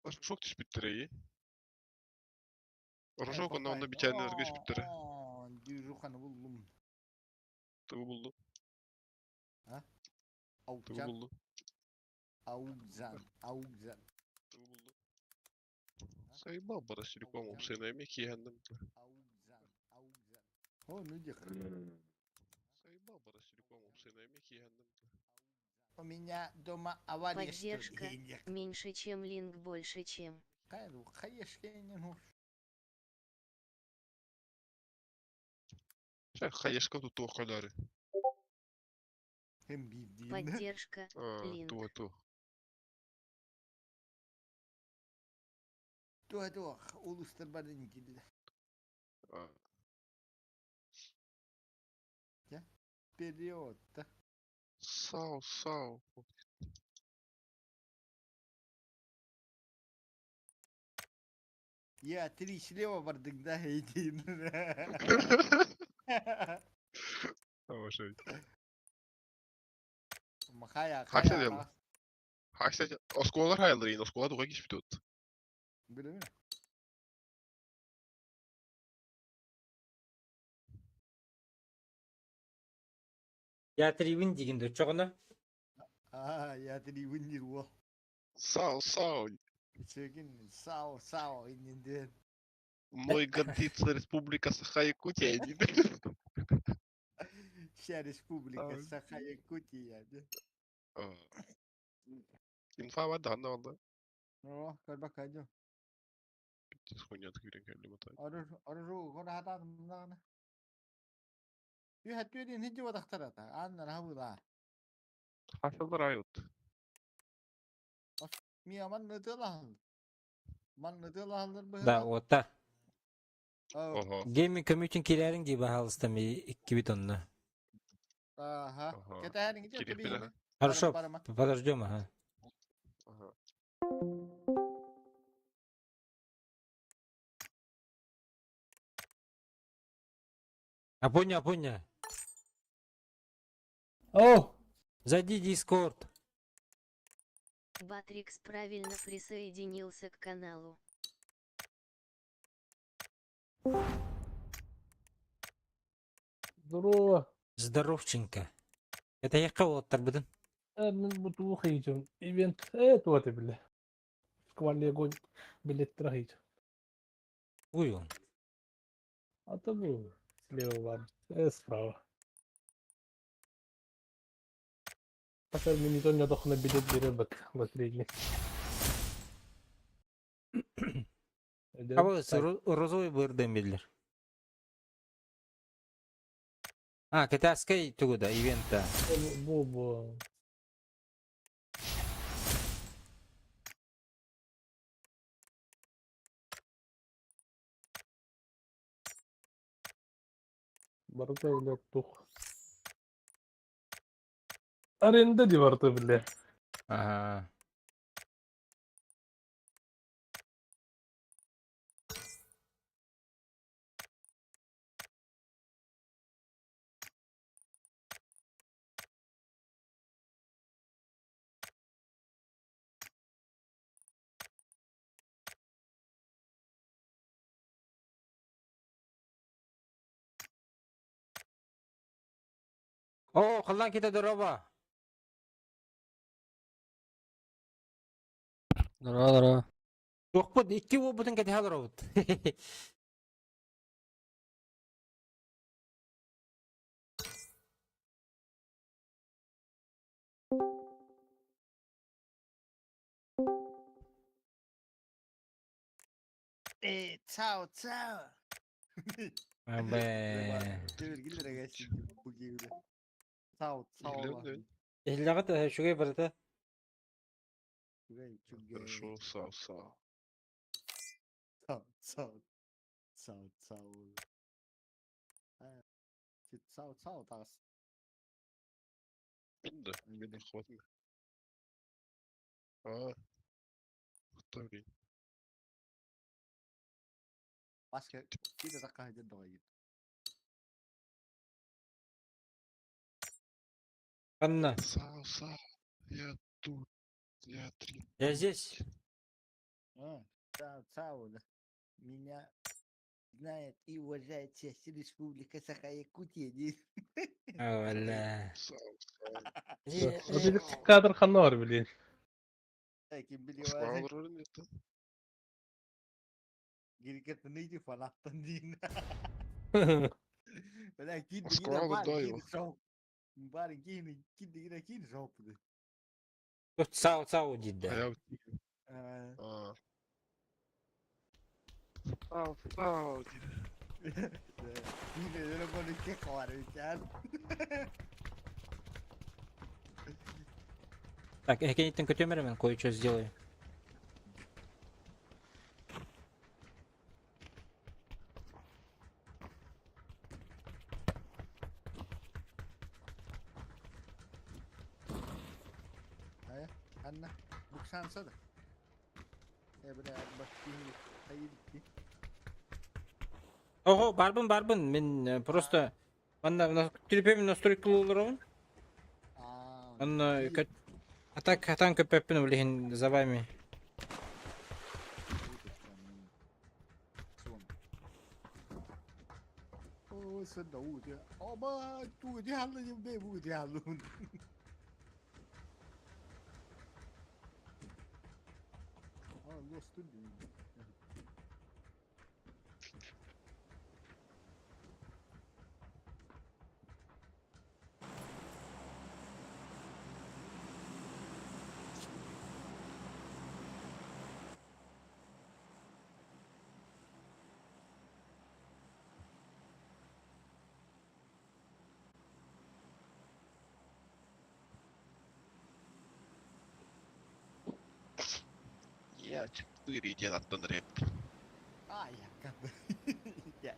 Рожок түспүттэрэ ии. Рожок онно онно бичээннэргэ түспүттэрэ. Движуханы буллум. Тугу буллум? А? Тугу буллум? Аукзан, аукзан. Тугу буллум? Сайбал бара силикон уопсайна эмиэ киэһэнним. Аукзан, аукзан. О, ну диэх. Сайбал бара силикон уопсайна эмиэ киэһэнним. У меня дома авария, что ли? Поддержка меньше, чем линк больше, чем. Хаешка тут туох көлөөрү. Поддержка линк. Туо туо. Туо туох улустар барын киллэ. Вперед! Сау, сау. Я три слева бардык да эйдин. Тамаша. Махая, Хакса дем. Хакса осколар хайалар оскола туга кишпит тут. Билеме. Я трибин дигин дочоҕуна. Аа, я трибин дир уол. Сау, сау. Үчүгүн сау, сау иннин Мной гордится Республика Саха-Якутия. Вся Республика Саха-Якутия. Инфа var да, да. О, көрбөк Хуйня кирен кэлли бата. Ору хора Үһәттүөрин хиджи батахтарата. Анна хабыла. Хасылдар айут. Мия манны тылаһыл. Манны тылаһыллар быһа. Да, ота. Ого. Гейминг комьютинг кирэриң дии баһаалыста ми иккибит онно. Ага. Кэтэһэриҥ Кириэхпит Хорошо, подождем, ага. Ага. Апоня, Апоня. О! Зайди в Дискорд. Батрикс правильно присоединился к каналу. Здорово. Здоровченко. Это я кого оттарбытын? Мен бу туох ыйытым. Ивент туох бile. Шквальный огонь билеттер ыйытым. Уй он. А то был слева бар, справа. Хотя мне не на билет беребек лотерейный. А вот розовый бырдым билер. А, китайский тугуда, ивента. Бу бу. Барыта бile тух. Аренда ди барыта бile. Ага. О, халлаан кита дороба. Здорово, здорово. Туохпут икки уолбутун кэтэһэ олоробут. Ciao, ciao. Абэ. Ciao, ciao. Иһиллэҕит үчүгэй барыта. Хорошо, сау, сау. Ciao, ciao. Ciao, ciao. Ciao, ciao таас. Мин да, мин хватит. А, кто Баска киде такка хаден догайын. Анна. Сау, сау. Я тут. Я три. Я здесь. А, Цао, цао, да. Меня знает и уважает вся Республика Саха-Якутия диир. Ола. Сау, сау. Били кадр ханна бар билин. Ким Москва билиэ олорор инниттэн. Гирикет фанаттан диин. Бля, кин Москва дигине бар олордо кин его. соп. Бар кин кин дигине кин соп. Цао цао диде. А я вот А. Сау, сау диде. Кин өрө болу ке калар экен. Так, экениттен көтөмөр мен кое-что сделаю. Анна, буксанса да. Э, бля, бак кин хайыр ки. Ого, барбын, барбын. Мен просто манна телефон настройка олоробун. А. Онно атак хатан көпөппүн билин за вами. О, сында уу. Оба, туу диаллы бе бу диаллы. А, лостун. Я 4 диэн аттан рэп. А, я Я.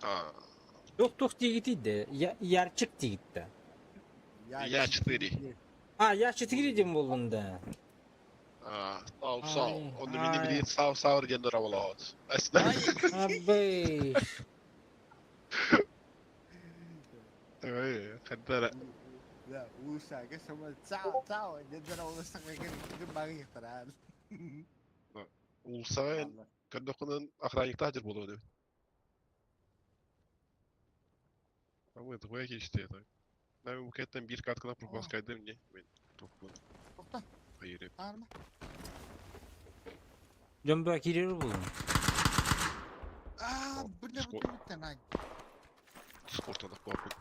А, Тух тух дигити Я ярчык дигитти. Я 4. А, я 4 дем болдун да. А, сау, сау. Ай, Онно мини ай. билин сау, сау диэн дораболоот. Астына. Абый. Ой, хаддара. Да, уусаага сама цао цао дедер олыстак экен багыктаран. Улсаен каддокунан охранникта жыр болуу деп. Амы двое кечте так. Мен букеттен бир каткана пропуск кайдым не. Мен топпун. Токта, Хайыр. арма. Жомбо кирер болдун. А, бля, бутын ай. Дискордтан да куапын.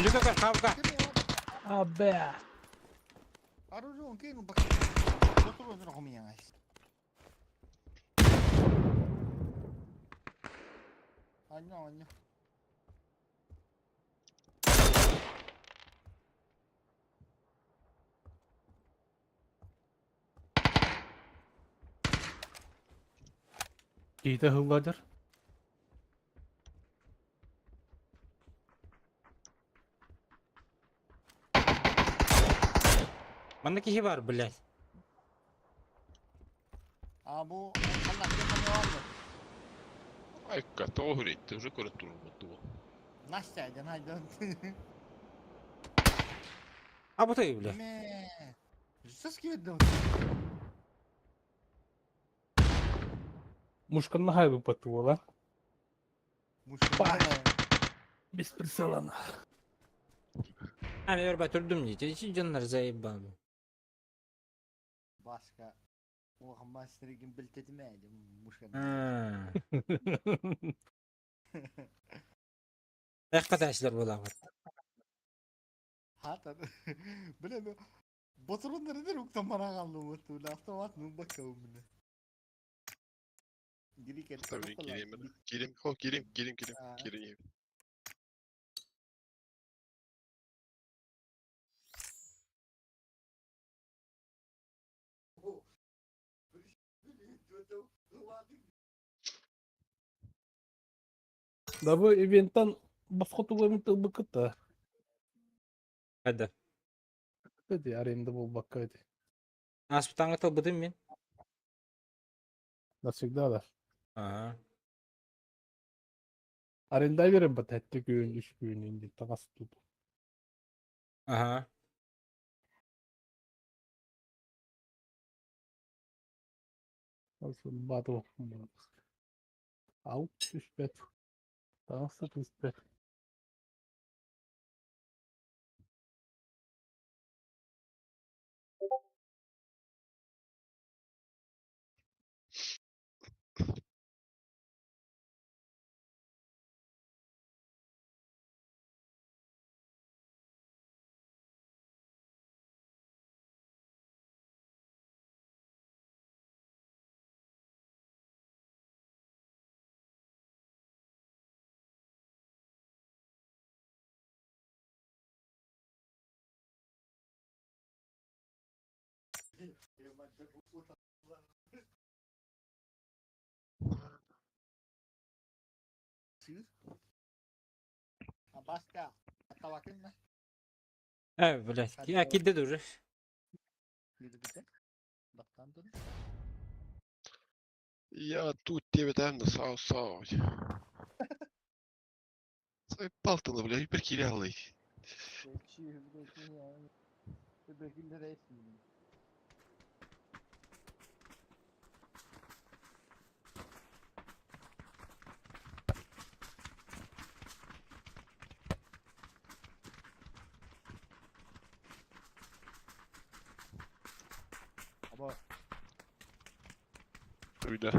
Үлүкө кавка. Абэ. Оружие кину бак. Отур хомиян ай. Аньо, аньо. Кейте хылладыр. Манна кихи бар, блядь. А бу ханна кем алды. Айка, тоғыр уже көріп тұрмын туы. Настя, айдан. А бу ты, бля. Ме. Что скидно? Мушканна хайбы патуола. Мушка. Без прицела. А, мен өрбә түрдүм дейт. Ичи жаннар заебал. Башка. Оған мастерген білтетіме мушка. А. Эх, каташлар болагы. Хата. Биле Батырындар нер уктан бара қалды вот автомат ну бакау міне. Гири кет. Tabii gireyim ben. Gireyim. Ho gireyim, gireyim, gireyim. Gireyim. Да бу ивенттан басқа тугамын быкыта. Хада. Деди аренда бол бакка ди. Аспытаңа тылбыдым мен. Навсегда да. Ага. Аренда берем бат хәтте күн үч күн инде тагас тут. Ага. Батыл. Аут түспэт. Таҥас да түспэт. Э, блядь, я кидды уже. Я тут тебе дам на сау сау. Сай палтаны, бля, гиперкирялый. Үйде.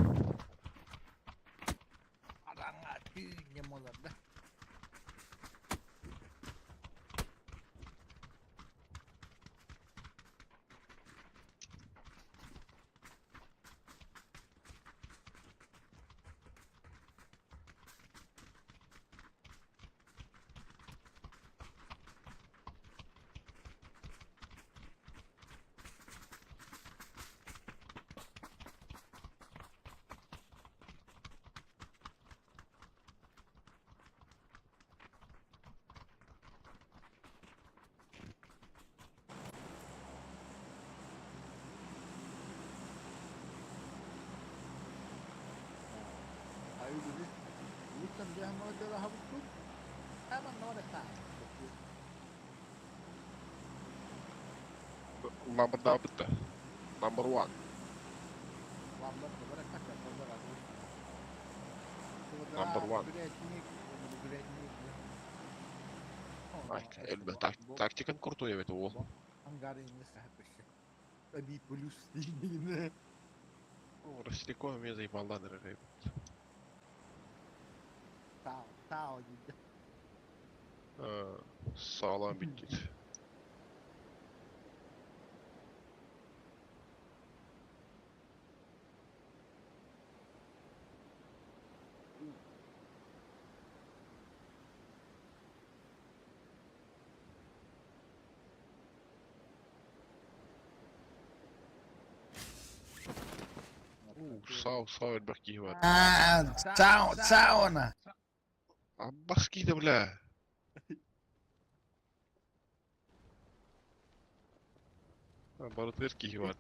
Number да. Number one. Number one. Ай, элбэ тактикан крутой это ол. Ростелеком меня заебала, дорогая. Sağlam bittik. Сау, сау элбэх киһи бар. Сауна. Аббас киһи бля. Барытыгар киһи бар.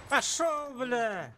Пошел, бля!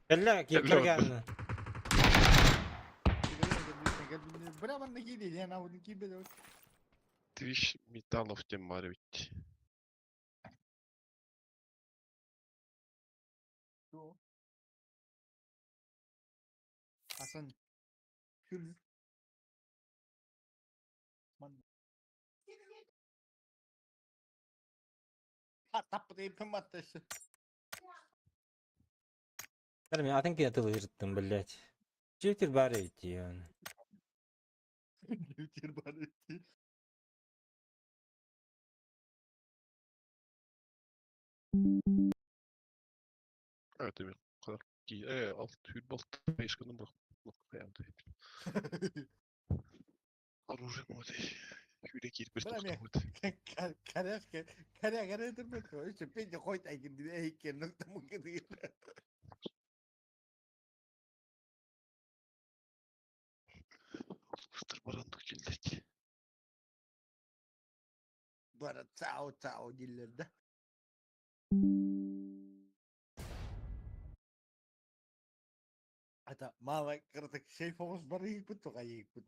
Кэллэ, кииргэннэ. Twitch металлов тем бар ведь. Мен атын киһи тылыырыттым, блядь. Чийтер бар идти он. Evet, evet. Э, алт түүр балта ешкінің бірақ Оружие моды. Хүле киирбит Бля, мен- тохтообут. Карашка, каря каря турбат ko. Еще пенде хойт айгин диbe эйкен нокта мука деген. Устар барандык килдет. Бара цао цао диллер да. Ата мала кыртык шей фокус бар ийиппит туга ийиппит.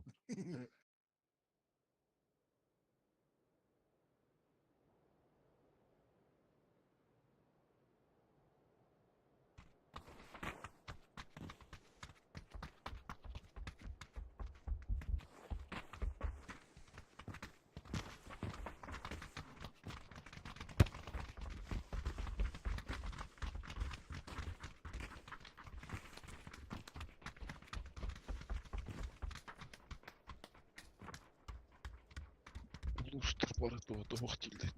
Улуустар бары туох килдет.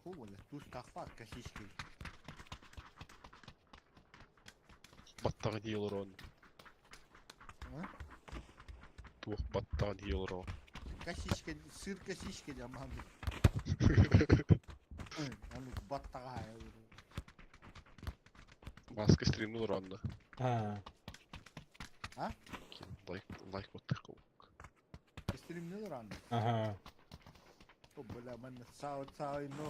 Хула, туз тахпар косички. Баттаҕа дии олорон. А? Туох баттаҕа дии олорон. Косичка, сыр косичка жаман. Аны баттаға. Маска стримни олоронна. А, Лайк лайк баттах Стримне дуран. ага. О, бля, мен цао цао и но.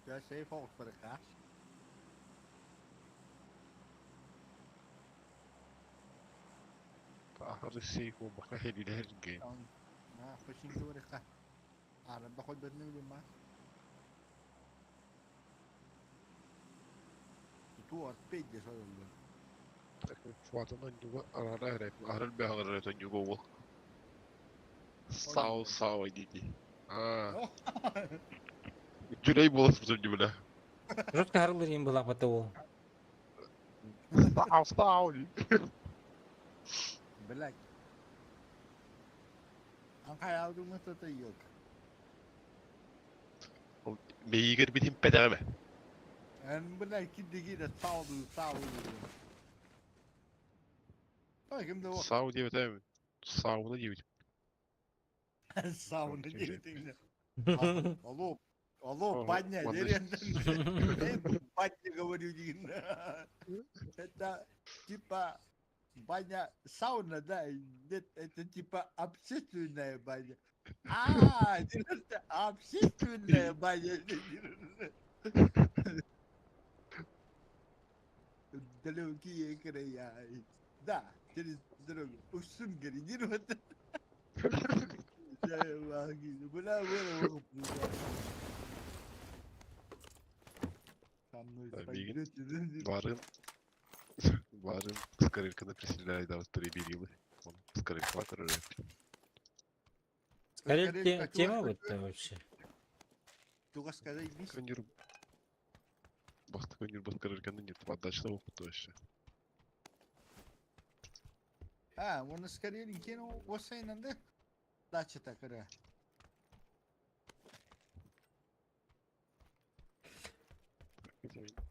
Я сейф фокус бар Ахары сейф бака хелилер гейм. А, почему говоришь? А, баход бедный ма. Ту отпеть дешевле. Фуатана нюга арара эрэ. Арал бэҕэр эрэ нюга уол. Сау сау диди. А. Жүлей болас бутун дибиле. Жестко харылыр им была бата ол. Сау сау. Блять. Анкай алдым это yok. Мейигер битин педеме. Эн блять кидиги да сауду сауду. Ой, ким да Сау диэбит эми. Сауна диэбит. сауна Окей. диэтиңне. Алло, алло, Ага, баня, ладно. дерен. Баня говорю, дигин. Это типа баня, сауна, да, нет, это типа общественная баня. А, это общественная баня. Далекие края. Да, через дорогу. Усун говорит, вот. Со мной Да, Мигин. пойдете, Барын. Барын скорилканы приселяй да берилы. Он скорилкатор Скорее тема вот вообще. Туга сказать бис. Конюр. Баста конюр баскарылканы нет, подачно опыт вообще. А, он скорее кинул осайнанды. Дача такара.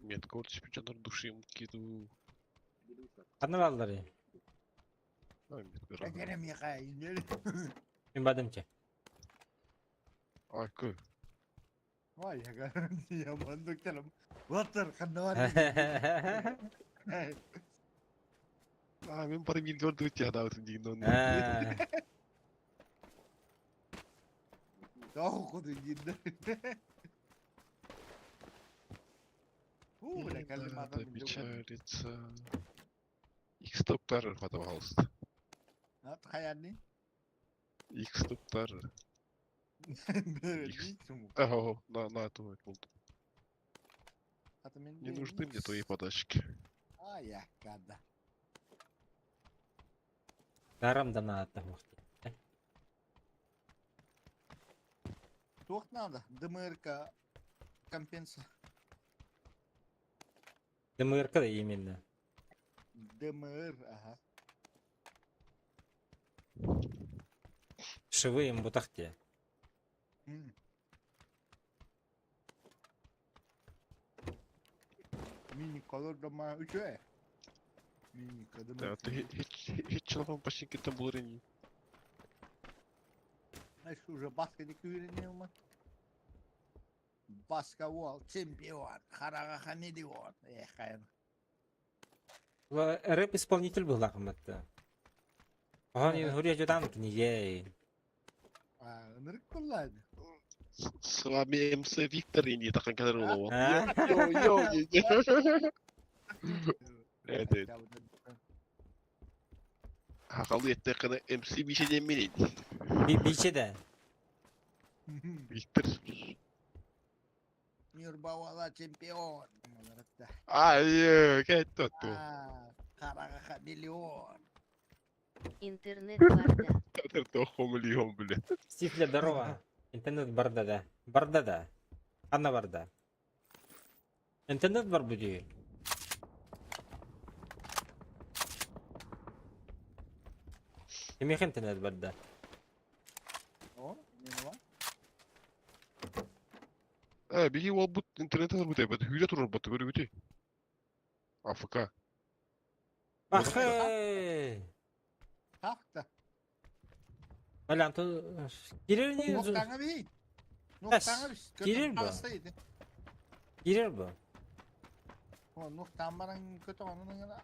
Метка вот чемпионат души ему киду. Одна баллары. А, метка рано. Кагерем яхай. Мен бадымча. А, кö. Вай, я мандык телем. Ватыр ханнавар. А, мен барым елге барды өте адам деген оны. Тау куды динде. У, бля, Не калимата надо печалиться. Икс-топтар, пожалуйста. Ат хаярни. Икс-топтар. Ага, на, твой пункт. Не нужны мне твои подачки. А, я када. Дарам да на там. Тух надо, ДМРК компенса. ДМРка да именно. ДМР, ага. Шивы им бутахте. Мини колор дома үчүгэй. Мини Да, ты хич чалапан почти булар ини. Знаешь, уже баска не күренеме. Баска уол, чемпион, хараға хамелеон. Эх, хайын. Рэп исполнитель был лакоматта. Он хурия жудан книге. А, ынырык боллайды. С вами МС Виктор ини тахан кадar олоо. А? Йо, йо, йо. Evet. Хакалы етте кана МС биче демин. Биче да. Виктор. Нюрбауала чемпион. Ай, кайт ту. Хараға хамелеон. Интернет барда. Тохо миллион, бля. Стифля, здорово. Интернет барда да. Барда да. Анна барда. Интернет бар буди. Кимех интернет барда. О, не бар? Биги ол бут интернет бар бут, бут хүйрө турар бут көрүгүтү. АФК. Ахы! Хақта. Бля, Антон, кирер не Ноқтаңа бей. Ноқтаңа бей. Кирер бу. Кирер бу. О, ноқтан баран көтө onun гана.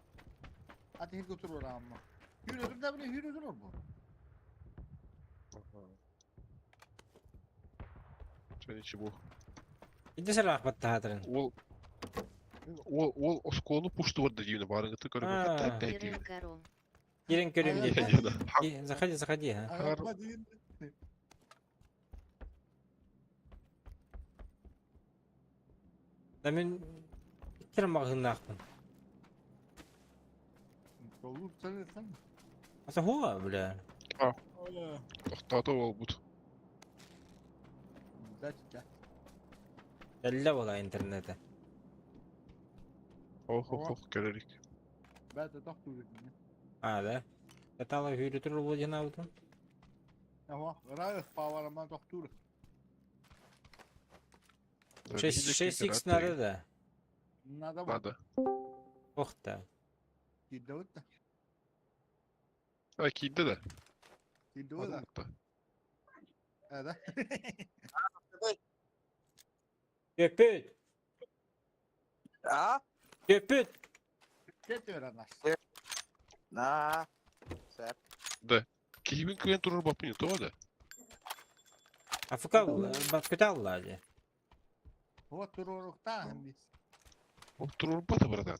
Аты хир көтөр орамма. Хүйрө тур да биле хүйрө тур бу. Ничего. Иди сэр ахматта хатрын. Ол ол ол осколну пушту бар деймин барыңты көрүп А. Кирен кором. Кирен көрем Ага. деп. Заходи, заходи, а. Ага, дейин. Да мен кирен мағыннақпын. Толур сен. Аса хуа, бля. Токтото ол бут. Да, да. Әллә була интернеті. Ох, ох, ох, көрөрүк. Бәті тоқтур. А, да? Татала хүйрі тұру бұл жинауды. Ага, райық паварама тоқтур. 6 надо, да? Надо бу. Надо. Ох та. Кидді өтті. А, кийди да. Кидді өтті. Да. Көпөт! А? Көпөт! Кет анас. На. Сәп. Кийбин кыйын турар бапын то да. АФК бат көтә алла же. Вот туруруктан биз. Ол турар бата братан.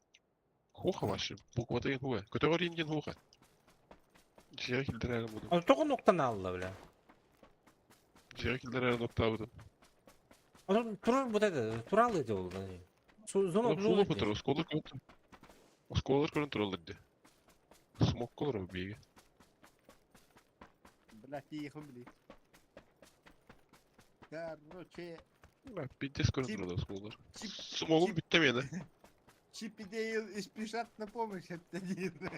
Хуха вообще. Буква деген хуга. Көтөгөр инген хуга. Жеге килдер буду. Ал тоғы ноқтан алла, бля. Жеге килдер нокта буду. Ал турар бут это, туралы ди ол. Зона Хуга бутыр, осколар көрүн. Осколар көрүн туралар ди. Смок колор биге. Бля, тихо, бли. Короче, Пиздец көрүн Тип- туралар осколар. чип, Смогум битте мени. Чип и Дейл и спешат на помощь, это один.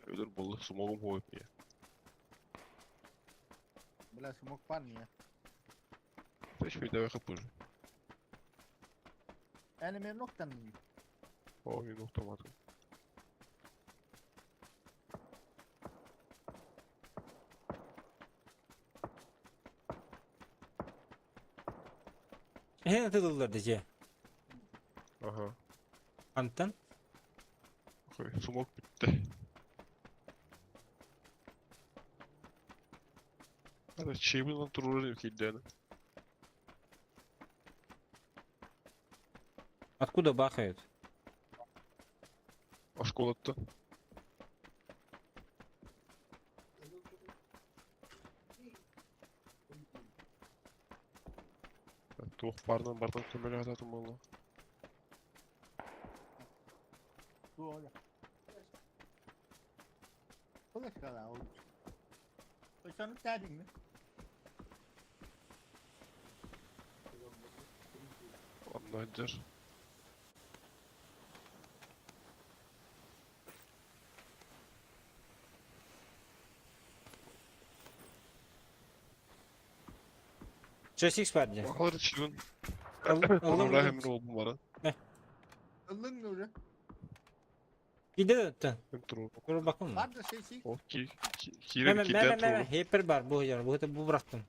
Өлөр болду, смогум хуга бие. Бля, смог парни. Тэш бей давай позже. Әне мен ноқтан. О, мен октамадым. Хен тылылар же. Ага. Антон? Ой, смог битте. Ана чейбин турар килдени. Откуда бахают? Осколатта. Туох бардан бардан көмөлө ататым болду. Толя. Толя ол. Ошону тәдиңми? Надзер. Часик спадня. Бахалар чилин. Ыллым Онура хемир олбум бара. Ыллың уже. Киде өттен. Hem туру. Куру bakın mı? Var da şey şey. O ki ki Meme ki meme meme hepir бар bu yer. Bu bu bıraktım.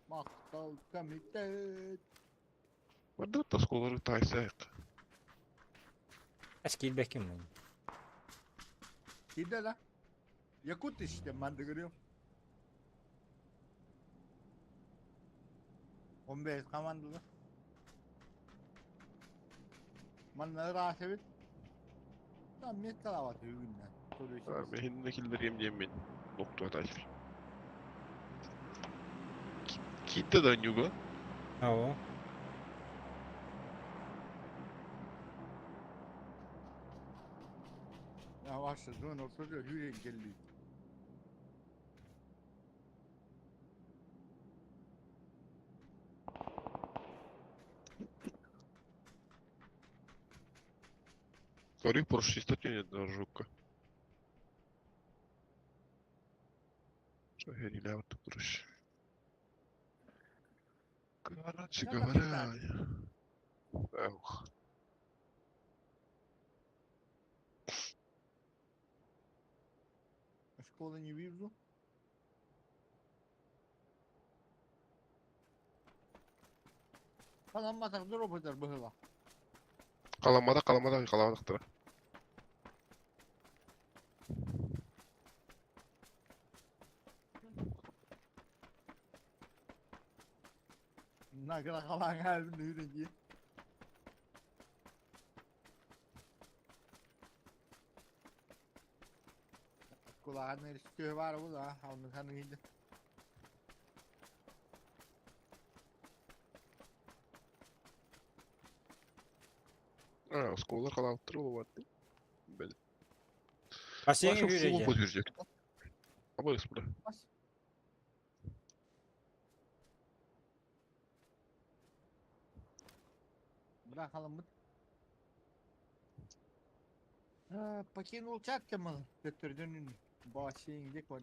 Maktal komitet. Барда тасколары тайсайык. Eski bekim ben. Kimde la? Yakut işte ben de görüyorum. 15 komandalı. Manları rahat evet. Tam ne talavat günler. Мехиннекиллерим диэммин нуктуатаачыр. Китте да нюга. Ау. Ya varsa dön oturuyor yürüyün geliyor. Көрүй поршистатен жукка. Шахерилявт курш. Короче Я говоря, Эх. Школы не вижу. Kalanmasak dur o kadar bıhıla. Каламада, каламада, каламадактара. Ne kadar kalan her bir diye. Kulağın erişki var bu da. Onu sen gidi. А, осколар каламаттыр болот. Бел. Бассейн Башы yürüyeceğim. фул жүржек. Абайс бля. Bas. Bırakalım bu. Ha, покинул чат кемал. Götürdün. Başın gek var.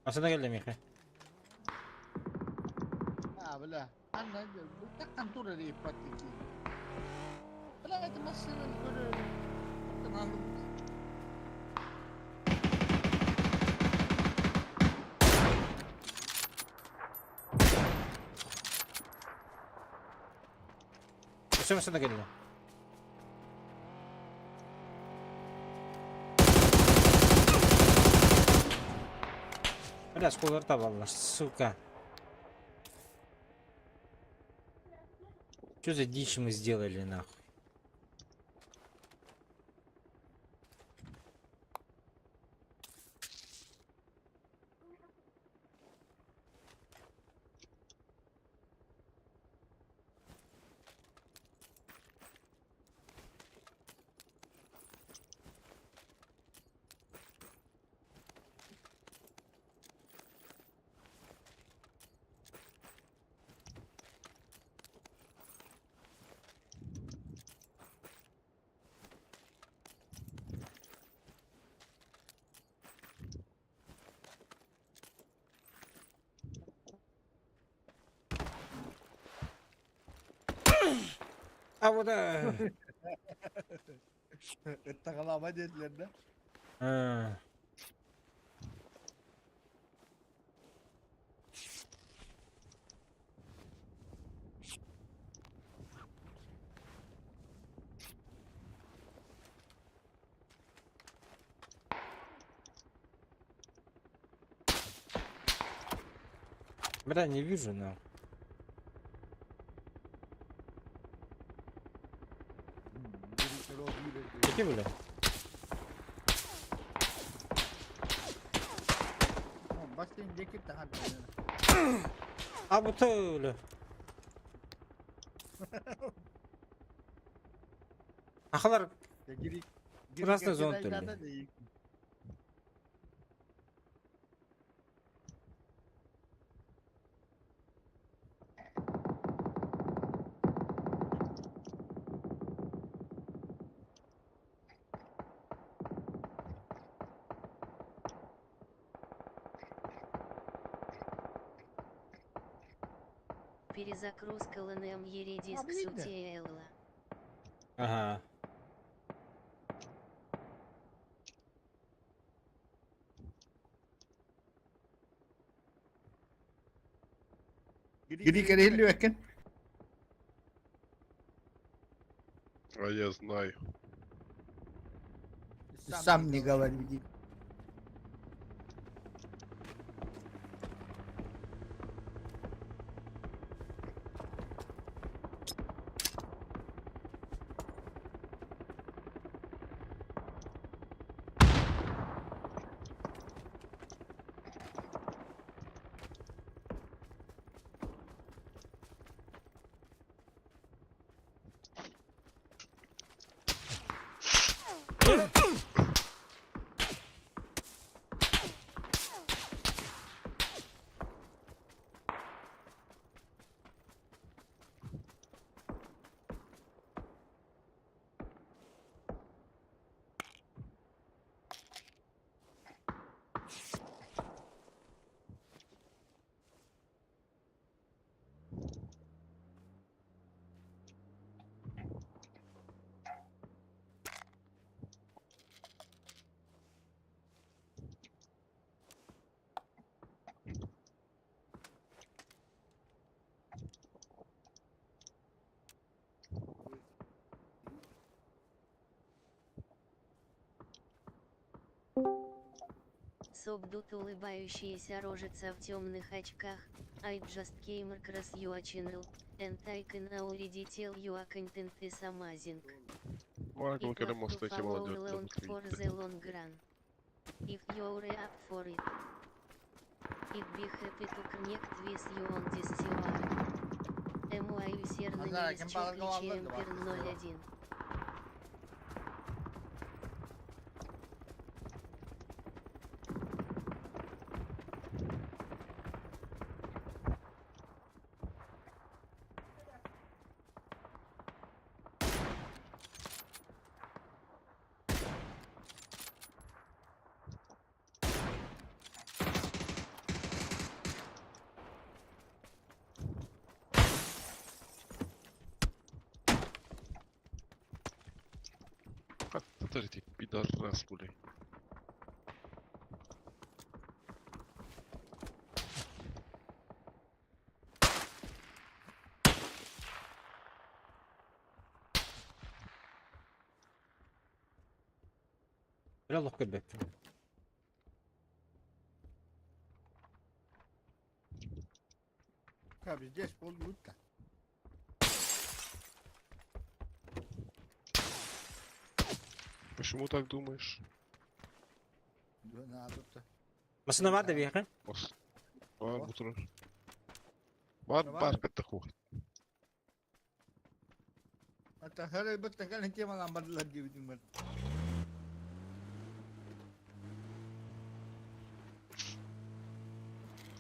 Aslında geldi Mihe. Ha böyle. Anne bu takkan tur edip patiki. Bla etmezsin böyle. Bakın aldım. Üstüme da geldi. Бля, сколько рта сука. Что за дичь мы сделали, нахуй? А вот... Takılama dediler de. А. Бля, не вижу, но. Какие были? Başlayın ceket de hadi. А вот öyle. Ахалар Ya giri Красная зона төлі. Перезагрузка ЛНМ Ередиск видно. Сутиэла. Ага. Гири кэрihиллибэккин. А я знаю. Сам не говори. Собдут улыбающаяся рожица в темных очках. I just came across your channel, and I can already tell your content is amazing. Майкл It love to Керемостаки follow молодец. along for the long run. If you're up for it. I'd be happy to connect with you on this server. MY username Анна, is кем балалар Chocolate да бар, Champion 01. Подожди, пидорас, блядь. Бля, лох көрбөппүн. Как здесь полгода. Почему так думаешь? Надо-то. Масына бар да биһиэхэ? Мас. Бар бутурар. Бар бар кытта хух. Это хәрәй бит тәкәлен темалан бардылар дип идем бер.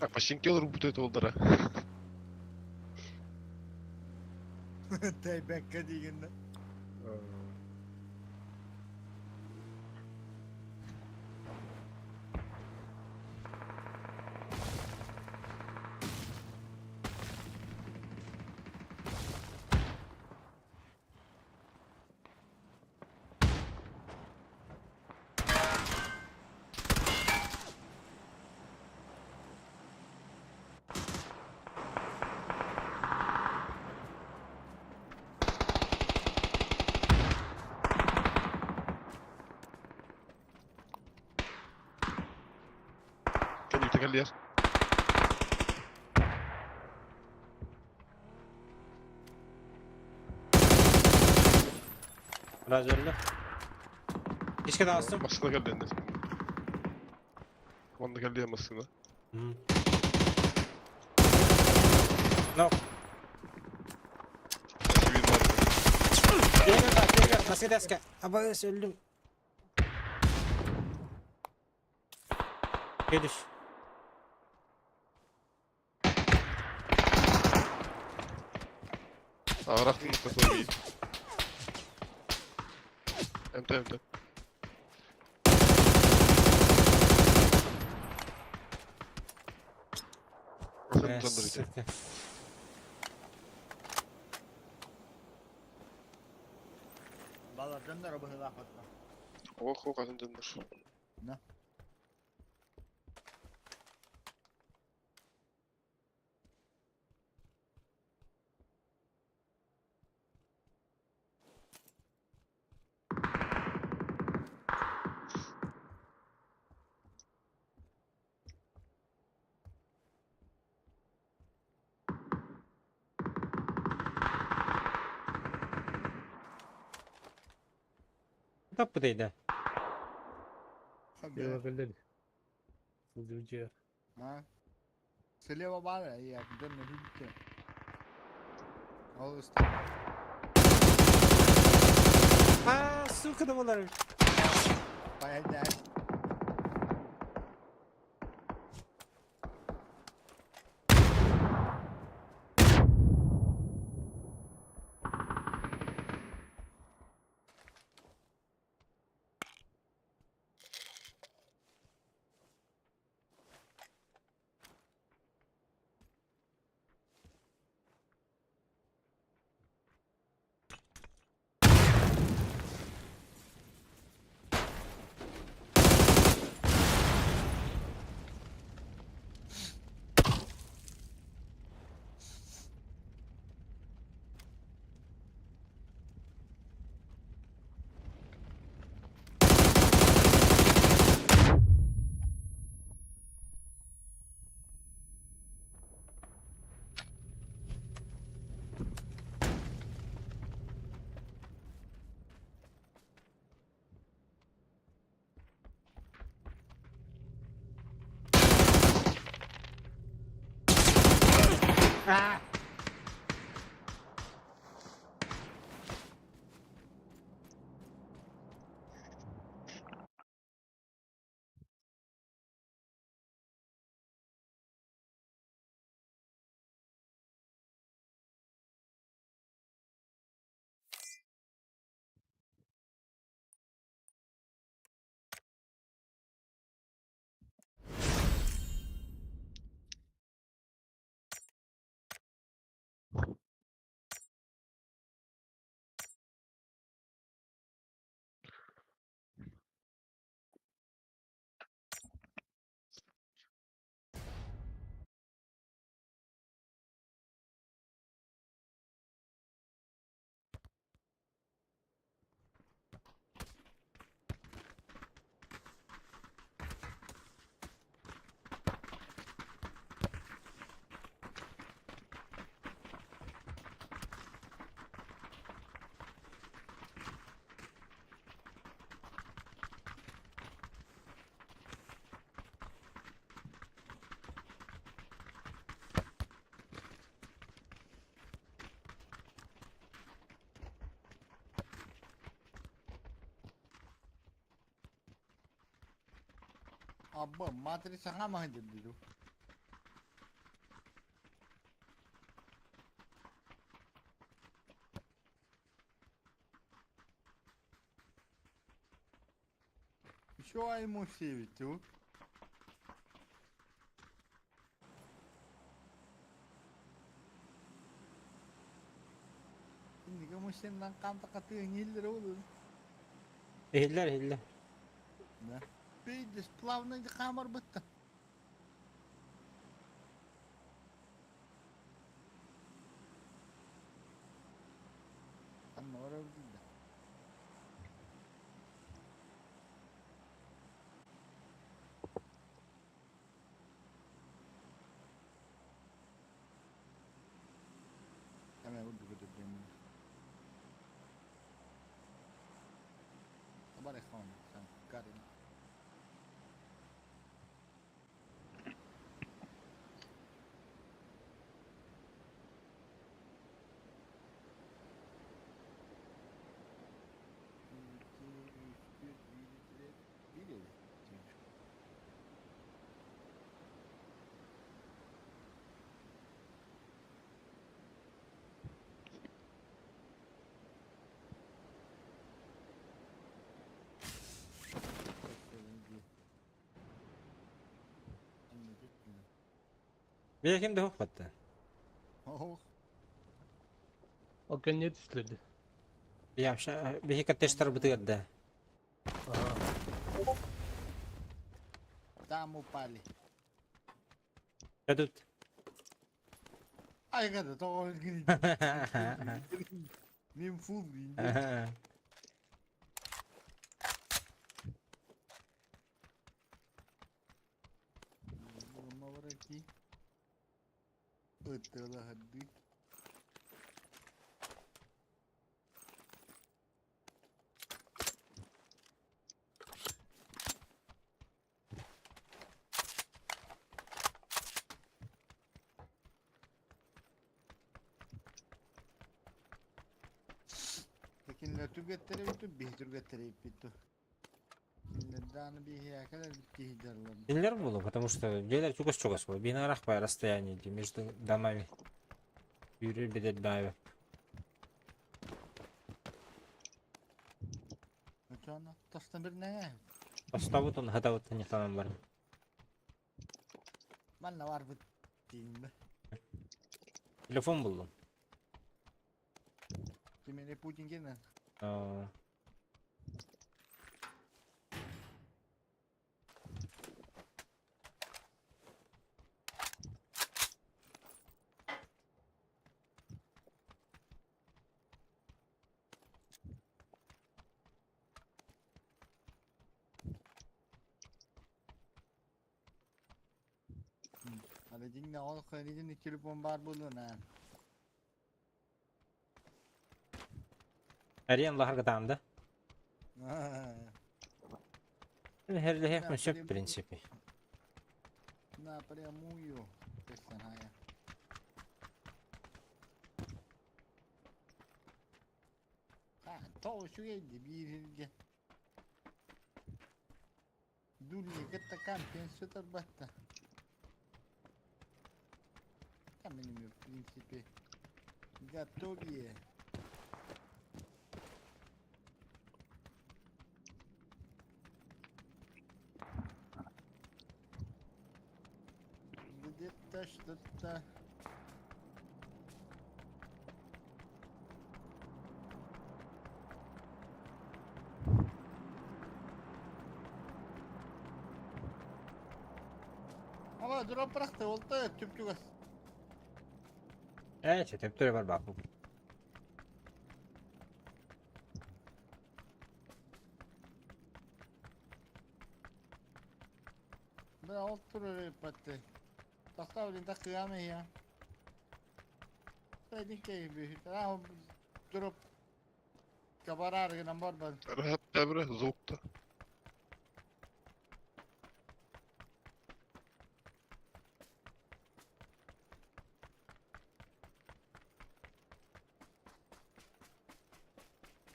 Так, починкел рубут это олдара. Тәйбәккә дигәндә. Can you take a leer? Раз өллө. Иске таҕыстым. Масына келди энди. Манна келди масына. No. Сибир бар. Дегер бар, дегер. Маска дэска. Абайс өлдүм. Келиш. Арахтын катой. МТ МТ. Дьонноро быһыылаах оттон. Ох, ох, атын дьоннор. На. Таппытыйда. Кэллэр. Сылдьыбыт А? Слева баар, я дьон өлүбүтэ. Ол ыстан. А, сука да болар. Понятно. А! Абба, матрица хаама сылдьар дуу. Еще айму севиту. Иннигэ мушеннан кантакаты ыңиллер olur. Иһиллэр, иһиллэр. Да. Пейдес плавно камар бытта. Анна ора билде. Hemen vurdu götürdüğümü. Табар хон, сам карин. Bir eli. Бэйэ ким да суох батта. Oh, Ол кэннэ түстүлэр. Вообще, биһи коттеджтарбытыгар да. Ага. Там упали. Я тут. Ай, гада, тоҕо Мин фул Ытыалаһардыы. Кинилэр түргэттэрэ бүтүн, биһи түргэттэрэ иппит. Кинилэр биһиэхэ киһи дьарылар. Кинилэр буолуо, потому что дьиэлэр чугас-чугас буолуо. Биһин арахпай расстояние дии между домами. Үүрүр бедербаева. Очоно тастан бирнэҥэ. Бастабыт он хатабыт нехтанан бар. Манна барбыт деймин бе. Телефон булдум. Кимени Путин кенен. Аа, Аны дьиҥнээх ол ханидин телефон баар буолуон аа. Эрийэн лаһаргытаам да? Эһэрлэһиэхпин сөп, в принципе. Напрямую. Персонажа. Тоҕо үчүгэй дии биир Дульни кытта кампен сытарбатта. Там в принципе готовее. Где-то что-то. Ама дроп бырахта, ол да түп-чугас. Ээ, чэ, төптөрө барбаппын. Бля, ол турар эппэтте. Тахта блин, так кыам я. Дроп кабарар гынан барбан. Рахат бре, золото.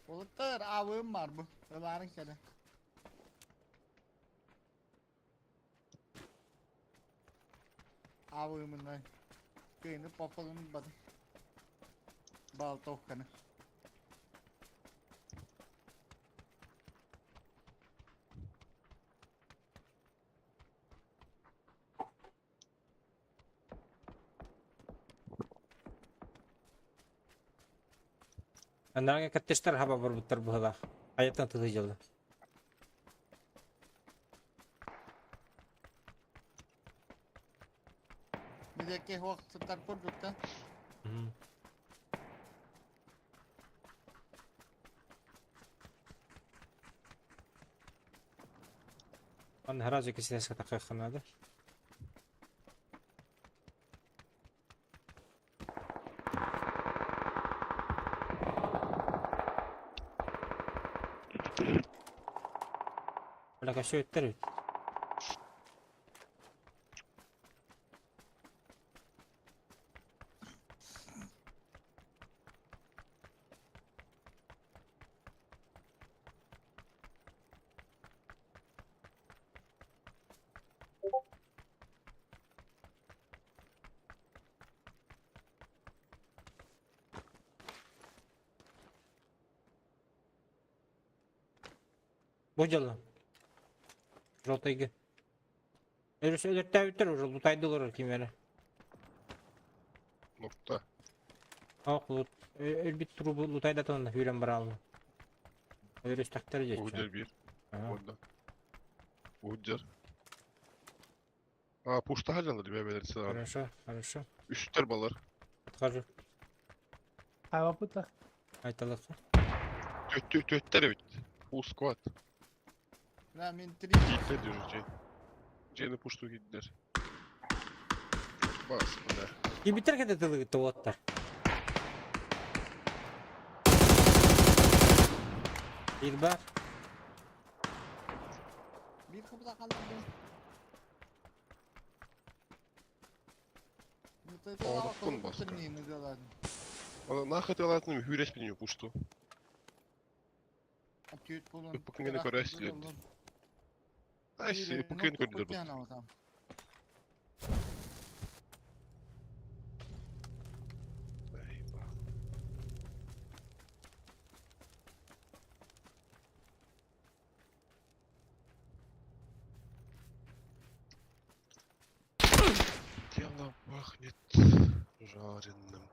Олуттар авым бар бу. Ыларын кэлэ. Авымынан. Кыйны попалын бады. Балтовканы. Анарга коттеджтар хаба барбыттар быһылаах. Айаттан тылы дьылы. Билекке хуак сытар курдук да. Аны сразу кисинэскэ тахыахха наада. Бля, көссүөттэр эбит. Бу дьоло. Желтыйга. Өрүс өлөртөөбүттэр уже лутайдылар ким эрэ. Нукта. Ох, лут. Өлбүт трубу лутайдатан үүрэн баралла. Өрүстэхтэр Уһудьар дьиэччи. биир. Ага. Онда. Уһудьар. А, пуштаха жалар бэбэлэр сылар. Хорошо, хорошо. Үстер балар. Отхожу. Хайвапыта. Айталаха. Төттө төттер эбит. Full squad. Бля, мен три. Кииттер diyoruz Jane. Jane'i pushtu gittiler. Бас, бля. Кибитер кете тылыгы туоттар. Bir бар. Bir kapıda kaldım. Оруккун баска. Ана нахат алатын хүрес билиң пушту. Ыппыкын көрөс диэн. Ай, ыппыкын көрдүлөр бу. Ай, ба. Тело пахнет жареным.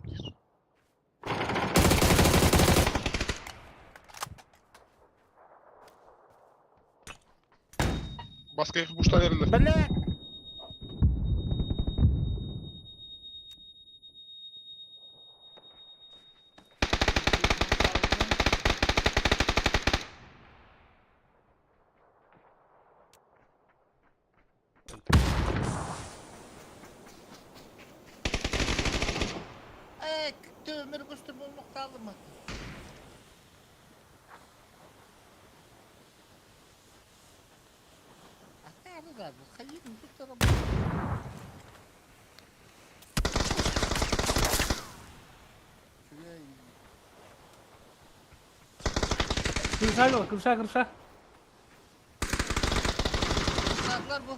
Баска буштан эрилер. Бля! Эй, төмөр көстөр болмукталымы? Kırşa yol, kırşa kırşa. Bu.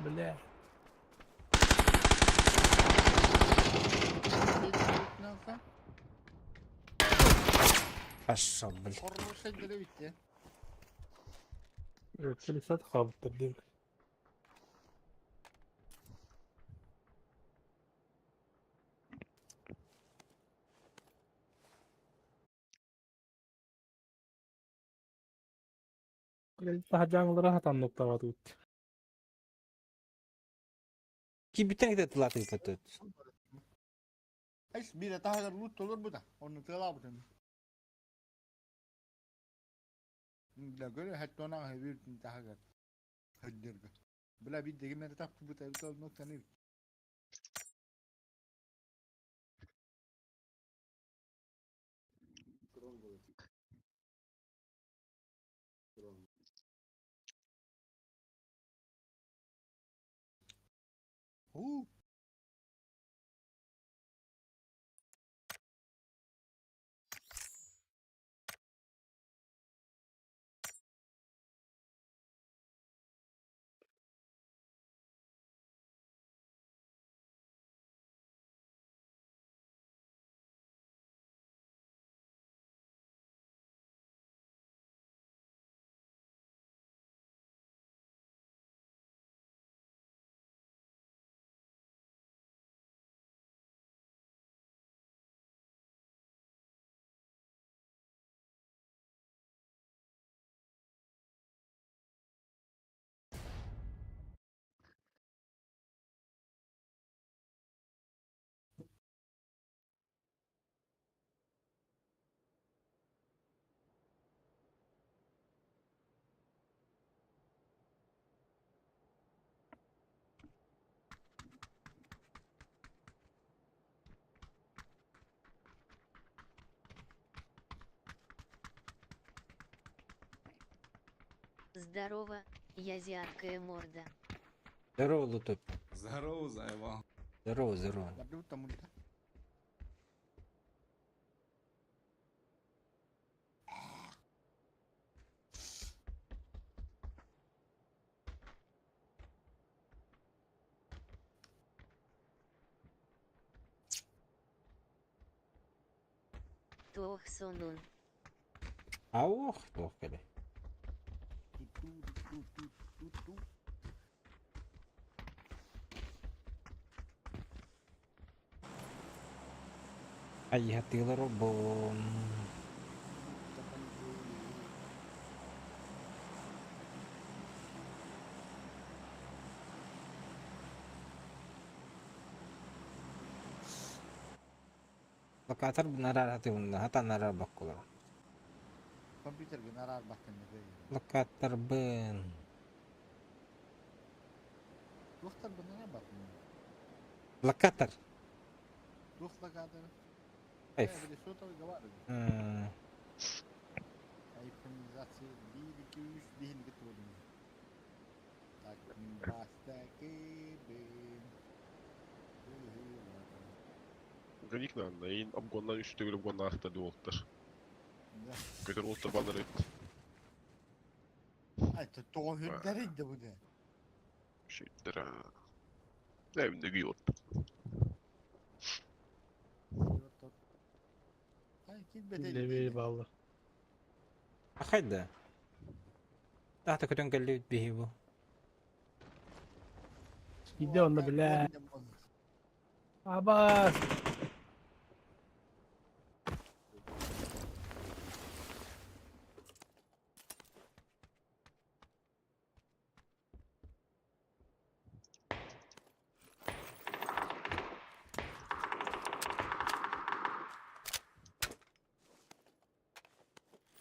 Бля. Пошел, бля. Bitti. Силисат хабыттыр дейм. Таһажаңылара хатанныктабат ут. Кибитер кете тылатын көтөт. Ay bir daha da loot olur bu da. Onu tığla bu da. La göre hatta ona bir daha gel. Hıdırgı. Bula bir de mere tap bu tabi tol nokta ne? Huu. Здорово, я азиаткая морда. Здорово, Лутоп. Здорово, заебал. Здорово, здорово. Барды там улита. Туох сонун. Аух, туох кэлэ. Ту ту ту ту ту. Хайыһатыылар олбум. Локатор нараратыбын хатан араарбаккалар. Компьютерге араарбаккын Локаторбын. Туохтарбын араарбаппын. Локатор. Туох локаторы? Кайф. Сотовый говорю. Айфонизация 1, 2, 3 биһини кытта Так, бастакыбын. Граник наанна, эйин обгоннан үс төгүл обгоннаахта дуолтар. Көтөр уолтар балар эбит. Ай, тоҕо үрдэрин да бу не. Шиттер. Эбинде күй от. Ай, килбете. Левее баллар. Хайда. Таата көтөн кэллибит биһи бу. Иди онно бля. Абас.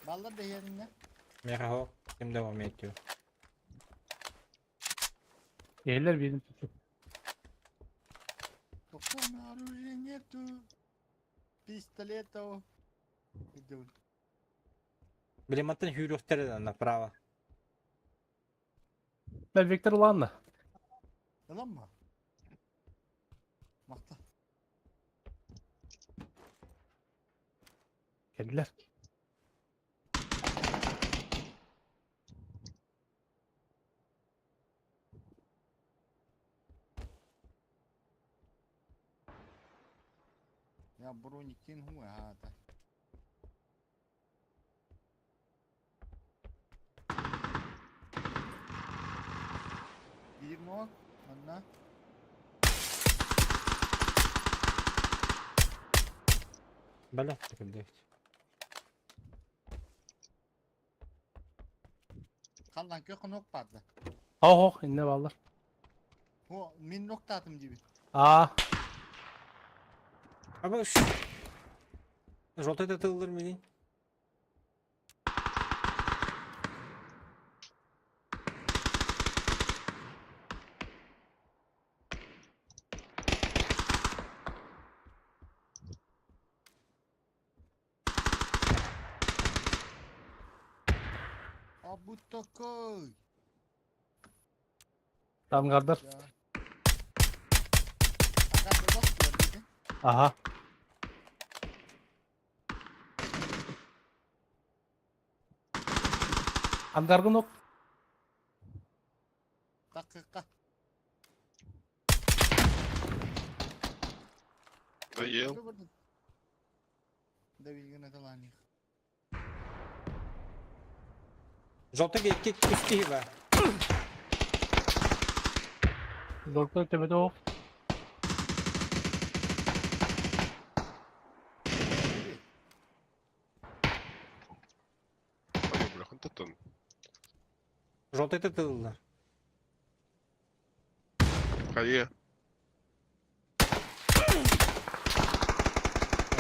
Баллар да yerine. Миэхэ хоох ким да умеет Эллер биирин tuttu. Тоқтон оружия нету. Пистолетов. Иду. Билиматтан хүүрүөхтэрэ направо. Бля, Виктор ладно. Yalan mı? Makta. Geldiler. Ya броник хуа хата. Bir nok, anna. Бля, кэллибит. Kallan kök nok bardı. Хоох, инне баллар. Ho, min nok tatım gibi. Аа, Аба ш. Желтый тыллар мини. Abu takoy. Тангардар. Ya. Akan da bak dedi. Аха. Ангаргын ок. Dakika. Айел. Да bilgin atalan. Желтый икки үс киһи баар. Доктор төбөтө ок. Ай, бля, хантаттан. Желтый тыллар. Хайе.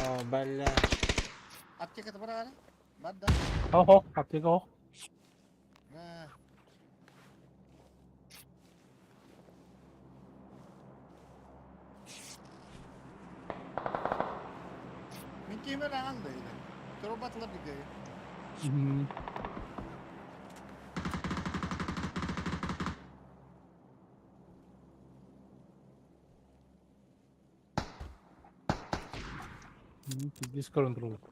О, бля. Аптека бар ara. Бар да. Хоох, хоох, аптека ок. Ha. Min kime lan da ile. Trobatla bir de. Мм. Пиздец көрөн турбут.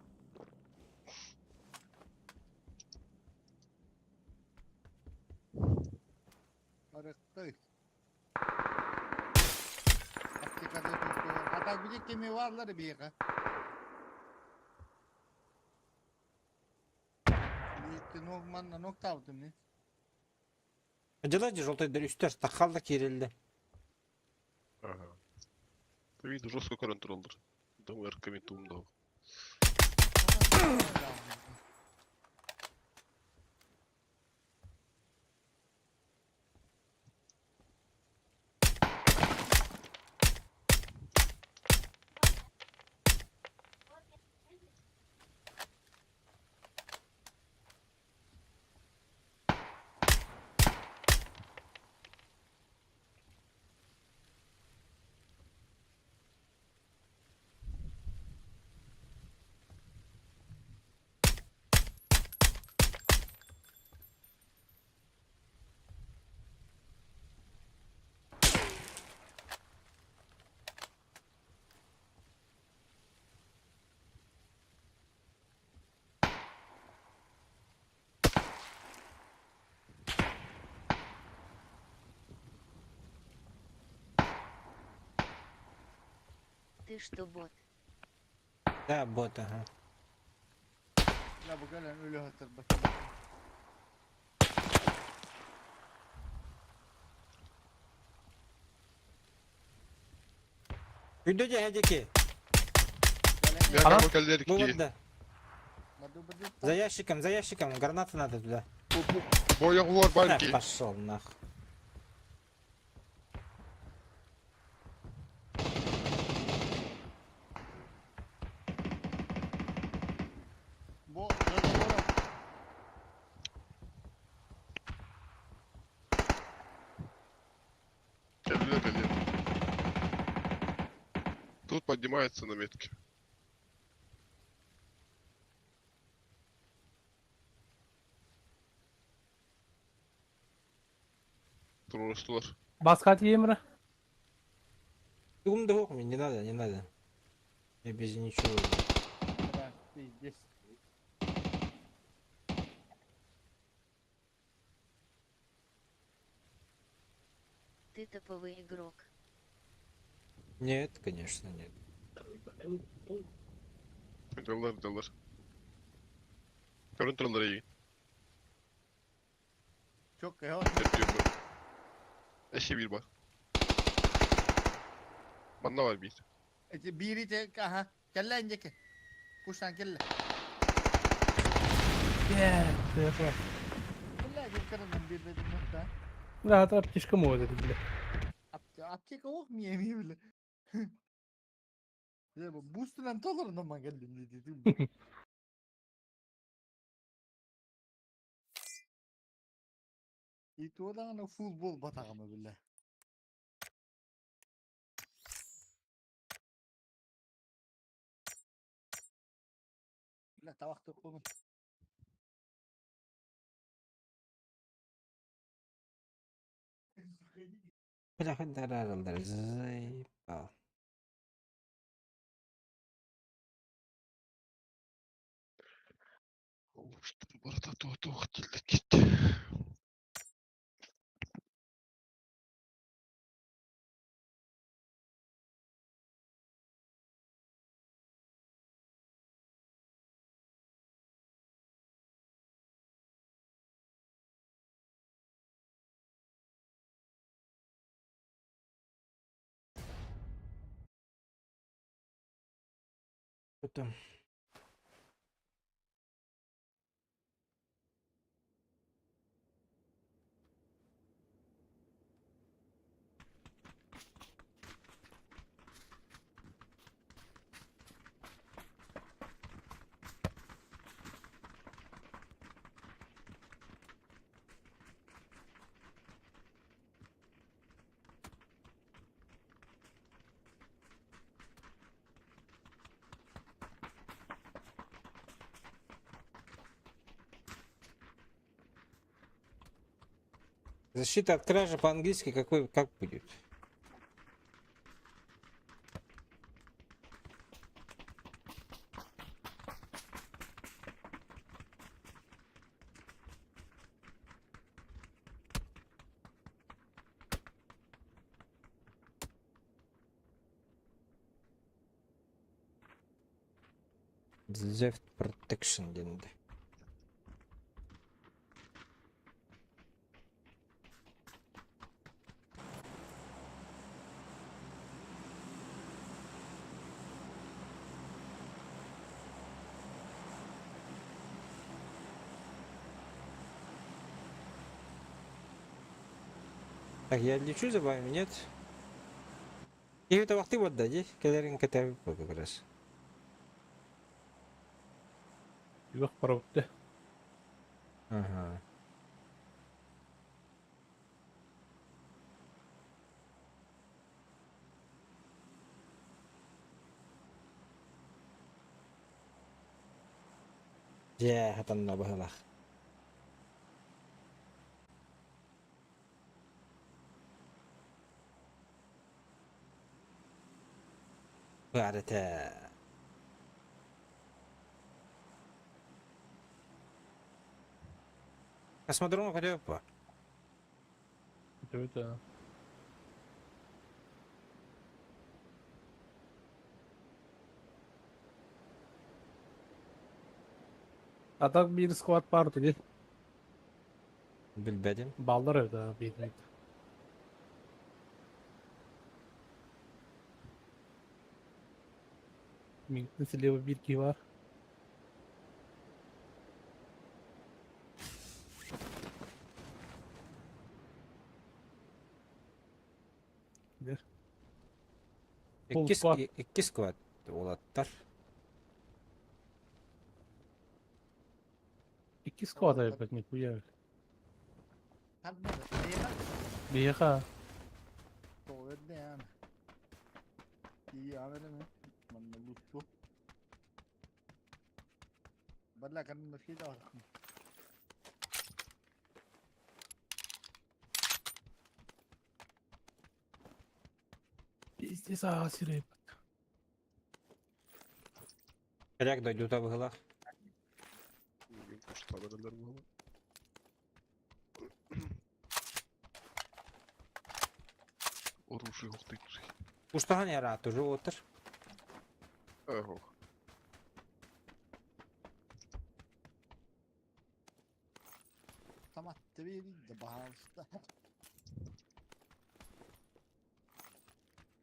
Arıktı. Aptekada tuttu. Hatta bir de kemi varlar bir yere. Bir nokmanla nokta aldım ne? Дьыла желтый үстэр тахалла киирэллэ. Ага. Виду жестко контроллер. Там РК дал. Ты что, бот? Да, бот, ага. Ya bu gelen ölü hatır bak. Үйдө дяки. Gelen Ага. Bu вот да. Баду баду. За ящиком, гранаты надо туда. Бояғлар Да, банки. пошел нахуй. Bu разговор. Кэллэ, кэллэ. Тут поднимается на метке. Туруштулар. Басқа тиемірі. Ум да мне не надо, не надо. Я без ничего. Да, пиздец. Ты топовый игрок. Нет, конечно, нет. Даллар, даллар. Көрін тұралар егін. Çok ya. Эше bir бар. Манна бар bir. Biri de aha. Kelle inceki. Kuştan kelle. Е, Kelle kırıldım bir dedim nokta. Да, это аптечка мода, бля. Apteka ok mu yemeği bile. Ya bu boost'un dolarından mı geldim dedim. İti odan full bol batağımı bile. La tavaqta qo'ydim. Бля, заебал. Барта туох тиллик. Что там? Защита от кражи по-английски какой, как будет? Theft Protection денді. Так, я лечу за вами, нет? Киһи табахтыы барда дии, кэлэрин кэтэбит как раз. Үөх барабытты. Ага. Дьэ, хатанна быһылах. Баар этэ. Космодромҥа көтүөк дуо? Көтөбүт аа. А так биир склад баар дии. Билбэтим. Баллар эбит аа биир Миигиттэн слева биир киһи баар. Иккис, иккис квад уолаттар. Иккис квад эбит нихуя. Биһиэхэ. Пиздец аа сирэйбит. Коряк дойдута быһылах. Куштанырылар буолан. Оружие охтуйдуй. Устахан яраат уже отыр. Ох.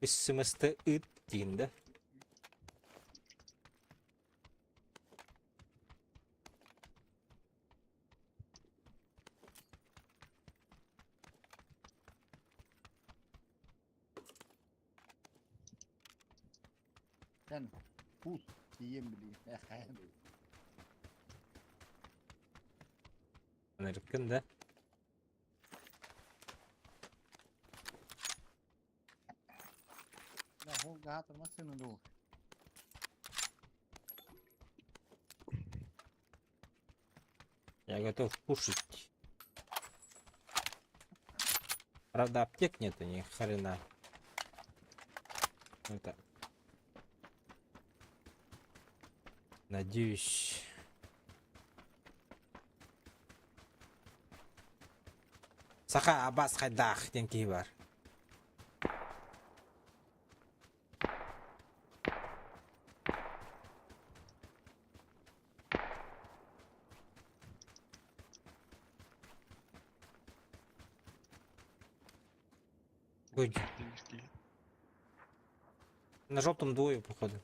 СМС-ты ыт диин да. Ынырыккын да. Я готов кушать. Правда, аптек нету ни хрена. Это. Надеюсь. Саха Абас хайдах диэн киһи бар. Ой. На желтом двое, походу.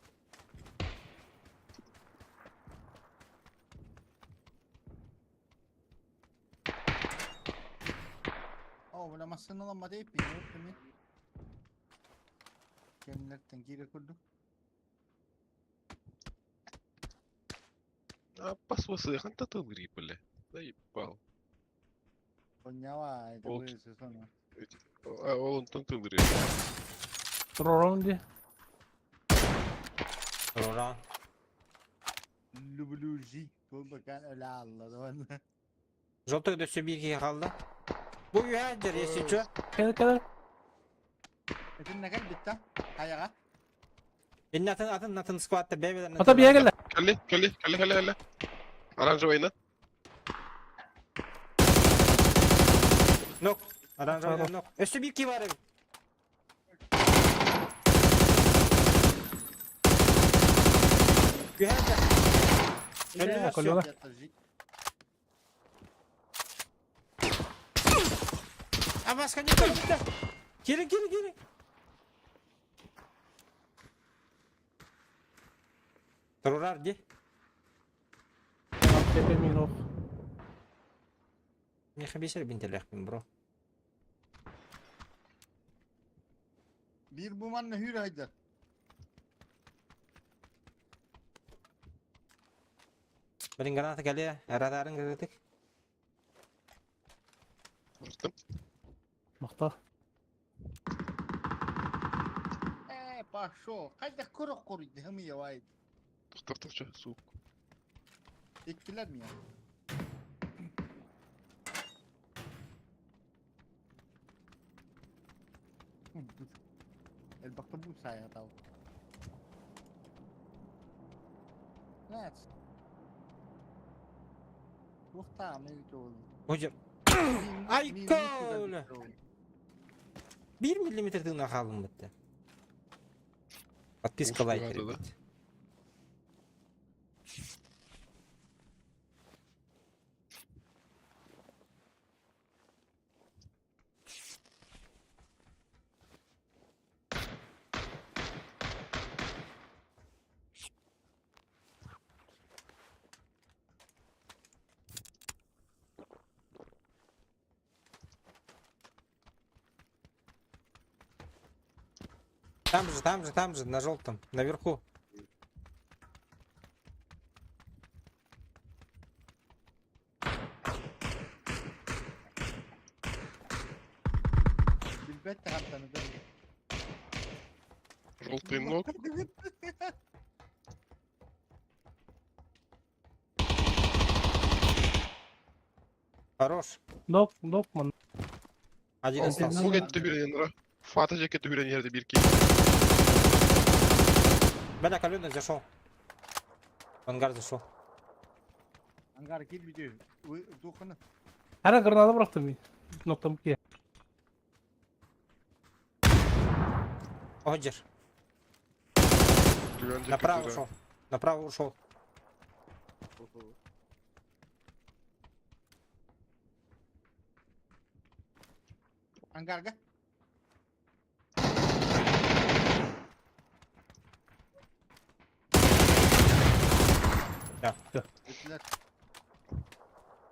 Аппас хантатылырый, бля. Заебал. Ол ол онтон тылырый. Туророн дии. Туророн. Желтый өссө биир киһи хаалла. Бу үһээддэр, если чё. Кэлэ кэлэ. Инне атын атын атын складта бэйбэлэрин Ата биһиэхэ кэллэ. Кэлли, кэлли, кэлли, кэлли, кэлли. Оранжевый Нок. Оранжевый нок. Өссө биир киһи бар эбит. Күһээддэр. Өллүлэр всё. Колёла. Абаска не көрбүттэр. Кири кири кири. Турурар ди. Аптека минов. Миэхэ бисер бинтэлэхпин бро. Биир бу манна хүүрэ сылдьар. Блин, граната кэлиэ, радарын кыргытык. Бырахтым. Махтал. Э, пошел. Хайдах көрөх коруйды хымыя вай. Тохтор тохча, сук. Иккилер mi ya? Элбэхтэ бу саайатал. Let's. Туохтааны ол. Ой, Ай, Коля! 1 миллиметр тыына хаалым бітті. Подписка Уж лайк, надо, да? ребят. Там же, там же, там же, на желтом, наверху. Билбэт хантаны да. Желтый ног. Хорош. Нок, нок ман. Один О, остался. Бу кетті хүрен ра. Фата же кетті хүрен жерде bir ки. Бля, Калюна зашел. В ангар зашел. Ангар кил бүтү. Духаны. Хара граната бырахтым мин. Ноктам ки. Оджер. Түгөн же Направо кетті ушел. Направо ушел. Ангарга. Да. Да. Бүтүлэр.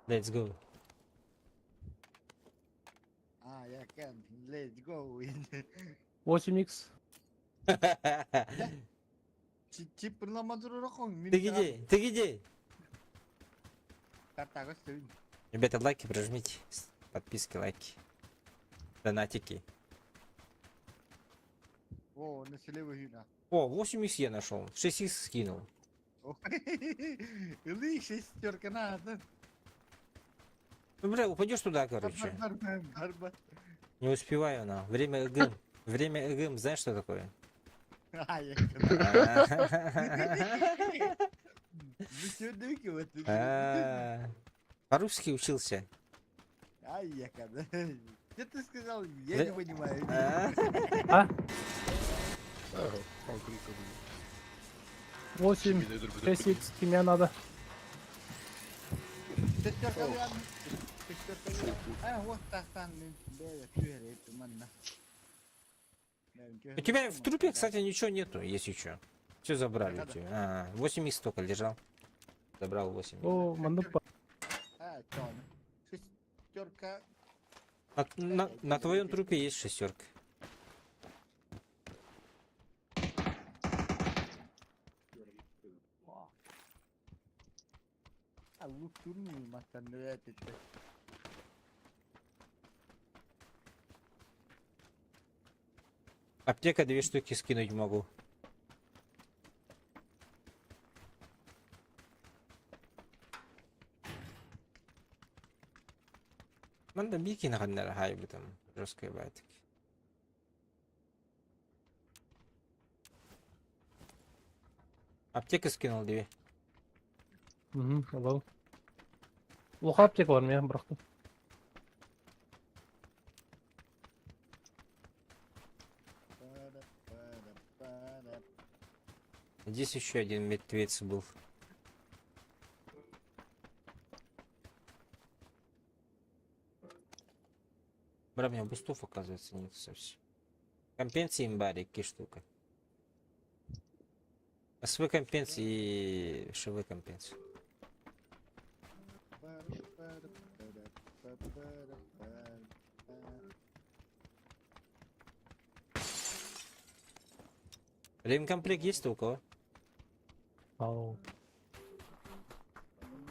Let's go. А, я can. Let's go. 8x. Чип пырламадыр. Ты где? Ты где? Картага сөйн. Ребята, лайки прожмите. Подписки, лайки. Донатики. О, на селевый юна. О, 8 я нашел. 6 скинул. Или шестерка надо. Ну, бля, упадешь туда, короче. Не успеваю она. Время ЭГМ. Время ЭГМ, знаешь, что такое? А, я А, По-русски учился. Ай, я когда. Что ты сказал? Я не понимаю. А? А? Ага, алкын кабы. 8, 6x химия надо. Шестерка я. Шестерка. А, вот так там. У тебя в трупе, кстати, ничего нету, если что. Все забрали у тебя. А, 8 из только лежал. Забрал 8. О, маннык ба. А, чё? Шестерка. На твоем трупе есть шестерка. А, лук турни мастан это. Аптека две штуки скинуть могу. Надо бики на хайбы там. Жесткая байтик. Аптека скинул две. Угу, алам. Улахан аптека бар мен бырахтым. Здесь еще один мертвец был. Бра, у меня бустов, оказывается, нет совсем. Компенсии имбари, какие штука. СВ компенсии и ШВ компенсии. Ремкомплект есть у кого? Ау.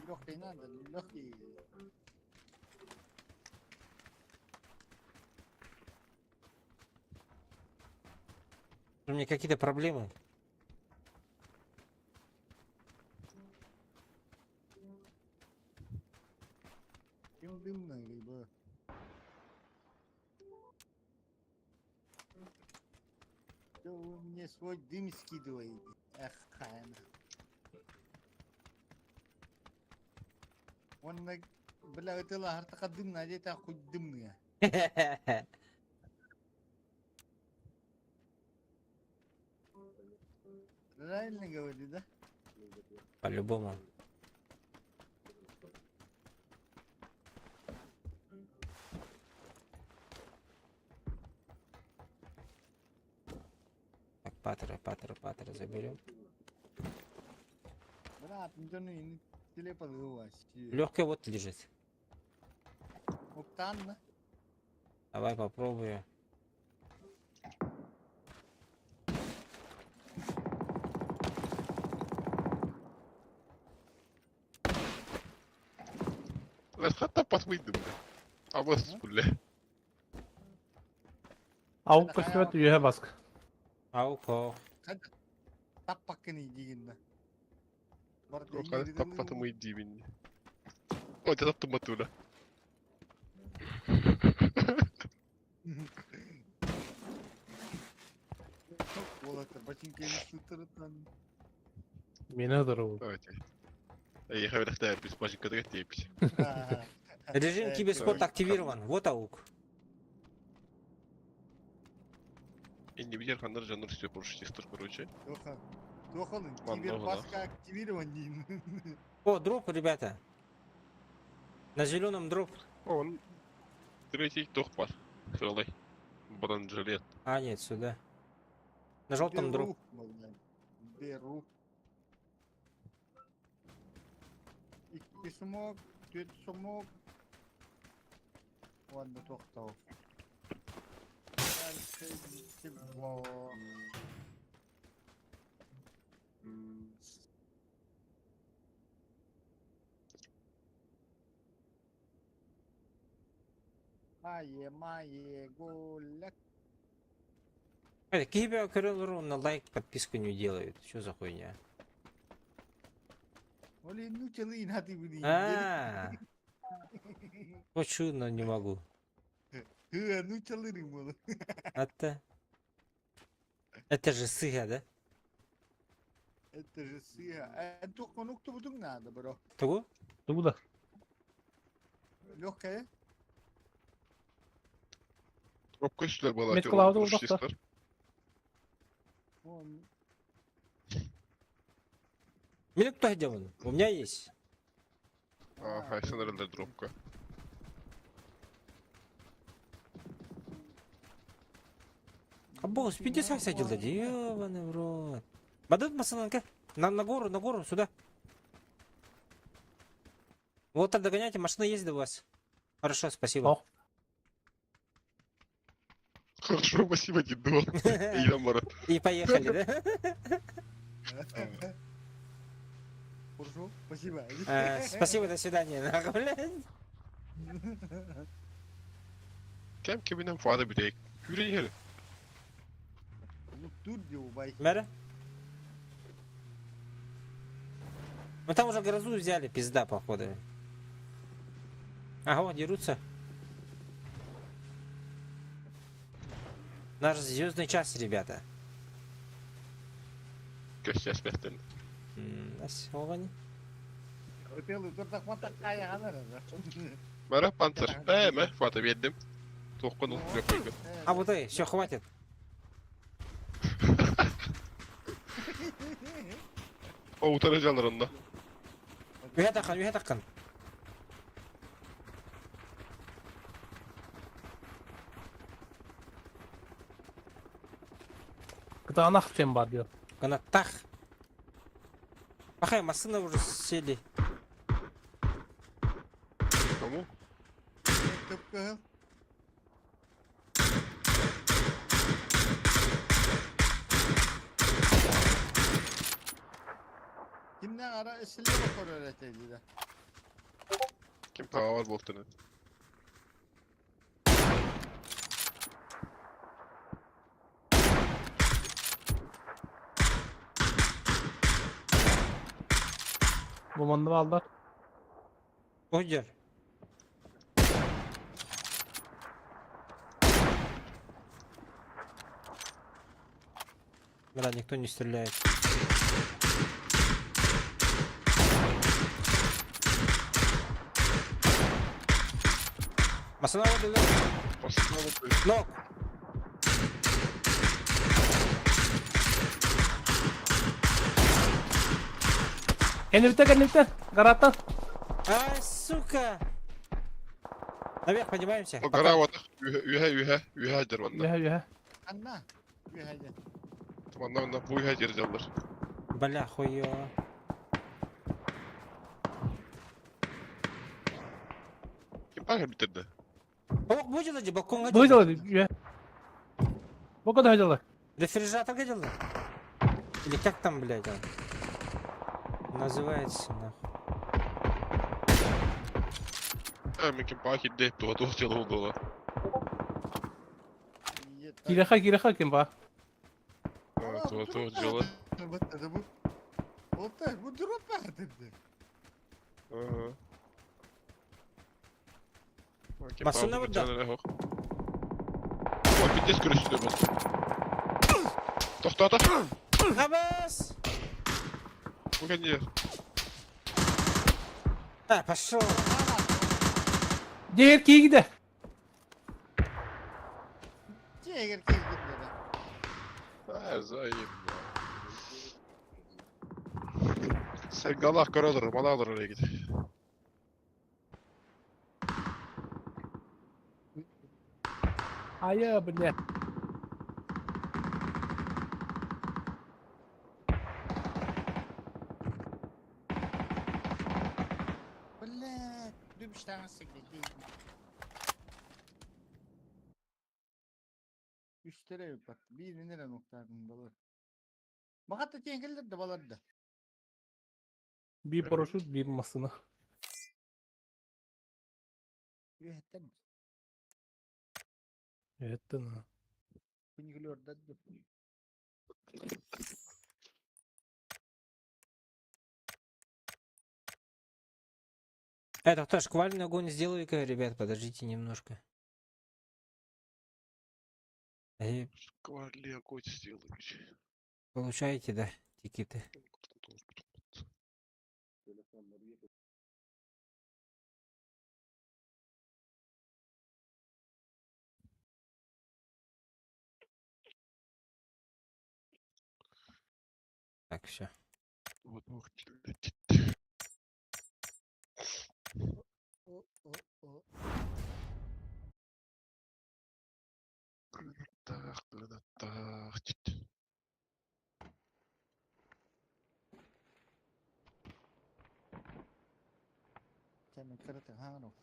Легкий надо, легкий. У меня какие-то проблемы. Чем дымный, либо... Что вы мне свой дым скидываете? Эх, хайна. Он на... Бля, это лагартака дым надеть, а хоть дымные. Правильно говорю, да? По-любому. Так, патры, патры, патры заберем. Брат, не Легкая вот лежит. Октанна. Давай попробую. Хата пасмыйдым, бля. Абас, бля. Аук көстүбэт үөһэ баск. Ауко. Таппаккын дигинна. Таппатым дибин. Ой, таптым батула. Уолаттар бачинканы сытырытан. Миэнэ здоровый. Давайте. Я хавер без башенка тепись. Режим киберспорт активирован. Вот аук. И не видел, хандар жанр все прошу короче. Тохалын, кибербаска активирован дин. О, дроп, ребята. На зеленом дроп. Он третий тохпар. Крылай. Бронежилет. А, нет, сюда. На желтом дроп. Беру. Икки смог, түөрт смог. Уонна тохтоо. Мае, мае, гуляк. Это кибер на лайк, подписку не делают. Что за хуйня? Оли, ну челы нати буди. А, Хочу, но не могу. Ну челы рымолы. Это... Это же сыга, да? Это же сыга. А только ну кто будут надо, бро. Того? Тугу да. Легкая. Тропка үстілер бала. Метка лауды болдақта. Он Милек кто где он? У меня есть. Ага, сенерлер дропка. А босс, 50 садил, да ёбаный в рот. Бадут масананка? На гору, сюда. Вот так догоняйте, машина ездит у вас. Хорошо, спасибо. О. Хорошо, спасибо, дедо. Я марат. И поехали, да? Хорошо, спасибо. Спасибо, до свидания. Нахуй, блядь. Кем кеминен фада битек. Күрен хер. Ну тут где убай. Мэра? Ну там уже грозу взяли, пизда, походу. Ага, вот, дерутся. Наш звездный час, ребята. Көстес бәхтен. Сегодня. Мара панцер. Э, фата бердим. Тоққын ұлт қойгын. А вот и, все, хватит. О, утары жаларында. Үһэ таххан, үһэ таххан. Кытаанах чем бар диyor. Гана тах. Пахай, машина уже сели. Кому? Көпкө. Ара слева көрөр этэ диде. Ким паҕа бар буолтун. Бу манна бааллар. Ходер. Бля, никто не стреляет. Масана вот Нок! Кэннибиттэн кэннибиттэн. Гараттан. А, сука! Наверх поднимаемся. О, гора вот. Үһэ, үһэ, үһэ дьэр манна. Үһэ үһэ. Анна. Үһэ дьэ. Манна манна бу үһэ дьэр дьаллар. Бля, хуё. Ким баар бүтэрдэ? Ох, бу дьыла же, балконга Бу дьыла үһэ. Бу када дьыла. Рефрижератор дьыла. Или как там, блядь, он? Называется, нахуй. А, мен ким баар кирде, туга туох дьыла буолла. Кирэхэ кирэхэ ким ба. Туга туох дьыла. Бу. Ота, бу дроп баар Ага. Массыына бұрда. Ой, пиздец көрүстү бұл. Тоқтата. Абас! Бу кәне. А, пошел. Дьиэр киигидэ. Дьиэгэр киирдэ. А, заебал. Sen galak көрөлөр, мана алыр oraya git. Айа, бля. Бля, дүміш таңасы Үстере бат. Bir nere noktalarında Бакатта теңкелдер да баларды. Bir парашют, bir массына. Үһэттен. Это на. Күнүгүлөрдө. Это кто шквальный огонь сделаю-ка, ребят, подождите немножко. Э, Шквальный огонь сделай. Получаете, да, тикеты? Так, все. Вот, ох, О, о, о. Так, так, Сен кырытын хаҥан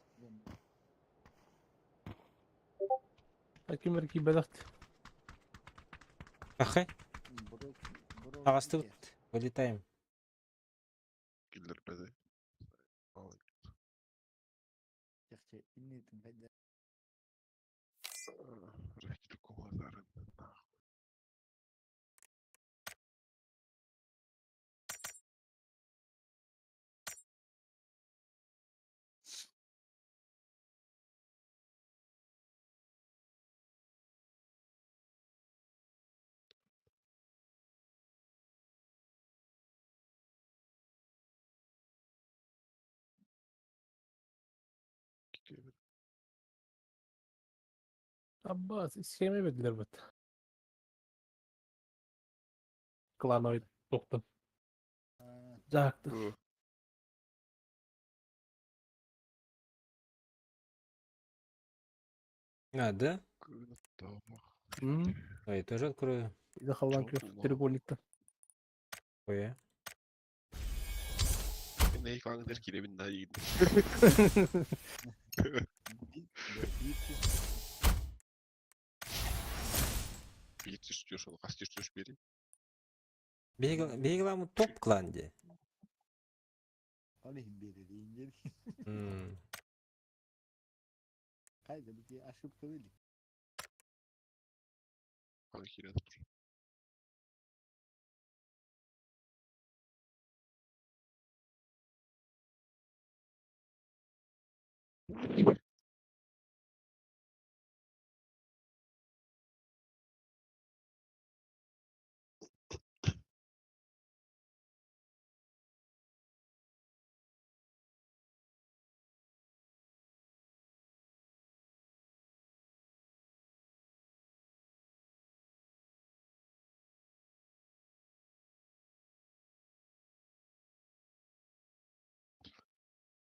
Ким кибедахт. Ахы, ағасты вылетаем. Киллер беде. Аббас, схема бедилер бит. Клановый тоқтым. Жакты. А, да? М? А, я тоже открою. Захаллан Чё күөх треугольникта. Ой, Ne kanka киребин да yiyin. Bir istiyorsun, kaç istiyorsun biri. Бегламу топ кланде. Ол иһин биэрэрин диэн. Хайда бити ошибка были.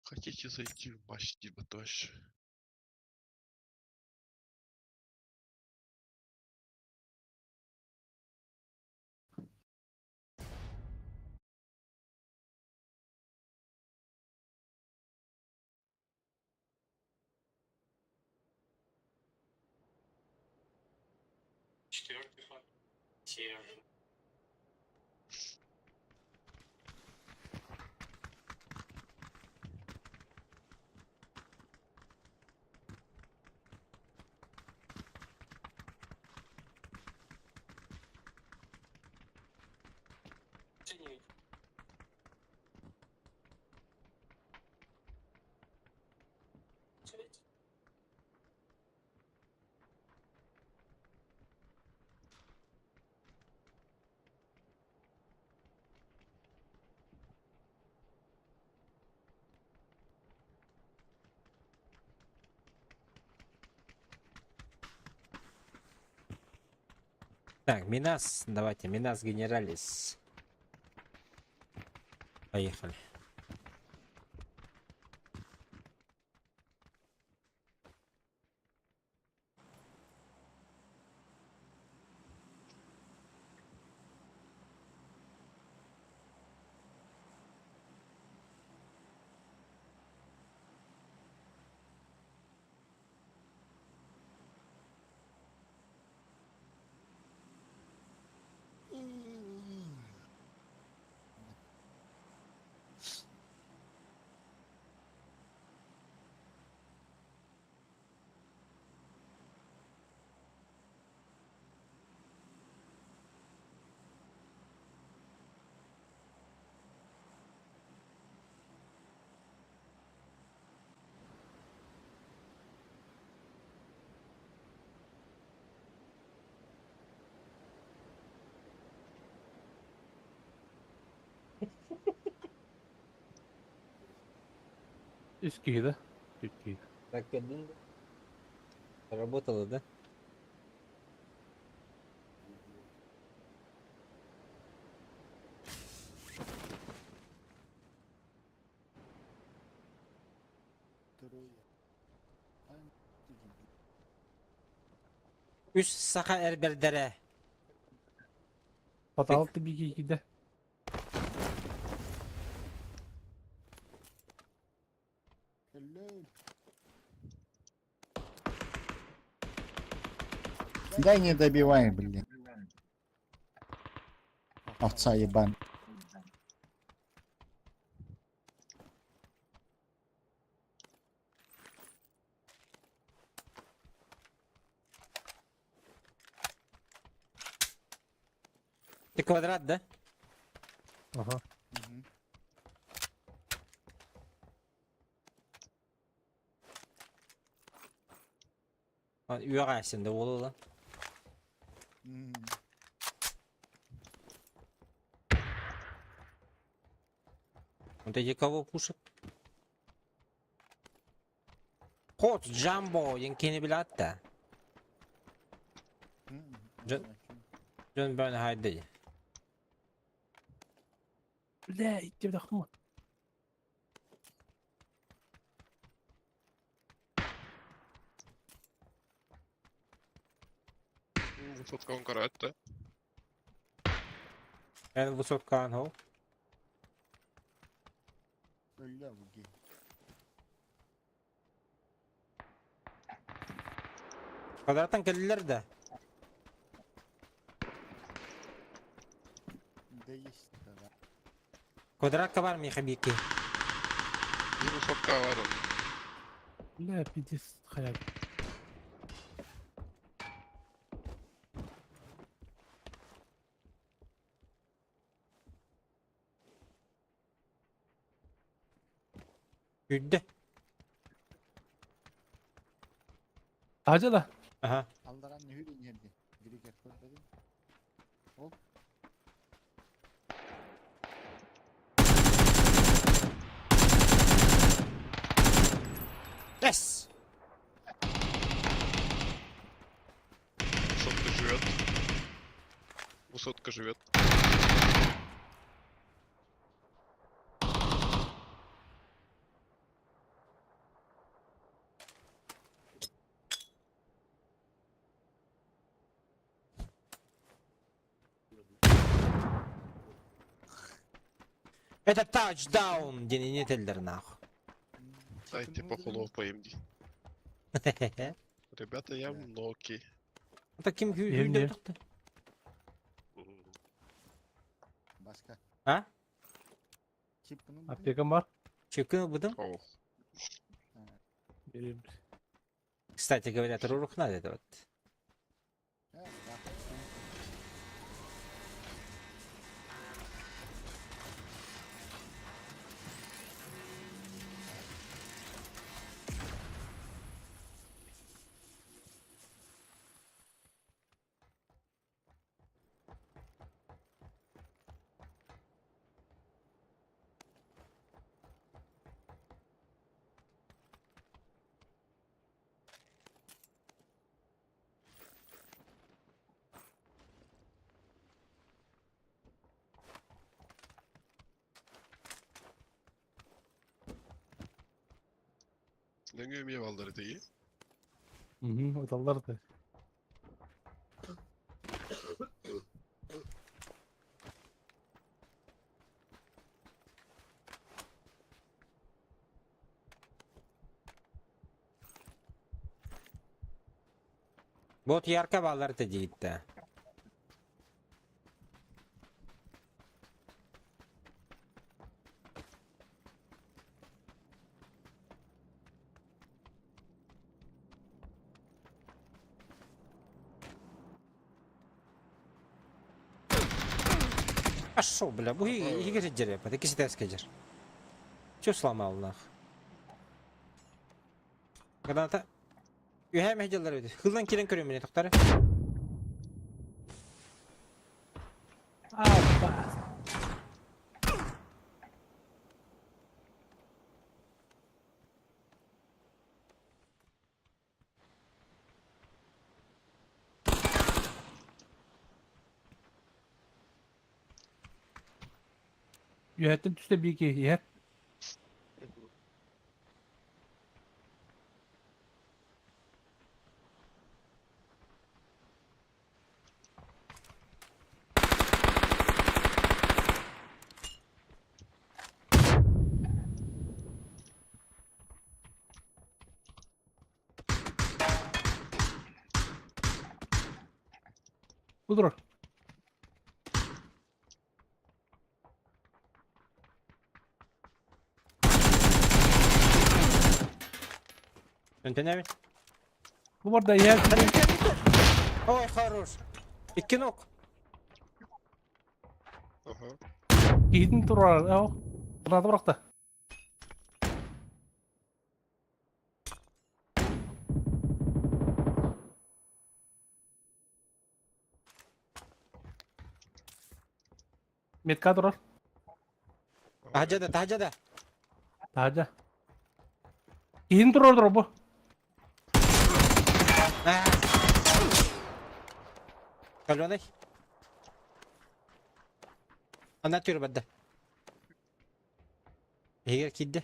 Хотите зайти в матч Диматош? Четвертый факт. Серж. Оценивать. Оценить. Так, Минас, давайте, Минас Генералис. Поехали. Үс киһи да? Үс киһи. Так, один. Работало, да? Трое. Үс саха эр бэрдэрэ. Фаталты биги киирдэ. Hello. Да не добивай, блин. Овца ебан. Ты квадрат, да? Ага. Үөҕээсин да буолла. Вот эти кого пушат? Хот Джамбо, янкини билатта. Дьон бөөн хайды. Бля, икки бдахма. Высотка он карает, да? Эн высотка анхол. Квадраттан келдилер да. Да есть тогда. Квадратка бар миха бики. Высотка бар он. Бля, пиздец, хайа. Үрдэ. Таһдьа да? Ага. Алларан нүһүр иҥэрди. Григер көрдөрүн. Ол. Yes! Высотка живет. Высотка живет. Это тачдаун! Диэн этэллэр нахуй. Дайте похлопаем. Ребята, я в ноки. Таким Евне. күйді. Башка. А? Чипкinin Аптекам бар. Чекин будем? Ох. Берем. Кстати говоря, турурух надо это вот. Нөҥүө эмиэ баллары дии. Угу, оталлар да. Вот ярко баллар дейді. А шо, бля, бу егер жере, это кисетески жер. Чё сломал нах? Граната. Үһә мәһдиләр бит. Хылдан килен көрөм мине токтары. А, бас. Үөһэттэн түстэ биир киһи иһэр. Бу турар. Өнтөнәбит. Бу бар да иһэр. Ой, хорош. Икки ног. Ага. Киһитин турар. Ох. Граната бырахта. Метка турар. Таһдьа да, таһдьа да. Таһдьа. Киһитин турар турар бу. А. Каленый. Ана түр бадда. Егер кидде.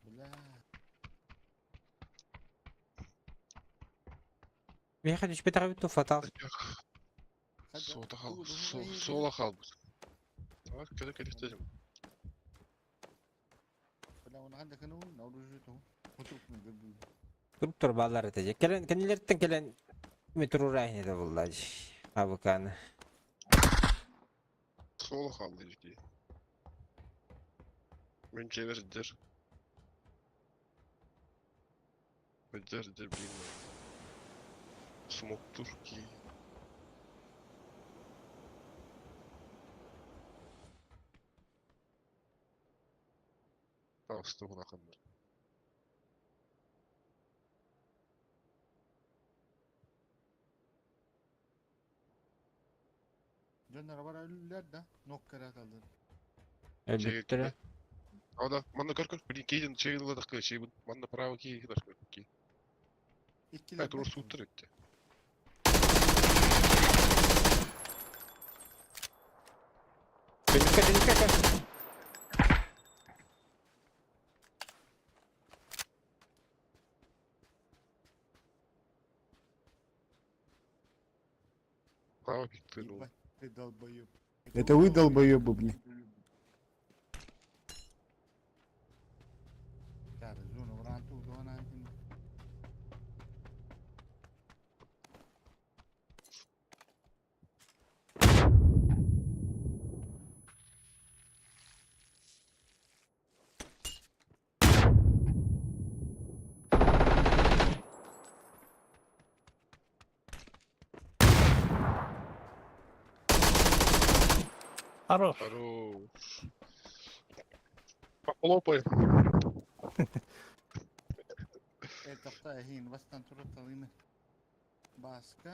Бля. Меха түспет ағабит фатал. Сола хал, сола халбыт. Так, кэлэ кэлихтедим. Туруктар бааллар этэ дьэ. Кэлэн кэннилэриттэн кэлэн метрурааһын этэ буолла АВК-ны. Суола хаалла дии. Мин дьиэбэр сылдьар. Сылдьар сылдьар блин. Смоктур кии. Таҕыста улаханнар. Дьонноро бар өллөр да, ноккараталлар. Өлбүттэрэ. А да, манна көр көр, блин, кейден чейин ыладах чейин, манна право кей көр кей. Иккилэр Ай, турур сууттар өттө. Төнүккэ, төнүккэ, көр. Право пиктырыл. Ты долбоеб. Это вы долбоебы, блин. Хорош. Хорош. Похлопай.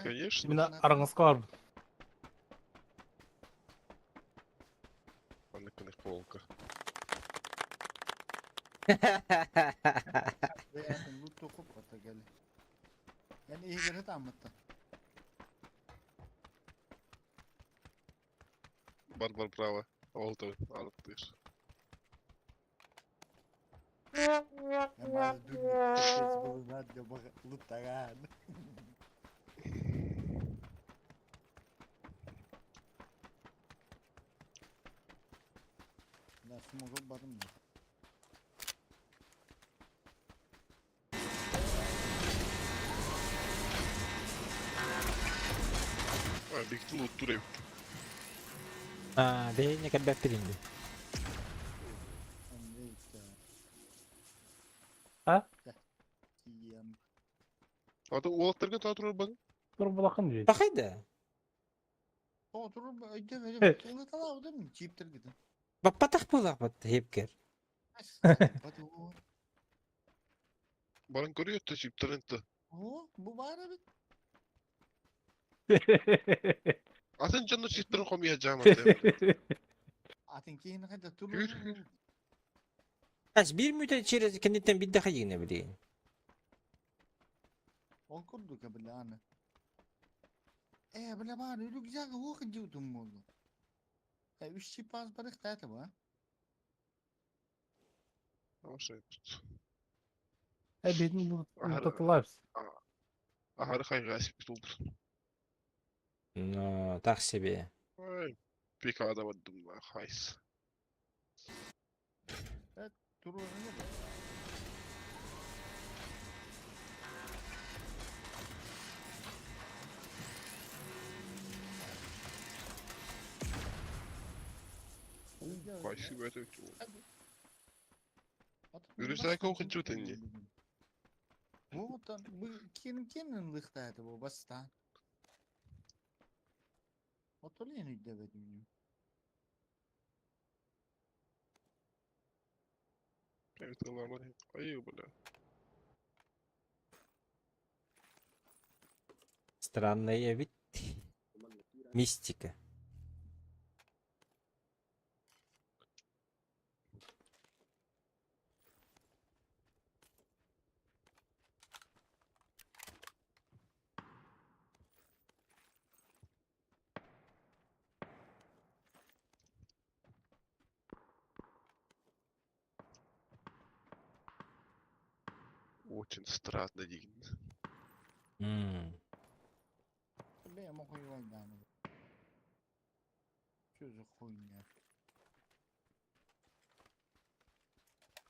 Конечно. Именно аргынска бар. Маннык гынах полка. Бар бар право. Ол то алыптыр. Ай, бигти луттур эбит. А, бэйне кэлбэппит инди. А? Ата уолаттарга таа турар баны. Тур булакын дии. Пахайда. Баппатах буолаахпат хепкер. Баран көрүөттэ чиптэрин та. Атын дьонно чиптэрин хомуйа дьаамата. Күр. Ас биир мүтэ через кэнниттэн бидде хайыгына билигин. Ол курдук бля Э, бля бар, рюкзак ох дьутум болду. Э, үч чипаз барых тата ба. Аша тут. Э, бедин лутатыларс. Ахары хайга спитулбут. Ну, так себе. Ай, пикада бардым хайс. Туру не Хайсы бэт Үрүсээк оох инни. Вот мы кин кин лыхта это бу бастан. Отолен үддебедим. Ай, бля. Странная ведь мистика. Очень странно дигин. Бля, могу Что за хуйня?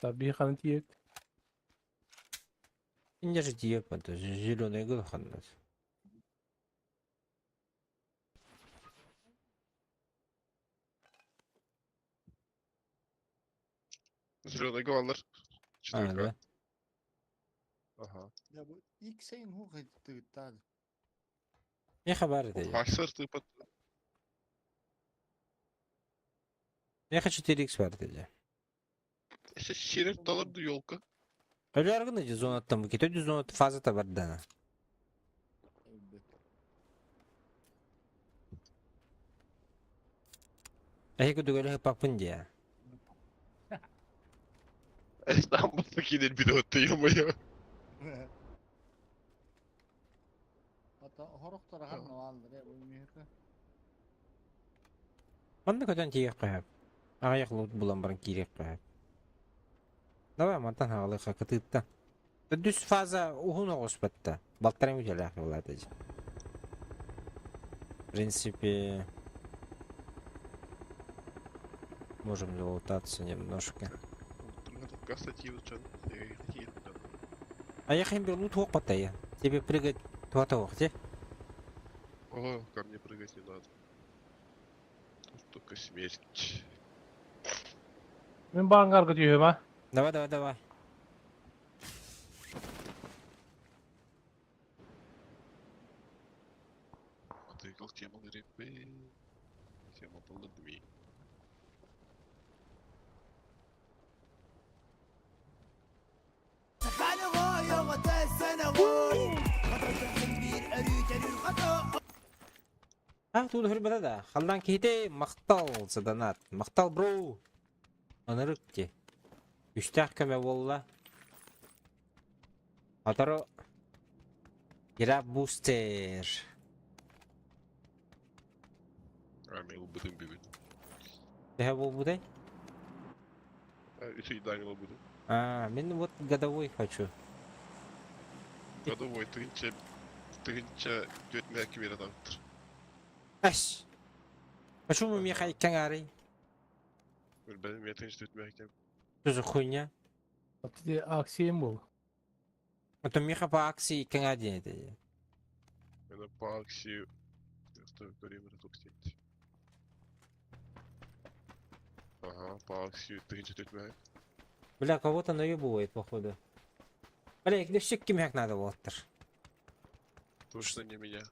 Так, биһи ханан тиийэбит? Инде же тиийэп, это зеленый гылханнас. Зеленый галлар. А, Четверка. да? Ага. Я бу X-ин хуха тыгыттаад. Не хабар это. Хаксар тыпат. Я хочу 4x бар это. Сирен талар ду елка. Өлөргүн эти зона там, китөдү зона фаза табардана. Эһи күдүгөлө папын дия. Там был такие бедоты, ё-моё. Ата хорохтор ханна бааллар э бу миэхэ. Манна көтөн тиийэх көһөп. Аҕыйах лут булан баран киириэх көһөп. Давай мантан хаалыха кытыытта. Төрдүс фаза уһун оҕуспатта. Балтаран үтэлээх буолаата дьэ. В принципе, можем залутаться немножко. А я хим лут хуох Тебе прыгать туата те? О, ко мне прыгать не надо. Тут только смерть. Мин баангарга түһүм а. Давай, давай, давай. Отыграл тему грибы. Тема была две. А, тут хөрбата да. Халдан кихите мактал заданат. Мактал бро. Анырык те. Үстәк көмө болла. Атаро Граб бустер. А, мен убытым бегут. Төһө болбудай? А, еще и Данила буду. А, мен вот годовой хочу. Годовой тынча... Тынча дөтмә кибер адамтыр. Аш. Почему меха иккәң Бен мен тынча дөтмә кем. Что за хуйня? Ати акциям был. Это меха по акции иккәң один это. Мен по акции... Время тут Ага, по акции тынча дөтмә. Бля, кого-то наебывает, походу. Бля, где все кимяк надо вот. Точно не меня.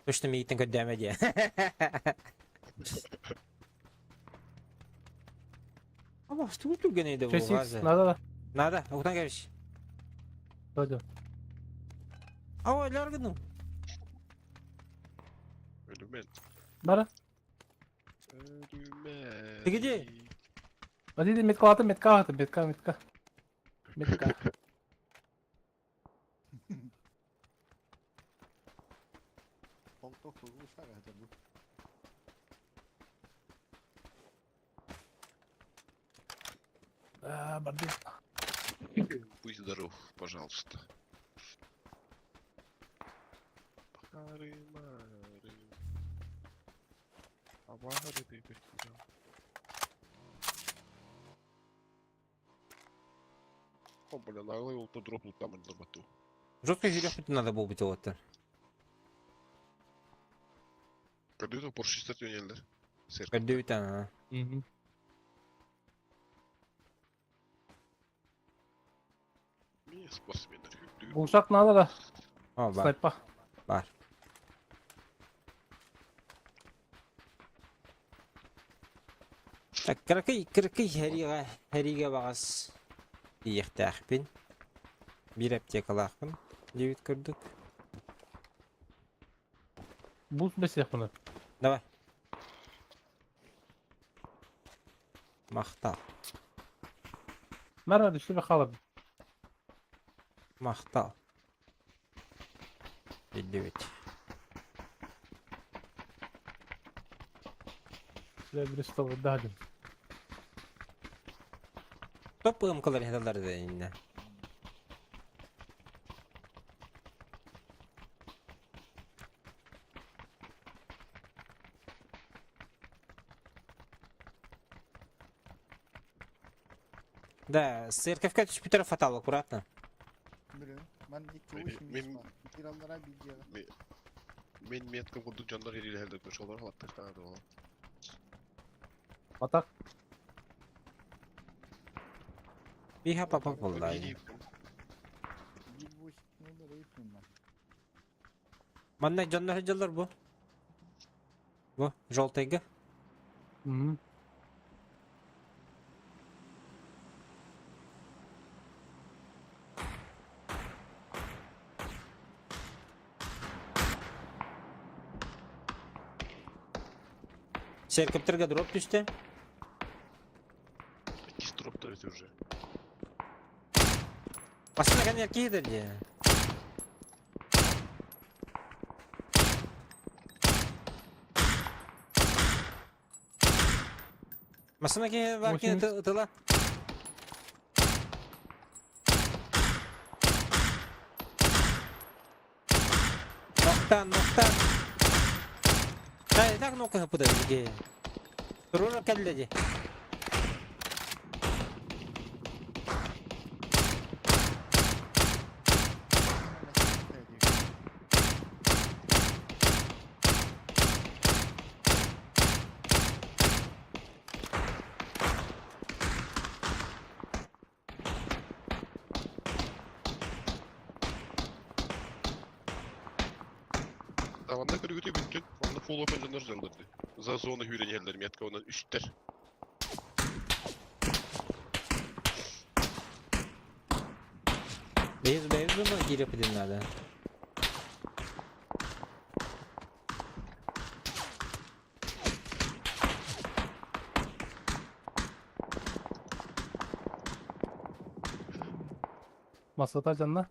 Точно мейтін көддәмәде. Аба, что тут еді бұл 6 газы? надо да. Надо, уктан кәбіш. Пойдем. Ава, ляргыным. Элемент. Бара. Элемент. Ты где? Ати метка аты, метка аты, метка, метка. Метка. Полтох ушага это бу. А, бардым. Будь здоров, пожалуйста. Хары мары. Авары ты потерял. О, бля, наглый то дропнул там на боту. Жестко жүрек надо было быть вот. Когда это Porsche 60 юнелер? Серка. Көрдүбүт ана. Мгм. Не, спортсменер. Булшак надо да. О, бар. Снайпа. Бар. Так, кыракый, кыракый хәрига, хәрига багас. Иехтәхпин. Бир аптекалахпын. Дебит көрдүк. Бус бесех бұны. Давай. Мактал. Мара düştü ve kalır. Мактал. Дебит. Бля, Бристол дадим. Топ ымкалар хедалар да инне. Да, церковька түспүтэр фатал, аккуратно. Билин. Ман икки Мен- үс мис мен- бар. Бир аллара бир жега. Мен метка курдук дьоннор ириилэһэллэр көшөлөр халаттыктаах буолан. Атак. Биха папа болла. Биир Бир восемь ноль рейфин бар. Манна дьоннор сылдьаллар бу. Бу, желтыйга. Мгм. Церковьтерге дроп түстэ. Иккис дроптар эти уже. Басына кәне киһи дии. Масына киһи бар киһи тыла. Ноктан, ноктан. Дай, так нокка хапыда дии. Турура кэллэ дии. Таванда көрүгүтү бүткүн. Онно full open дьоннор дьоннор дии. За зона хүрен метка онон үстер. Бейз бейз зона кирип дин надо. Масата жанна.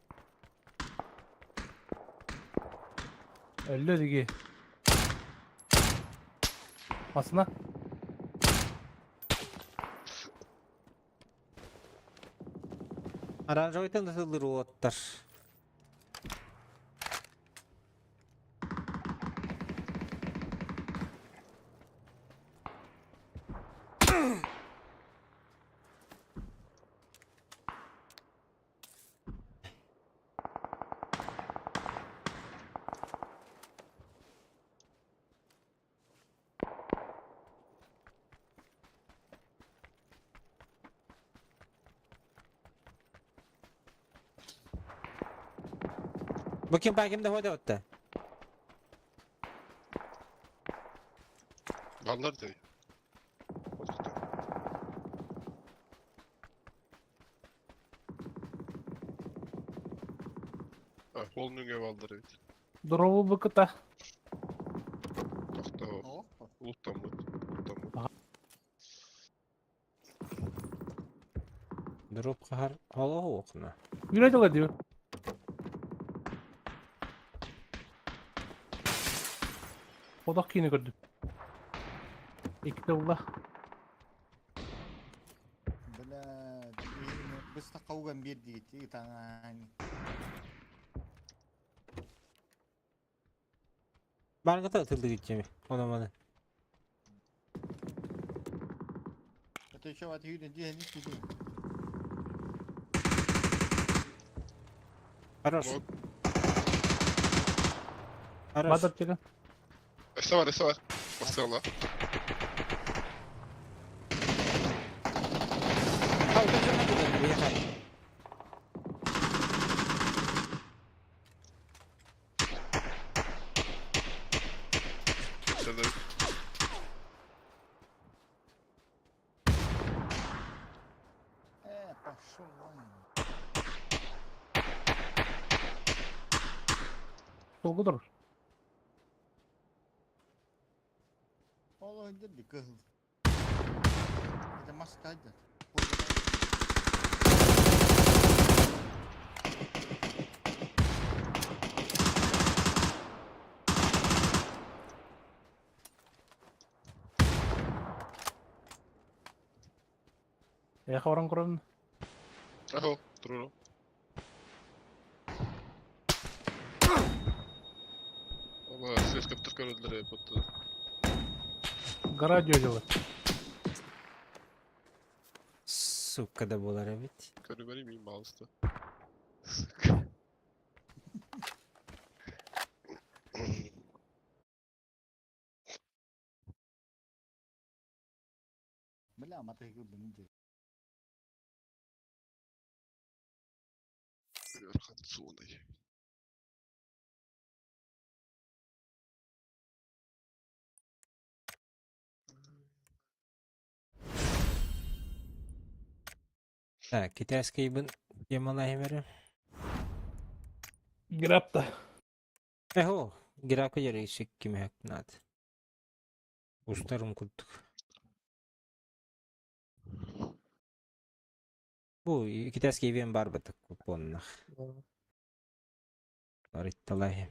Өллө диги. Масына. Оранжевыйтан да тыллыр уоттар. Бу ким баким да хода отта. Баллар дии. Отто. А, полнүңө баллар эбит. Дробу быкыта. Тохтоо. Опа. Улуттаммыт. Улуттаммыт. Дроп хар холо окна. Юрэ дии. Одох киини көрдүм. Иккитэ булла. Бля, быста кауган бир дигит таҥаани. Баргата тылды гитчеми. Она маны. Это еще от юда дьиэ не киди. Хорош. Вот. Хорош. Бадар чека. Эссе бар, эссе бар. Бассала. Ау, ты же надо приехать. Эссе Пошел вон. Долгудур. Ол öldürdü кыһыл. Это маска да. Эхо орон көрөн. Ахо, турура. Оба, слишком көрөлдөр бутты. Гарадио жылы. Сука да буолар эбит. Көрүмэри мин балыста. Сука. Бля, матыгы бинди. Верханцоной. Так, китайскайбын темалаһым эрэ. Граб-то. Эхо, грака дьарыйсык кимэһэк наада. Устарым курдук. Бу китайский ивен бар бытык купоннах. Арытталаһы.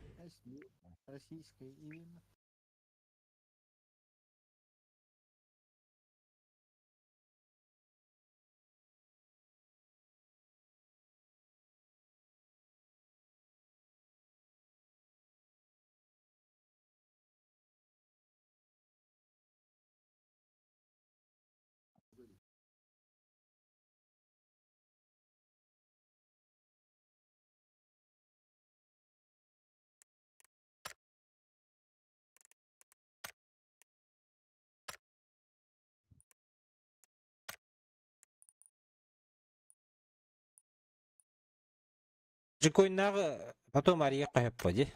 Российская именно. Жикойнааҕы потом арыйа хаһыппа дии.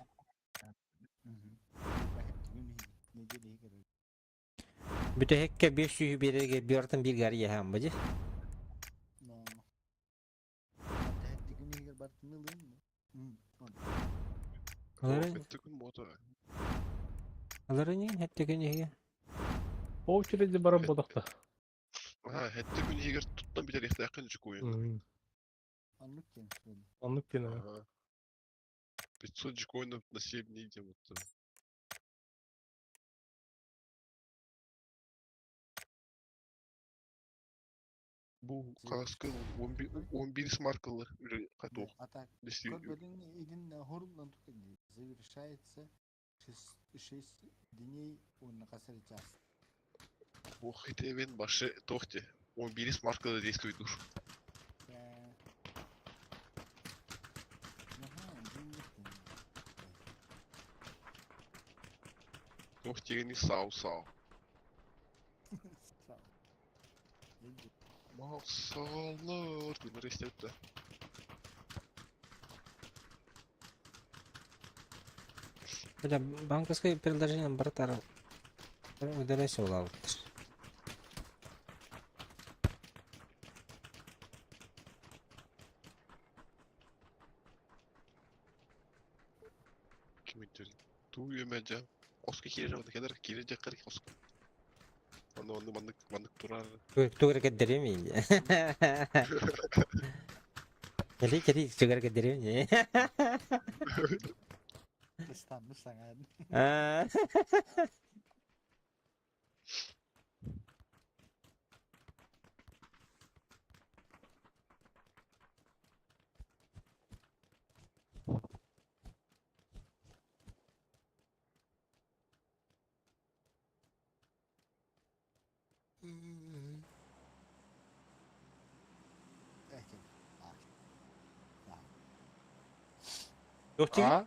Бүтэһиккэ биэс сүүһү биэрэргэ биэртэн бииргэ арыйаһаамба дии. Алары хэттэ күн иһигэр. По очереди баран бодохто. Аа, хэттэ күн иһигэр туттан бүтэриэхтээххин жикуйун. Оннук диэн. Оннук диэн. 500 жикоинов на 7 дней диэн вот. Бу кааскы 11 маркалы каток. А так, завершается 6 дней он касар час. Ох, итебен башы тохте. 11 маркалы действует уж. Туох диэни сау-сау. Мал-саллар диэн истэттэ. Бля, банковское предложение братар удаляйся улаабыттар. Ким интер Туу үөмэ дьэ хоско киирэр уонна кэлэр киирэр дьахтар хоско. Онно онно маннык маннык турар. Тугу эрэ кэрдэриэм иин. Кэли кэли тугу эрэ кэрдэриэм иин. Ыстанны саҥаан. Туох диигин? А?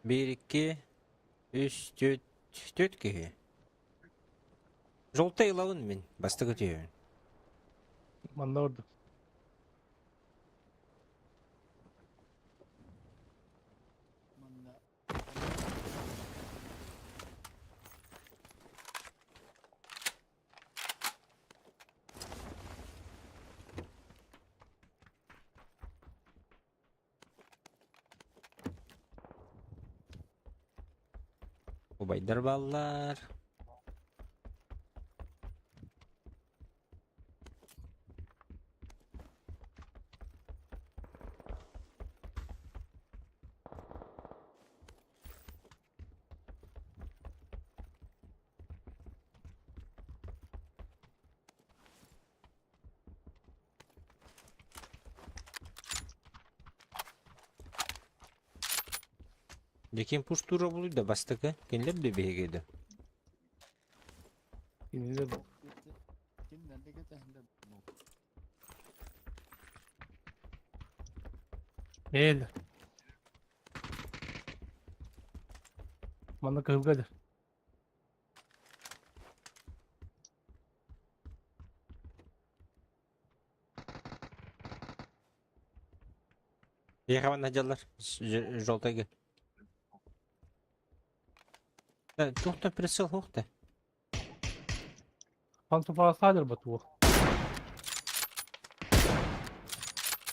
Биир, икки, үс, түөрт, түөрт киһи. Желтый ылабын мин, бастакы түһүн. Манна ордук. Убайдар бааллар. Дьэ ким пуштуура булуйда бастакы? Кинилэр да биһиги да. Кинилэр Кинилэргэ тэһиллэр Эл. Манна кыһылга дэр. Эйиэхэ манна дьаллар желтайга. Туохтан прицел суох да? Пантуфаасаадыр батуох.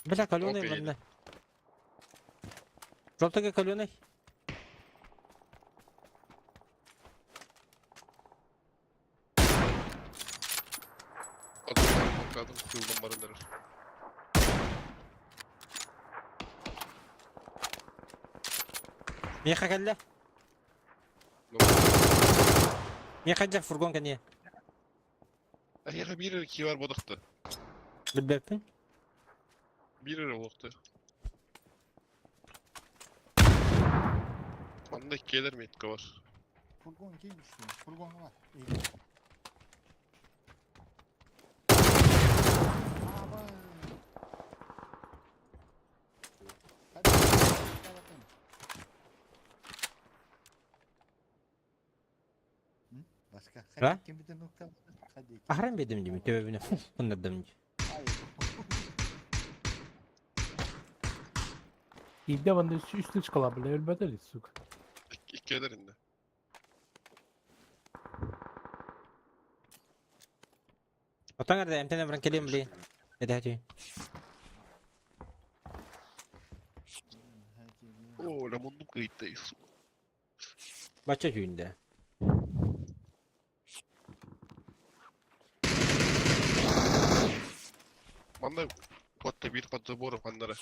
Бля, каленый Окей. манна. Желтайга каленый. Adamlar bakalım kırıldım barınları. Миэхэ кэллэ. Миэхэ дьэ фургон кэнниэ. Эһиэхэ биир эрэ кии бар буолуохта. Билбэппин. Биир эрэ буолуохта. Манна иккиэлэр метка бар. Фургон кийбишти. Фургон бар. Аба. Hadi. Bakayım. Hı? Başka? Ha? Hadi kim bir nokta var? Hadi. Аһаран биэрдим дии төбөбүнэ гыннардым дии. Hayır. Иде манна үстү чыкала бile өлбөтө сука. Иккиэлэр инде. Отон эрдэ эмтэнэ баран кэлиэм били. Эдээти. Оо, ламоннум кыйтта сука. Бачча түүндэ. Манна куотта биир под забором ханнара.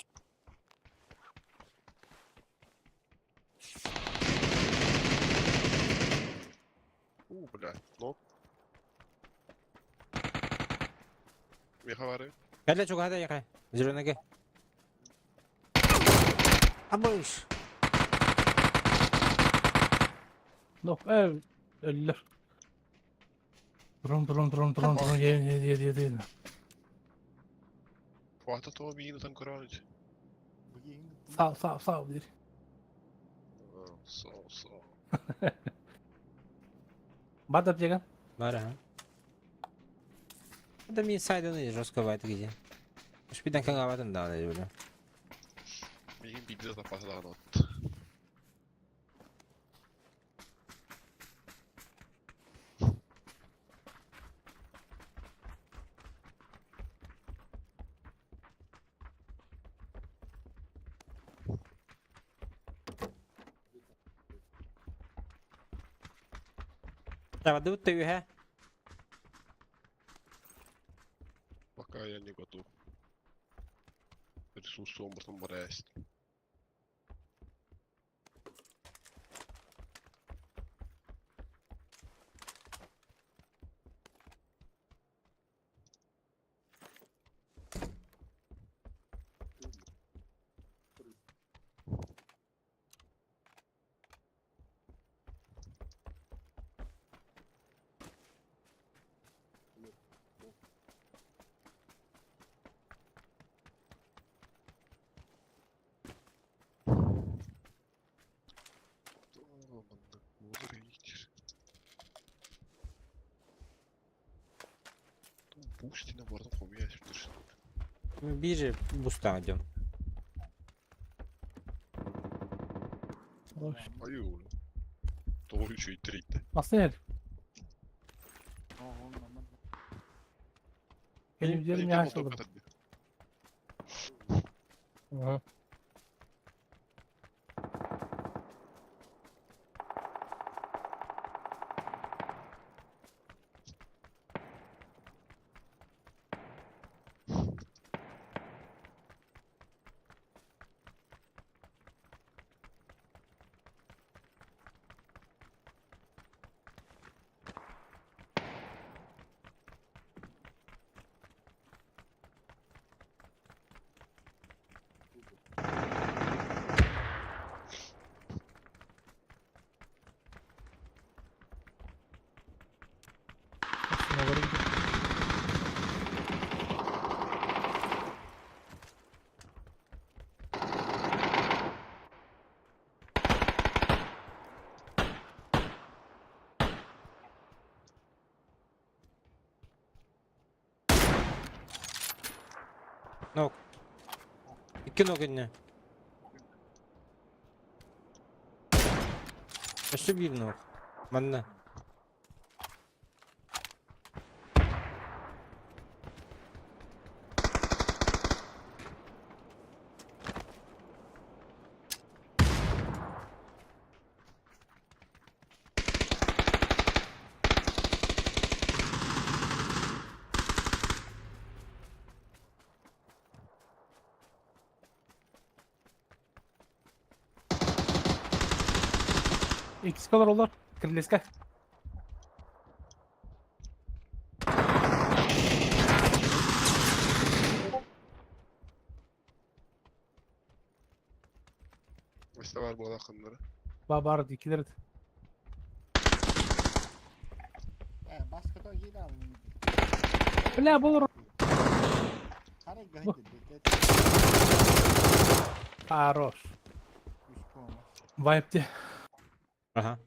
У, бля, но. Миэхэ бары. Кэлэ чугаһата яха. Зеленэгэ. Абыш. No, өллөр. Турун турун турун турун турун е е е е е. Хвата тоҕо миигин ытан көрөҕүн Сау сау сау диир. Со, со. Бар аптека? Бар аха. Это мин сайданы жестко где. Шпидан каңаватын да бля. Миигин биирдэ запасдаан от. Давай, ты үһэ. Пока я не готов. Ресурсы образом барасть. Бустина бардан хомия Биир бустаҕа дьон. Аю. Тоҕо үчүгэй Басын Benim yerim yaşladım. Hı. Нок. Икки ног иннэ. Өссө биир ног. Манна. Иккис олороллор. Крылеска. Өссө баар буолааххыннара. Ба баар иккилер. Э, баската киирэ Бля, болор. Хара гайды. Хорош. Вайпте. Ага.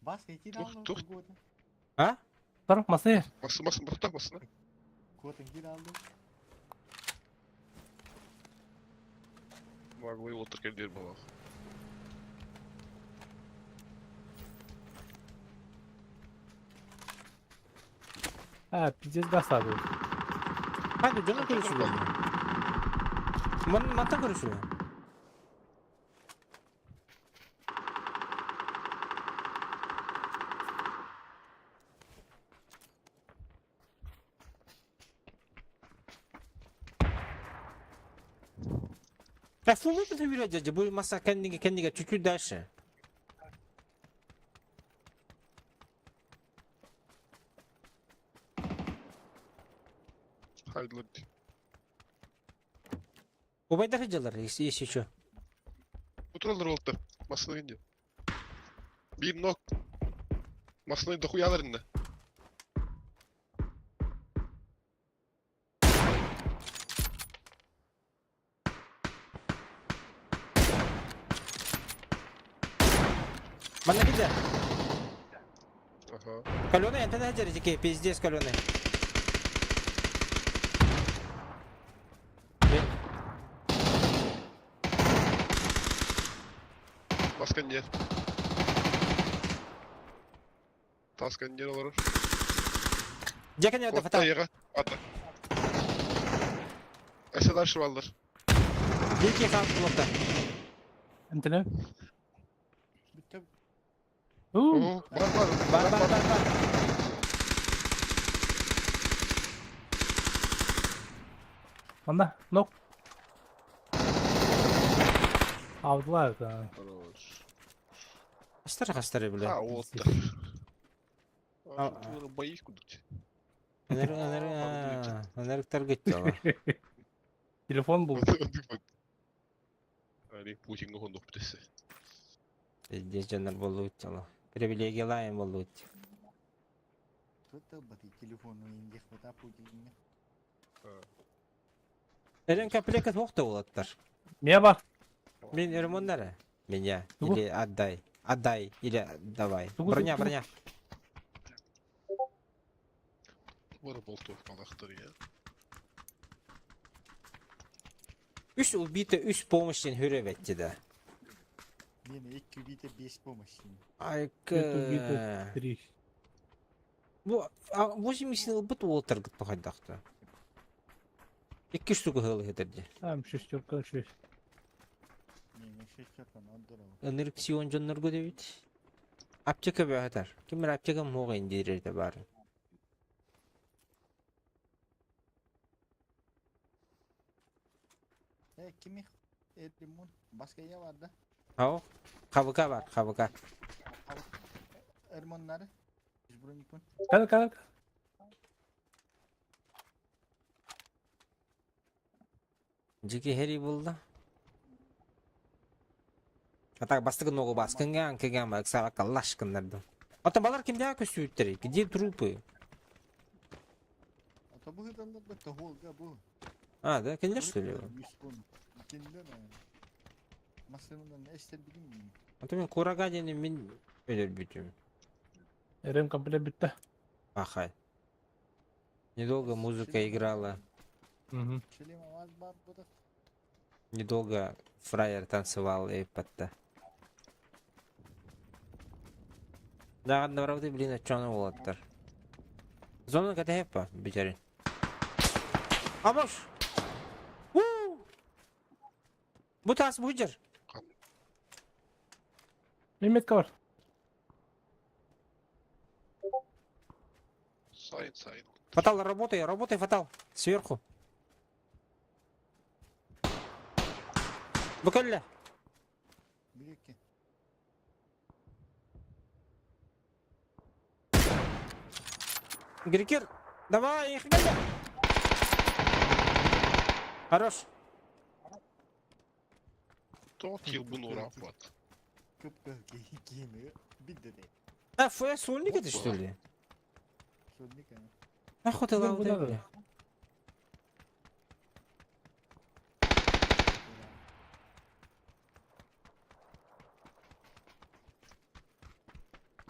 Баска киирэ Тух, тух. А? Тар, масыр. Масы масы мұртта масына. Котын киирэ алды. Маглы отыр келдер балах. А, пиздец гасады. Hadi canım görüşürüz. Man manta görüşürüz. Ya full bir bir Bu masa kendine kendine чуть-чуть дальше. Хайдлар. Убайдар дьалар, если есть еще. Отыралар олтар. Масына инде. Bir нок. Масына дохуялар инде. Манна киде. Ага. Каленый, антенна дьики, пиздец каленый. Маска нет. Таска не олорор. Дьэкэн это Котта фата. яга. Ата. Эсе дальше балдар. Дики хам блокта. Антена. Бүтті. У, О, бар бар. Бар бар бар бар. анда, нок. Алдылар да. Хорош. Астар хастары бля. А, вот. А, Боись куда-то. Энер энер таргет Телефон был. Али Путин гондук битесе. Пиздец дьоннор болуут чало. Привилегиялаем болуут. Кто-то баты телефону индех бата Путин. Эрен каплекет мохта улаттар. Меня бар. Мен ремоннары. Меня. Тугу? Или отдай. Отдай. Или давай. Тугу, Броня, тугу. броня. Бара болтов балахтар я. Үс убито, үс помощен хүрөбетти да. Мен екі убита бес помощи. Айка. Убито три. Бу 80 ылбыт уолтар гыт пахайдахта. Икки штука хылы хетерди. Там шестерка, шесть. Мен шестерканы отдырау. Энерксион жоннорго дебит. Аптека бәхатар. Кимер аптека моға индирерде бар. Э, кими? Эдмун. Баска я бар да. Ау. Хабыка бар, хабыка. Эрмоннары. Броникун. Када, када. Жеке хери болды. Атак бастыгы ногу баскынган, кыган бак сабак аллашкыннарды. Ата балар кимде көсүүттер? Где трупы? А то бұл адамдар да тоголга бұл. А, да, киндер что ли? Киндер. Масымдан эстер билим. Ата мен курага дени мен өлөр бүтүм. РМ комплект битті. Ахай. Недолго музыка играла. Угу. Шлем аваз бар будет. Недолго фраер танцевал и подта. Да, правда, блин, отчёны уолаттар. Зона кэтэһэппа, бүтэрин. Абаш! Уу! Бу таас бу дьэр. Меметка бар. Сайын, сайын. Фатал, работай, работай, Фатал. Сверху. Бу кэллэ. Билекке. Грикер, давай, их кэллэ. Хорош. Тоҕо килбун урааппат. Кып-кызыл киими бидде де. А, фу, сольник это что ли? Сольник ана. Нахуй ты Ну, лаудай, куда бля.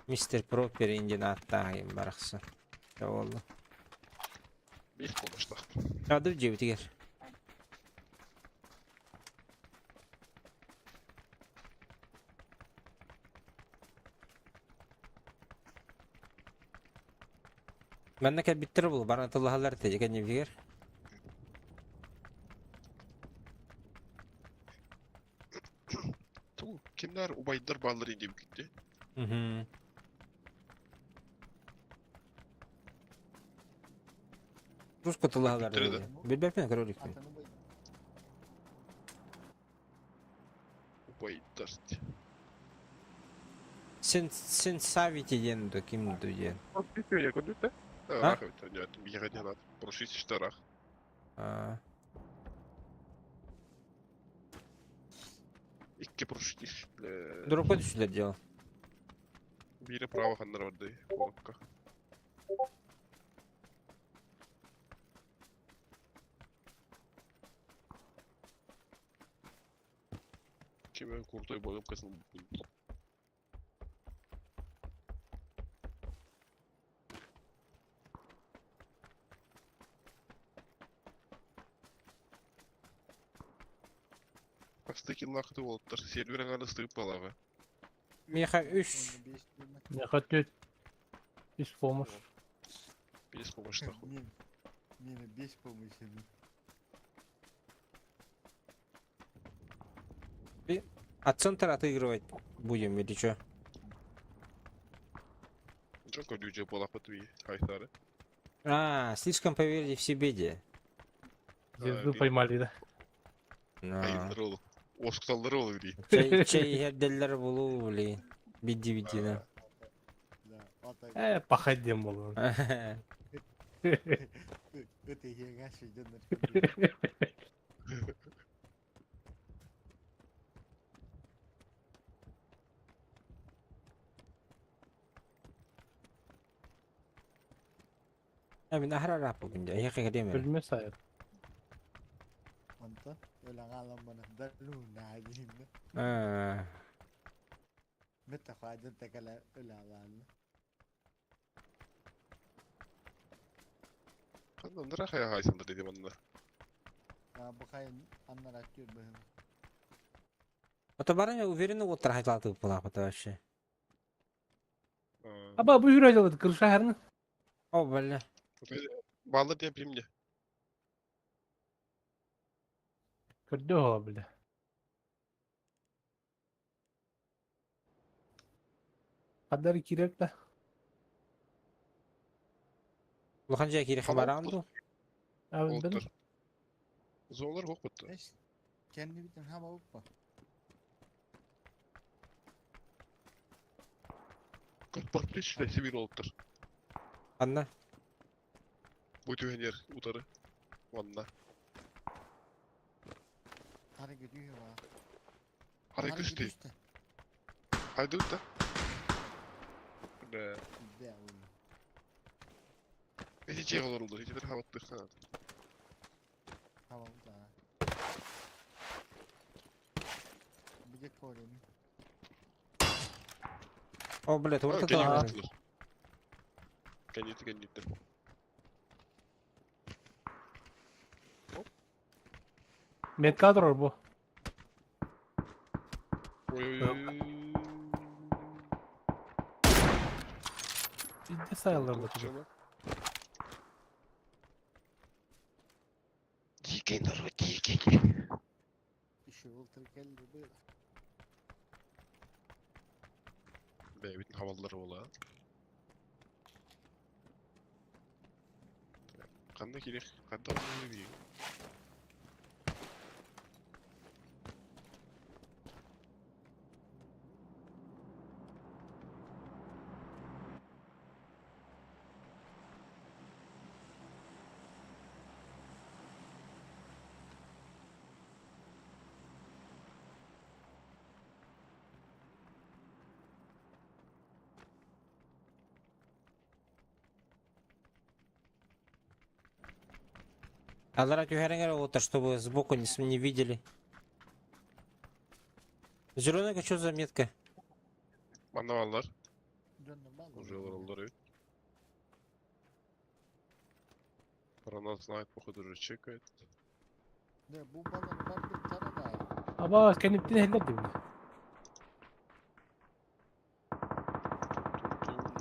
Мистер Пропер индин аттааһын барахсан. Буолла. Биир куоластаах. Ады дьиэбитигэр. Манна кэлбиттэр буолу баран тыллаһаллар этэ кэннибитигэр. Ту кимнэр убайдар бааллар диэбиккит Мгм. Руско тыллаһаллар Бүттэрэ да. Билбэппин көрө иликпин. Атаны бай. Убайдар. Сен сенсавити диэн да ким ду диэн. Көрдүтэ? А? Рах биһиэхэ Прошить штарах. А, Икки прошить. Дуракка түсүлэр дьол. Биирэ право ханнар барды. Куоракка. Ким куртой боюм кызыл. Астыкин лакты болуттар. Сервер аңаны стыып балаға. Миэхэ үс. Оны беш деймін. Не хотеть. Без помощи. Без помощи нахуй. Мен, мені беш помощи. От центра отыгрывать будем или чё? Жок көрдүү болапыт би айтары. А, слишком поверили в себе де. Звезду поймали, да? Но. Айындар ол. Оскуталдар ол бири. Чай чай иһэрдэллэр булуу, блин. Бидди биддина. Да, ата. Походим был. Өте еңаш үйден. Мин аһара раппын дьэ. Эһиэхэ кэлиэм эрэ. Бөлмө сайыр. Онтон өләң алам бана далуна деймін. А, Мета хвадын текеле өлә аланы. Ханнан рахая хайсандар деди манна. А бу хайын аннар актер быһын. А то баран уверенно уоттар хайлаатык буолаахпыта вообще. Аба бу жүрө жылы крыша хәрне. О, бля. Баллар диэн примне. Көрдө ола биле. Кадар кирек да. Улахан дьиэ киириэххэ бараҕын дуу? Абын Олтар. Зоолар хокпуттар. Эш кенди битен хаба уппа. Кырпак сүлэси бир олтар. Анна. Бу түһэнер утары. Манна. Тары көтү ба. Арай күсти. Хайдыт да. Да. Да, ол. Эти чей олорулду. Эти бир хабаттык. Хаба да. Биге корем. О, блядь, уорта тыллар. Кеннити кеннити. Метка турар бу. Ой-ой-ой. Иди сайыллар бу тебе. Дикий народ, дикий. Еще ултра келли было. Бэйбитин хаваллары була. Ханна кирих, ханна олуй Алара түһэрин вот, чтобы сбоку не видели. Зеленый, что за метка? Манна баллар. Дьон нормально. Уже олороллор эбит. Про нас знает, походу, уже чекает. Да, бу балар бар бир тарада. Аба кэнниттэн иһэллэр дии. Ту-ту-ту.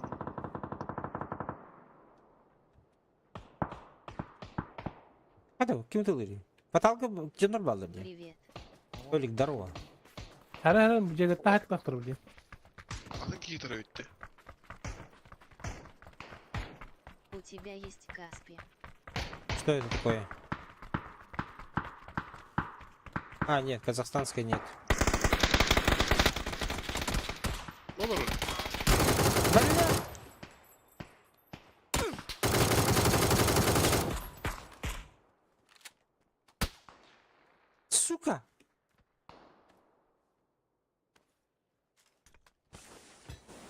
Хата, ким ты Поталка где нормально где? Привет. Толик, здорово. Хара хара бу жерде тахат кахтыр бу. Атын киитер эбитти. У тебя есть Каспи. Что это такое? А, нет, казахстанской нет. Олорор. Бля! Сука!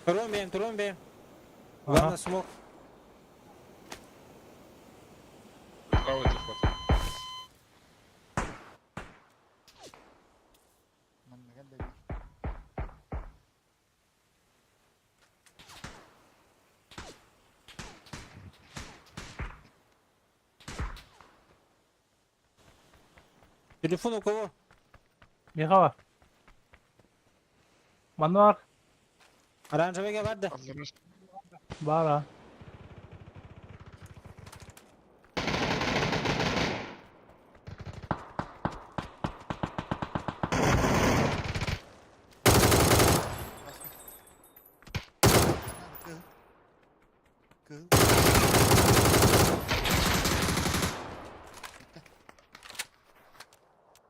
Турумбием, турумбием. Главное, смог. Правый захват. Манна келли. Телефон у кого? Михава. Мануар Оранжевый говорит, Алларас. бара. Кыл. Кыл.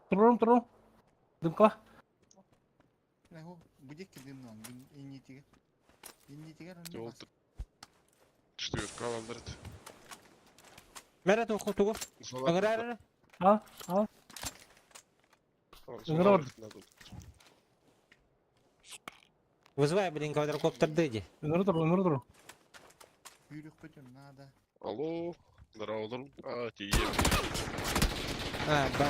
Турум турум. Дымкла. Наху, будет кидым нам, иннитиге. Иннитиге Ол Четверка алалар. Мәрәт оқу тугу. Аңырар. Ал, ал. Ыҥырор. Вызывай, блин, квадрокоптер Дэдди. Ыҥыры тур, ыҥыры тур. Күйрük бүтүн надо. Алло. Здорово, олорум. А, тиийем. А, бля.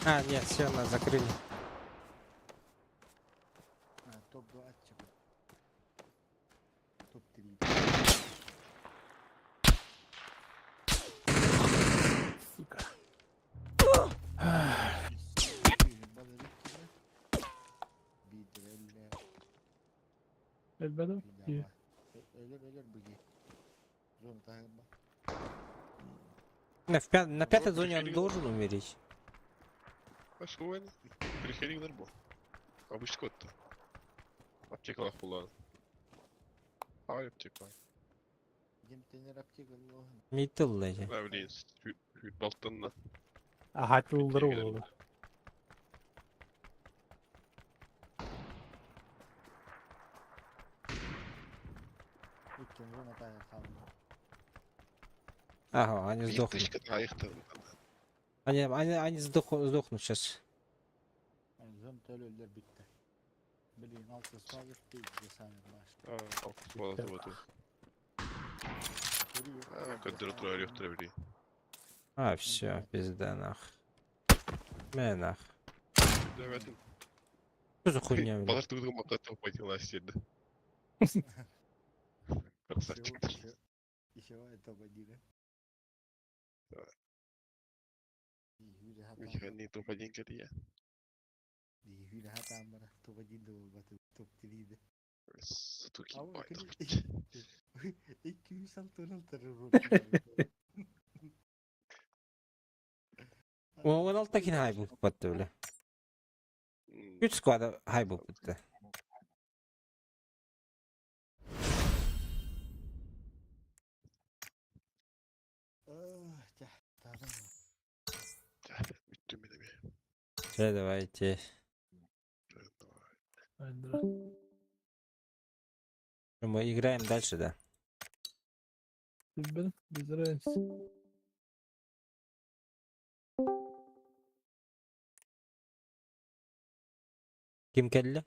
А, нет, все, нас закрыли. А, топ-2 атчы. Топ-3. Сука. Элбэдим. Өлөр өлөр буги. Зона тагын ба. На пятой Вот, зоне он пришли. должен умереть. Пошел Переходи норбо. Обычный код-то. Аптекалах була. Ай, аптека. Гемтенер аптека лоһын. Митл эти. Да, блин, балтанна. Аха тылдыр oldu. Үткен зона тагын калды. Ага, они сдохнут. Тычка таайыхта. Они сдохнут сейчас. Зона төлөлөр битте. Блин, алты салып дейт десанер баш. А, була вот. А, көддөр турар юктур блин. А, все, пизда нах. Мэ нах. Дәвәтин. Что за хуйня, блин? Балар тугдугу мата топайтын стерди. Красавчик. Еще это один. Михаил топ-1 кэлиэ. Суки Он алтакин хай буппатты бile. Үч склада хай буппутта. Бүттүм мин эмиэ. Чэ, давайте. Давай. Мы играем дальше, да? Билбэтим, без разницы. Ким кэллэ?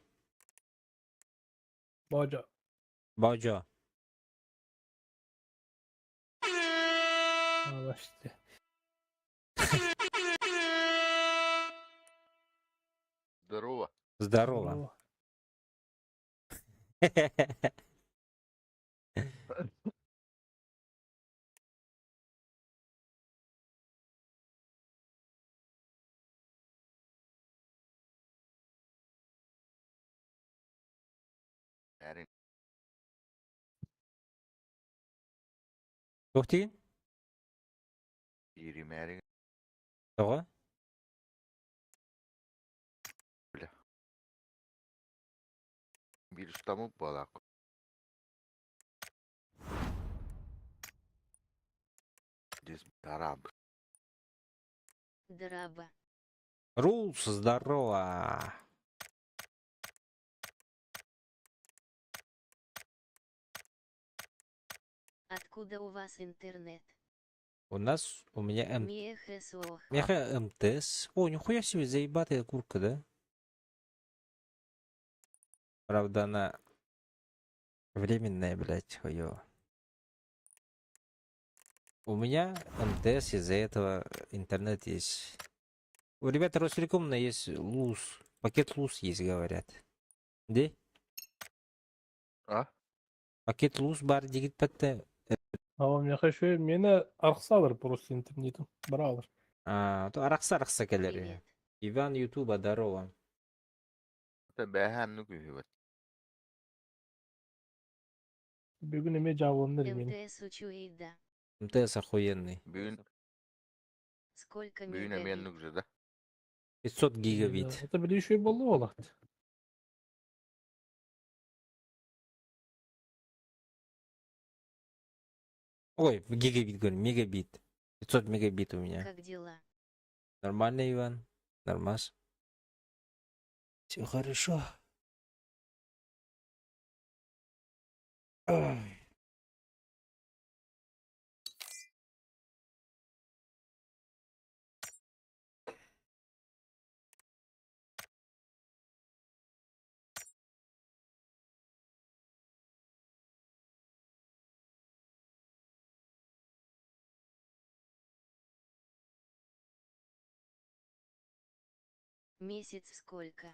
Баадьа. Баадьа. Алашты. Здорово. Здорово. Эрин. Туох диигин? Иримээри Тоҕо? бля. Биир устаммыт буолаах. Здесь тараб. Драба. Рулс, здорово. Откуда у вас интернет? У нас, у меня М... Мех СОХ. Меха МТС. О, нихуя себе, заебатая курка, да? Правда, она временная, блядь, хуёво. У меня МТС, из-за этого интернет есть. У ребят Ростелекома есть ЛУС. Пакет ЛУС есть, говорят. Где? А? Пакет ЛУС баар диигит баттэ. А миэхэ үчүгэй миэнэ арахсалар просто интернетим баралар. А, то арахса-арахса кэлэр. Привет. Иван Ютуба, здорово. Это бэһээн күһүбэт. Бүгүн эмиэ дьаабыланнар миэнэ. МТС үчүгэй да. МТС охуенный. Бүгүн Сколько бүгүн эмиэ мегабит? нүксэ да. 500 гигабит. Это били үчүгэй буолла буолаат. Ой, гигабит говорю, мегабит. 500 мегабит у меня. Как дела? Нормально, Иван? Нормас? Все хорошо. Ой. Месяц сколько?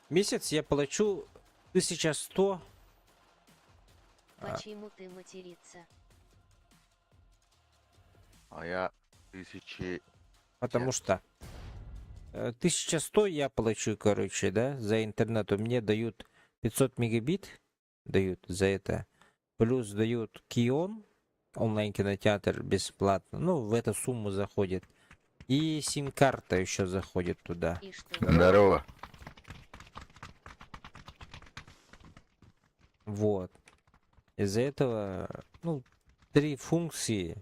Месяц я плачу 1100. А. Почему ты материться? А я тысячи Потому что 1100 я плачу, короче, да, за интернет. У меня дают 500 мегабит, дают за это. Плюс дают Кион, онлайн-кинотеатр бесплатно. Ну, в эту сумму заходит. И сим-карта еще заходит туда. И что? Здорово. Вот. Из-за этого, ну, три функции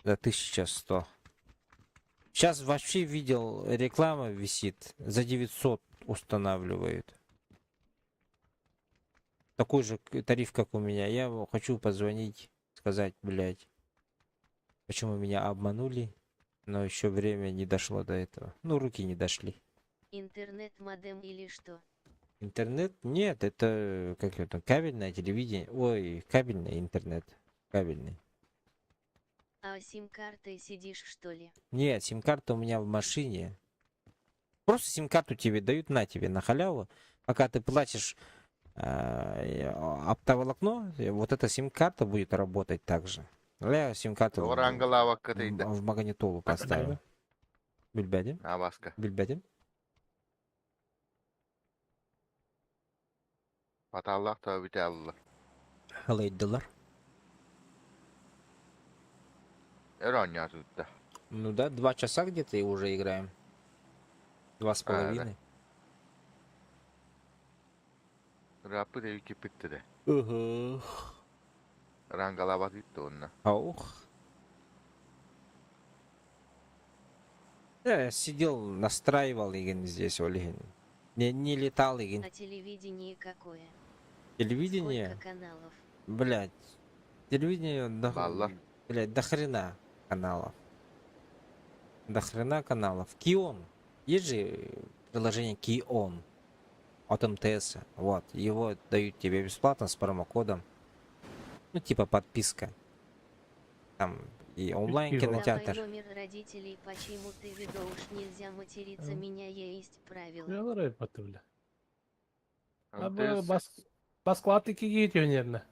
за 1100. Сейчас вообще видел, реклама висит, за 900 устанавливают. Такой же тариф, как у меня. Я хочу позвонить, сказать, блядь, почему меня обманули, но еще время не дошло до этого. Ну, руки не дошли. Интернет-модем или что? Интернет? Нет, это как это, кабельное телевидение. Ой, кабельный интернет. Кабельный. А сим-картой сидишь что ли? Нет, сим-карта у меня в машине. Просто сим-карту тебе дают на тебе, на халяву. Пока ты платишь оптоволокно, вот эта сим-карта будет работать также. Я сим-карту Тоҕо рангалаабакка тыйда? в магнитолу поставил. Билбэтим. Набаска. Билбэтим. Баталлах тоо бүтэ алла. Ылайдылар. Өр оонньоотутта. Ну да, 2 часа где-то и уже играем. Два с А, да. половиной. Раппы да кипитте. Угу. Рангалаабат итте онна. Аух. Я сидел, настраивал игин здесь, Олегин. Не летал игин. А телевидение какое? Телевидение, Сколько каналов? блядь. Телевидение, до, Балла. блядь, до хрена каналов. До хрена каналов. Кион. Есть же приложение Кион от МТС. Вот. Его дают тебе бесплатно с промокодом. Ну, типа подписка. Там и онлайн Кион. Давай кинотеатр. номер родителей, почему ты ведешь, нельзя материться, меня есть правила. Я бля. А МТС. бас басклаты кигит наверное.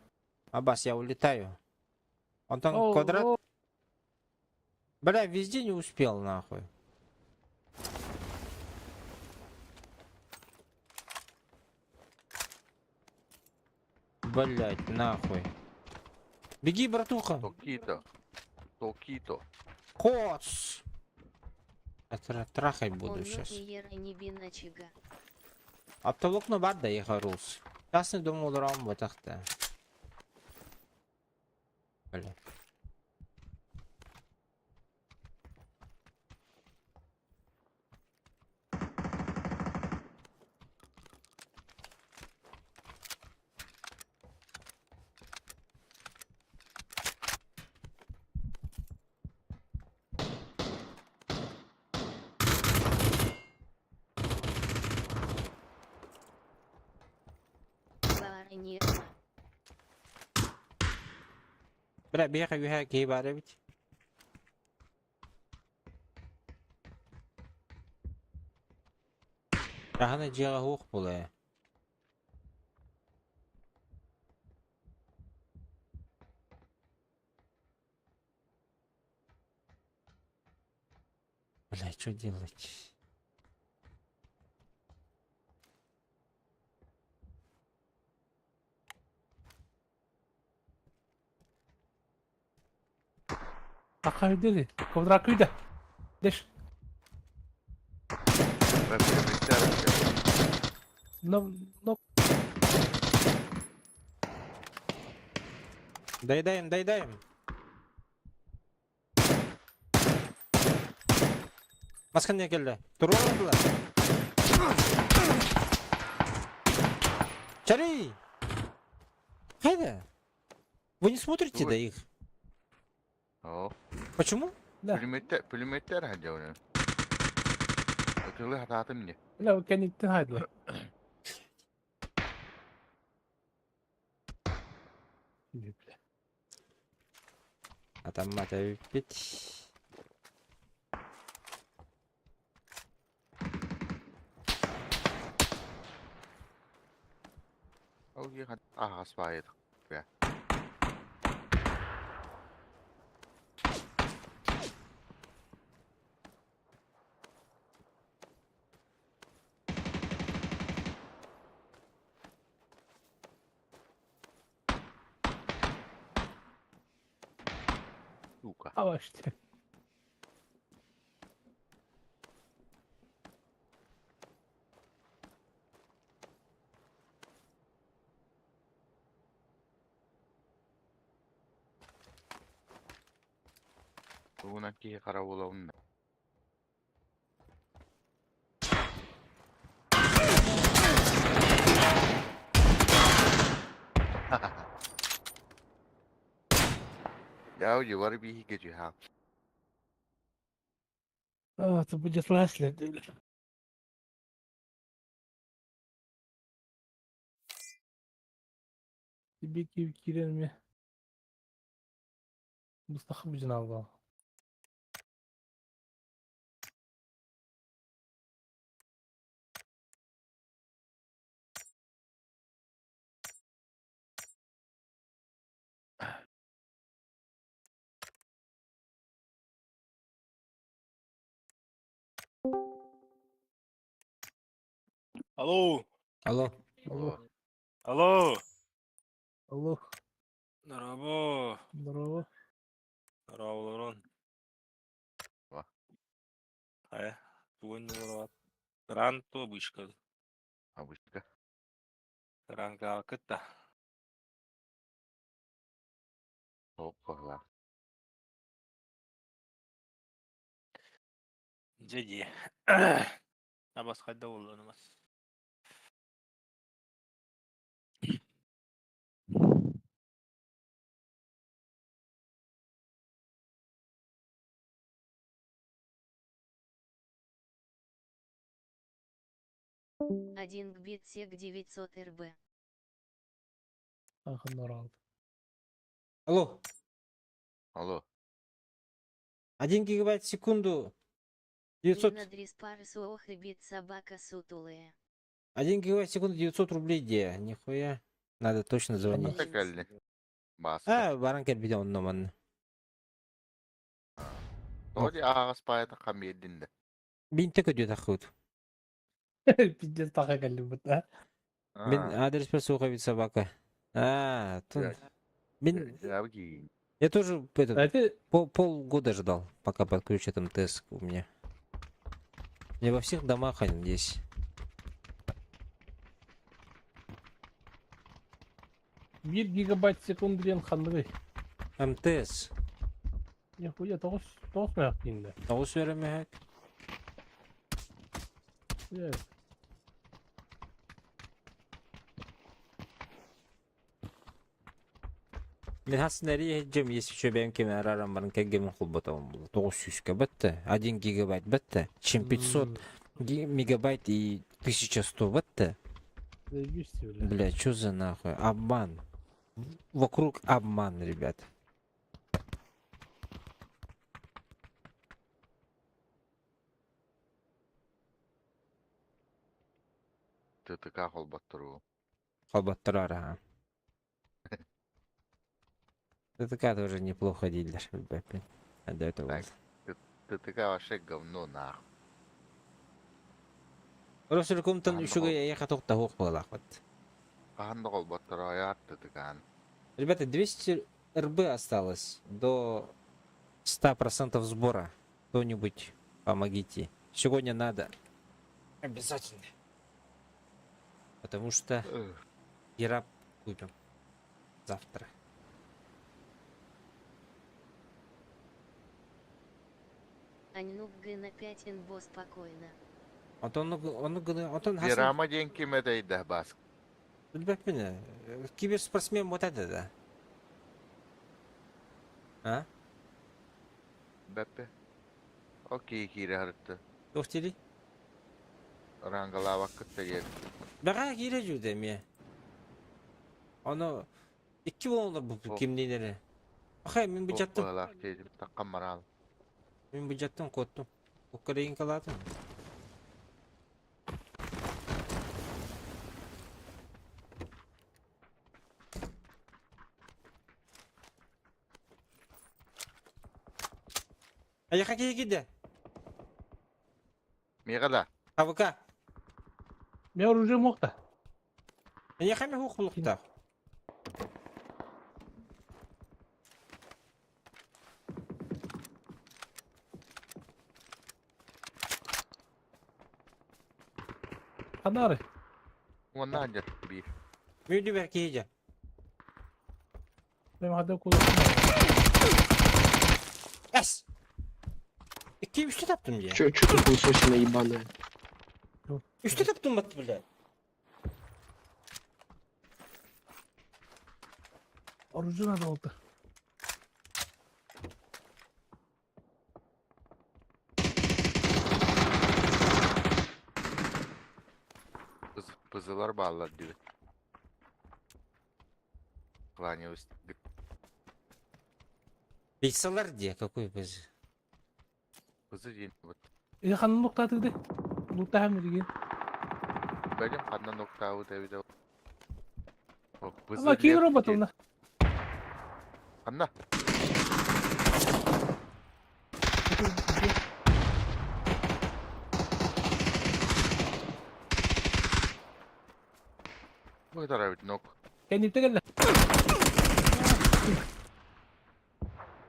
Абас, я улетаю. Он там квадрат. Бля, везде не успел, нахуй. Блять, нахуй. Беги, братуха. Токито. Токито. Коц. Я трахать буду Он сейчас. не биначига. Оптоволокно бар да ехарус. Частный дом олорон бутахта. Бля. Барыня. Бля, беха юха кей бар ведь. Рахана жига хух була. Бля, что делать? Акайдели. Квадракыда. Деш. Но, но Доедаем, доедаем. Маска не келді. Тұрып. Чари! Хайда! Вы не смотрите Ой. да их? О. Почему? Да. Пулеметтер хадьяуна. Отылы хататым не. Бля, кенниттен хайдла. Бля. А там мать опять. Ол ехат ағас байыдық. Бля. Сука. А вообще. Тугунан киһи хара буолабын. Я var bir gece ha. А, это будет ласли, бля. Тебе кирен Мустаха бужиналга. Алло. Алло. Алло. Алло. Алло. Здорово. Здорово. Здорово, Лорон. Ва. Хайа. Бүгүн нуурабат. Ран то бышка. Обычка. Ранга кытта. Оппала. Дьэ дии. Абас хайда буоллунумас. Один гбит сек 900 РБ. Ахын Алло. Алло. 1 гигабайт в секунду. 900. Надрис собака сутулая. 1 гигабайт в секунду 900 рублей где? Нихуя. Надо точно звонить. Онно кэлли. Бааска. А, баран кэлбитэ онно манна. Тоди аагас паята хамиэддин да. Бинте көдүө таххыт. Пиздец таха кэллибит, а? Мин адрес суха собака. А, тут... Мин... Я тоже этот, Это полгода ждал, пока подключат МТС у меня. Не во всех домах они здесь. 1 гигабайт секунд диэн ханныгый? МТС. Нихуя, тоҕус мөһөөк диэн. Тоҕус өрөмөһөк. Э, Мин хас нэри жем если что бэм кеме арарам барын кеггемин холботом было. 900 бетте. 1 гигабайт бетте. Чем 500 мегабайт и 1100 бетте. Заебись, бля. Бля, что за нахуй? Обман. Вокруг обман, ребят. ТТК холботтору. Холботторар, ага. ТТК тоже неплохо дилер, ребят. А до этого. Так. ТТК вообще говно нахуй. Ростелекомтан Хаһан үчүгэй эйэхэ тохта хуох буолаахпыт. Хаһан да холботтору аяат ТТК-н. Ребята, 200 РБ осталось до 100% сбора. Кто-нибудь помогите. Сегодня надо. Обязательно. Потому что Гераб купим завтра. Аньнук г на 5 инбо спокойно. Онтон он онтон хасан Дирама диэн ким этэйдэ бас. Билбэппин. Киберспортсмен вот это да. А? Бэппэ. Окей киирэ харытты. Туох тили? Рангалаабаккыт диэн. Бэҕэһээ киирэ дьүдэ эмиэ. Ону икки буолалар бу О. кимниин Ахай мин быдьаттым. Быһалаах диэтим таккан мараал. Мин быдьаттым куоттум. Украинкалаатым. Айаха киһи киирдэ. Миэхэ да. АВК. Мен оружие мохта. Айаха ми хух булуктаах. Ханары. Уонна дьэ биир. Мүлү бэр киһи дьэ. Мен хада кулак. Эс! Икки үстэ таптым дьэ. Чё, чё ты хуесосина ебаная? Үстэ таптым батты бля. Оружие надо болду. Пызылар бааллар диэбит. Кланяюсь. Пиццалар дьэ, какой пыз. Пызы диэн вот. Э, ханна нуктаатыгды. Нуктаахам деген. Бэлим ханна ноктаабыт эбитэ. О, пызы Ама киин лев робот диэн. онно. Ханна. Бу нок. Кэнниттэн кэллэ.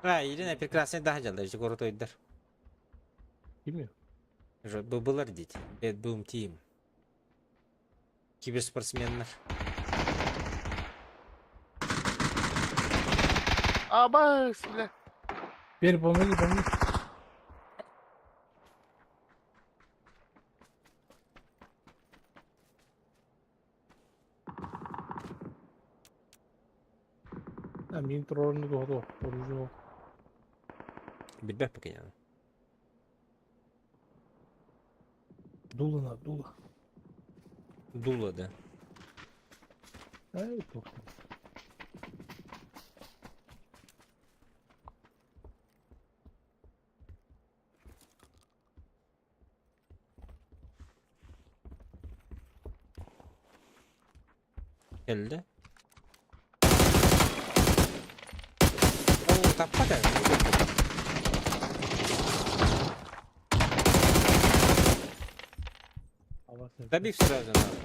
А, Елена прекрасный да дьаллар, ити крутой-дар. Кими? Былар дети. Bad Boom Team. Киберспортсменнар. Абас, бля. Бер, помоги, помоги. А, мин турарын туһа оружие. Билбэт пока. Дула на, дула. Дула, да. Ай, тух. Келді. О, таппата. Добив сразу нахуй.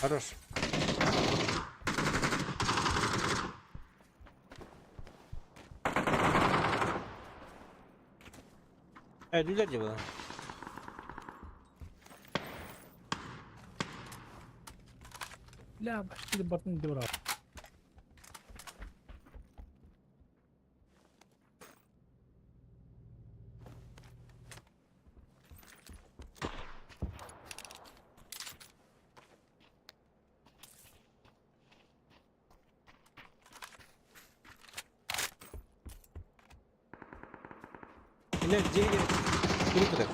Хорош. Э, люлер было. Бля, башки батын дебра. Или где где куда?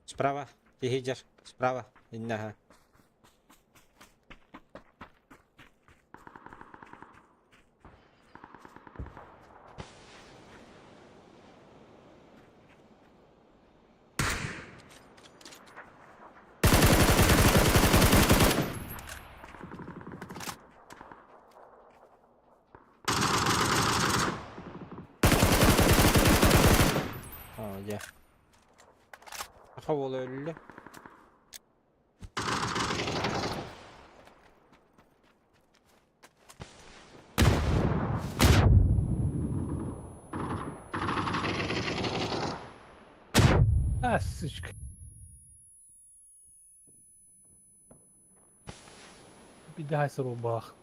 Справа, Тигидер, справа, иннаха. О, я. Хавол өллө. А, сучка. Беда рубах.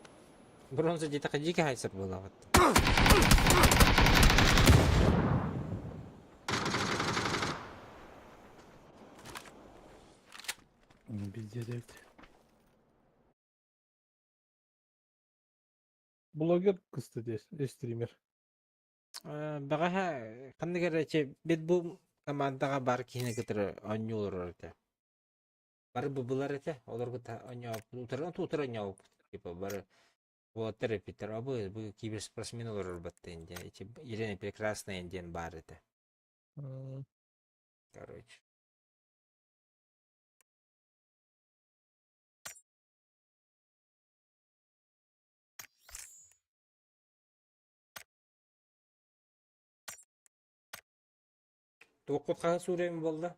Бронза где-то дикий хайсер была вот. Пиздец, ведь. Блогер, кстати, и стример. Баҕаһа ханнык эрэ бит бу командаҕа бар киһини кытары оонньуулар этэ. Бары быбылар этэ, олорго оонньооппут, утаран утары оонньооппут. Типа бары вот эпитер, а бу бу киберспортсмен олорор баттын диэн, ити Елена Прекрасная диэн баар этэ. Короче. Туоххут хаһа суурайым буолла?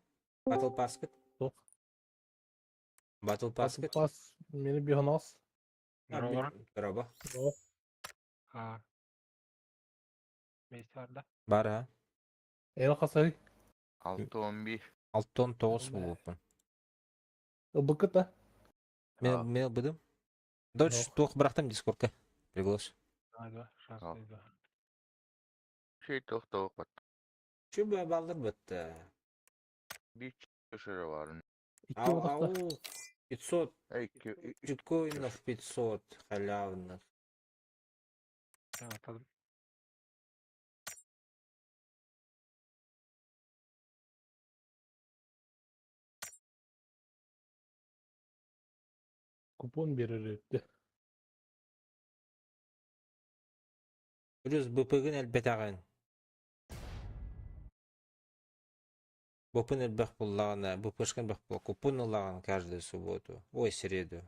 Battle Pass-кыт? Туох. Battle Pass-кыт? Пас, мени бихонос. Дороба. А. Вместе бар да. Бар ha. Эн хасай. 6-11. 6-9 буолуоппун. Ылбыкыта. Мен мен ылбыдым. Дочь туох бырахтым дискордка. Приглас. Два, шанс А. два. Şey toh bat. Şu баллар бытты. Bir köşede var. Икки Ау, отақта. ау, 500 Ey, iki, üç. биткоинов 500 халявных. Атадым. Купон берер этти. Плюс БП-гын элбэтэҕин. БП-н элбэх буллаҕына, БПшкын элбэх була, купун ылаҕын каждую субботу, ой, среду.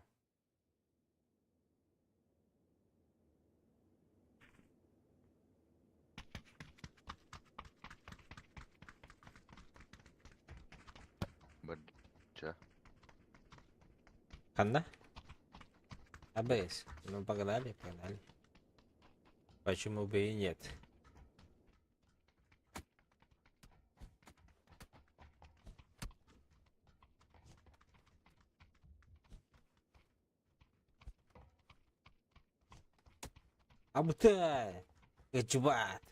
Бырдьа. Ханна? АБС. Ну, погнали, погнали. Почему бы и нет? Абытай! Эчбат!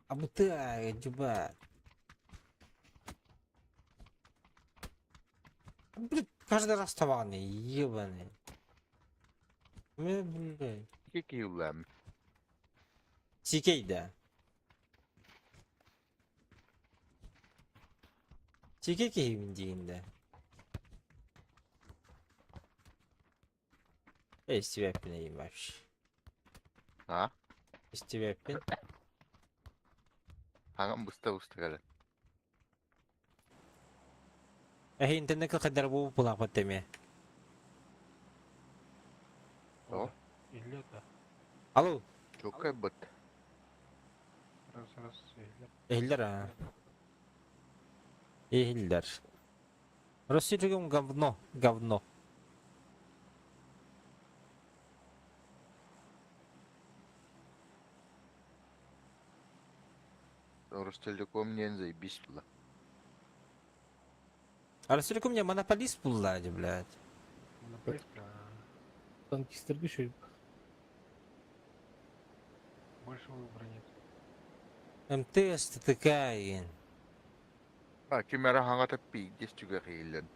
Абытай, Эчбат! Блин, каждый раз табаҕын, ебаный. Мен, блин. Кикиулам. Сикей да. Сикей киһибин диигин да. Эй, истибэппин эйим вообще. А? Истибэппин. Хаҥан быста-быста кэлэн. Эһи интернекка хайдара буолбут булаахпыт эмиэ. О, Илле да. Алло, чуоккай быт. Раз, раз, илле. иһиллэр аа. Иһиллэр. Россия говно, говно. Ростелеком диэн заебись була. Ростелеком не монополист булла, блядь. Монополист, а Танкистерге еще больше выбора нет. МТС ТТК игин. А, ким эрэ хаҥата пиздец түгэх иһиллэн.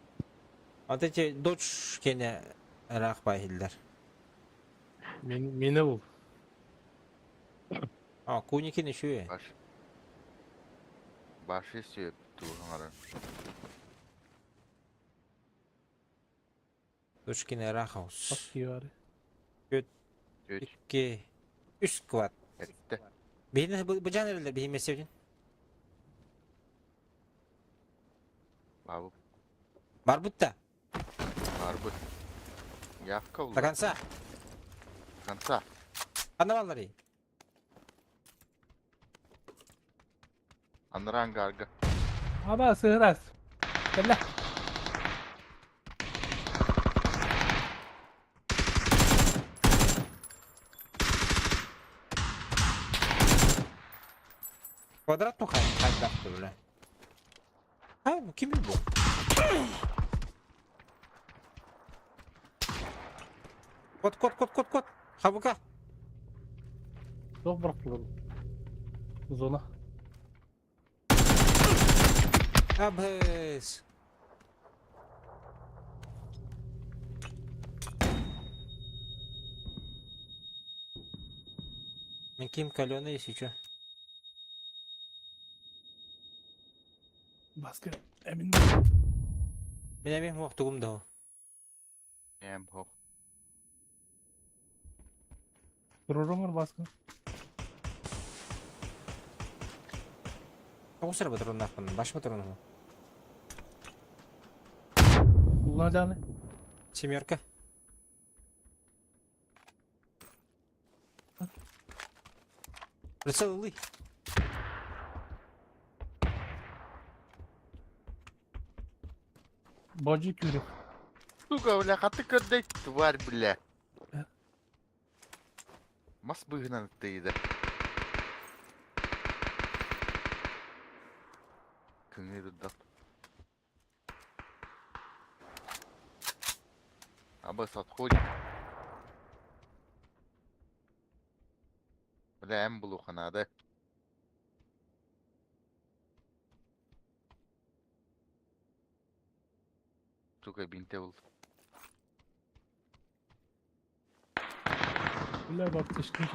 Вот эти дочь кене ыраах баһиллэр. Мені ол. А, Куникин еще. Баш. Башы сөп туһаҥара. Дочь кене ыраах хаус. Бар. Үт. Икки. Үс квад. Эртэ. Биһини быжан эрэллэр биһи мессебин. Бабы Барбыт да. барбыт. Явка До улар. конца. Конца. Ханна балларый? Анараа ангарга. Аба сыһырас. Кэллэ. Квадрат ну хай хайдах бля. А, бу ким бу? Кот, кот, кот, кот, кот. Хабыка. Суох бырахтылар. Зона. Абыс. Мен ким каленый, если чё. Баска. Эмин. Мен эмиэ уохтугум да. Эм хох. Туруруҥар баска. Тоҕус эрэ ботуруоннаахпын, баш ботуруону. Улаан Семерка. Прицел ылый. Бадьы күүрүк. Сука, бля, хаты көрдөй тварь, бля. Мас быыһынан ыттыйда. Кыҥыы турдах. Абыс отходит. Бля, эн булуохха наада. Сука, бинте бул. Бля, баптышкын.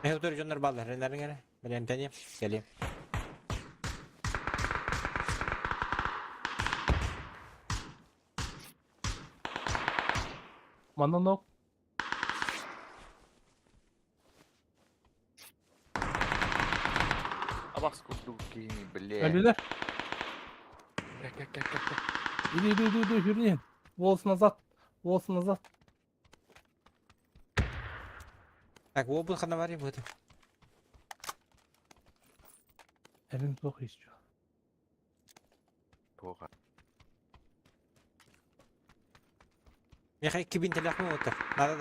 Эһэ утары дьоннор бааллар, эрэнэриҥ эрэ. Бэлэмтэниэм, кэлиэм. Манна нок. Абас курдук киһини, бля. Өлүлэр. Кэ кэ кэ кэ кэ. Иди, иди, иди, иди, yürüyün. Волос назад. Волос назад. Так, уобун ханна барый бу это? Элин плохо еще. Туоха. Миэхэ икки бинтэлээх муҥутар. Надо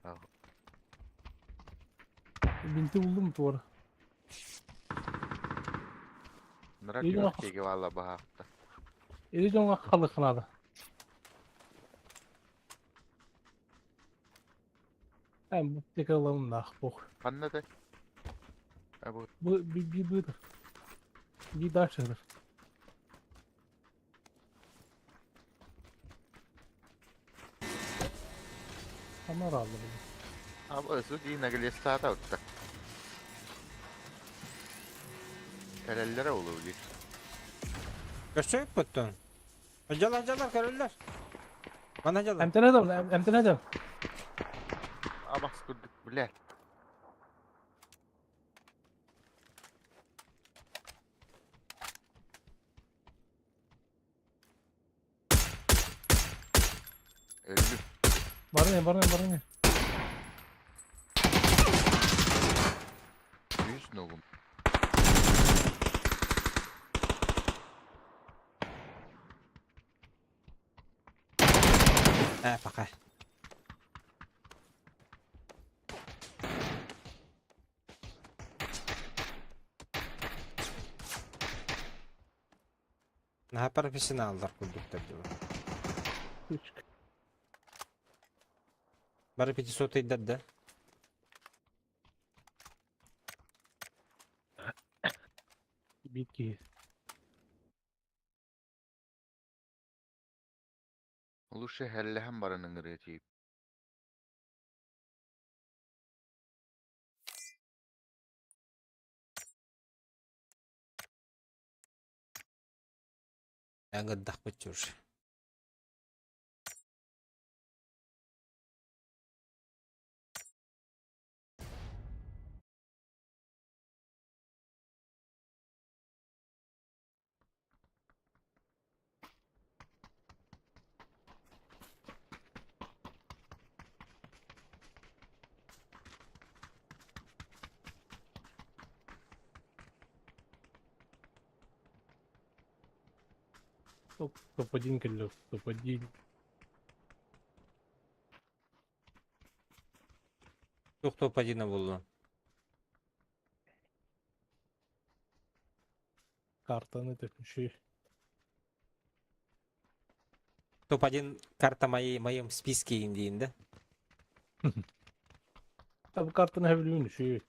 да. Бинти булдум туора. Нара Или күөх киги валла баһаахта. Или дьоҥҥо халык надо. Эн бу текаланнаах бох. Ханна да? А бу Бу би би быдыр. Би дальше. Тамара алды bunu. А бу дии наглестаата утта. Кэлэллэрэ улуу дии. Көрсөйүк буттун. Дьалар дьалар көрөллөр. Мана дьалар. Эмтэнэдем, эмтэнэдем. Абас курдук, бля. Өллүм. Барыня, барыня, барыня. Үс ногум. Э, пока. Наһаа профессионаллар курдуктар дии. Үч. Бары пятисотыйдар да? Битки. Лучше хэллэһэн баран ыҥырыа тиийп. Ыҥырдахпыт уже. Топ, топ-1 кэллэ, топ-1. Туох топ-один буоллун? Картаны төкүшү. Топ-1 карта моей, моем списке им диин да? Та бу картаны хэбилүүн үшүй.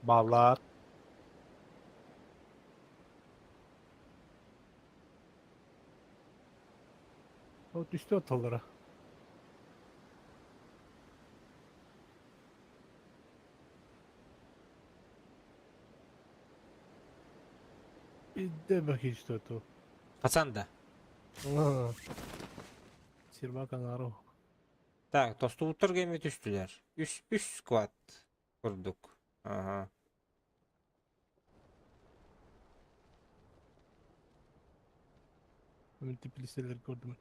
Баллар. О, түстэ оттоллара. Идэ бакичто то. Хасан да? Сирбак аҥаро. Так, тостубуттар кэми түстүлэр. Үс, үс сквад курдук. Ага. Мультиплиселер көрдүм.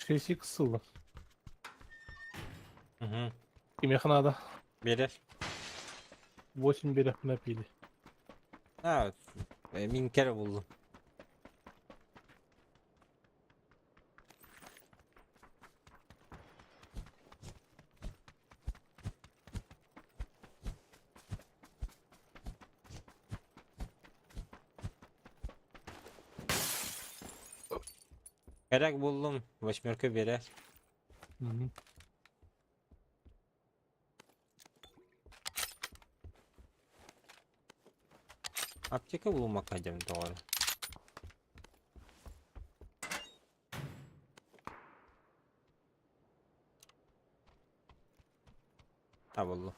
6x ыллым. Угу. Кимиэхэ наада? Биэрэр. 8 биэрэхпинэ пили. А, мин кэрэ буллум. Кэрэг буллум, восьмерка биэрэр. Мгм. Аптека булумакка дьэм тоҕо. А буллум.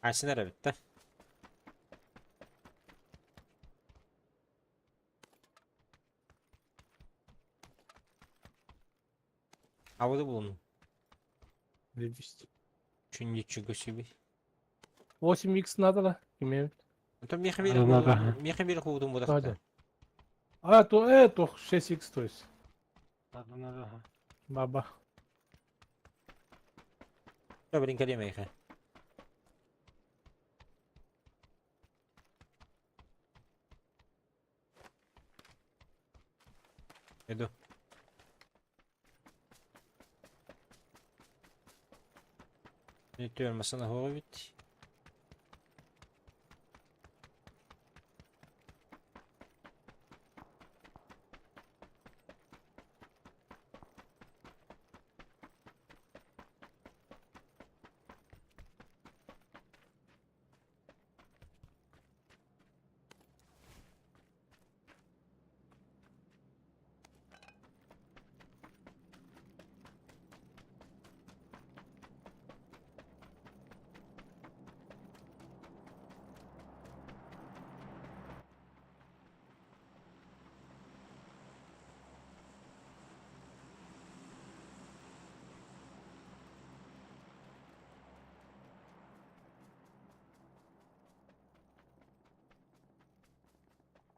Айсен эрэ бүттэ. Абыды булунум. Заебись. Чүн ничего себе. 8x надо да? Кимиэбит? Онтон миэхэ Надо, надо. миэхэ биир куудун Надо. будахта. А, то то 6x, то есть. Надо, надо. ага. Баба. Блин, кэлиэ миэхэ. Иду. Түөр масана хоҕо бит.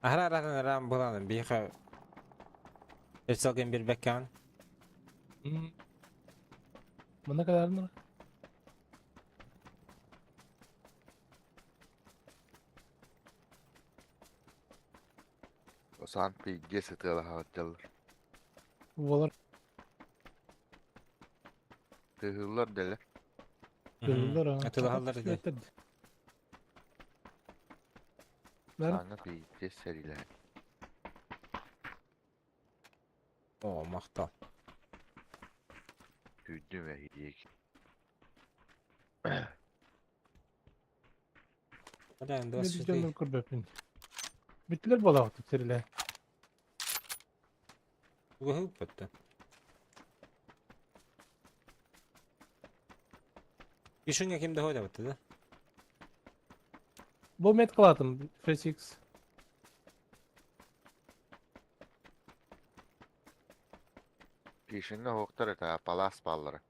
Аһара аратын араан быланым биһиэхэ Өссөлгөн биэрбэккэҕин Манна кэлэрин Сан пиздец ытыалаһаҕыт дьаллар. Буолар. Тыһыыллар дэлэ. Тыһыыллар аа. Атылаһаллар ди. Саҥа пиздец сэриилэһэр. Оо, махтал. Күүттүм эһиги. Блин, Мен 24. дьоннор көрбөппүн. Бүттүлэр буолаҕыт сирилэ. Тугу ыппыттан. Ишиңе ким да ойдабытты да? Бу меткалатым FSX. Кишингэ оһохтор этэ, палаас бааллара.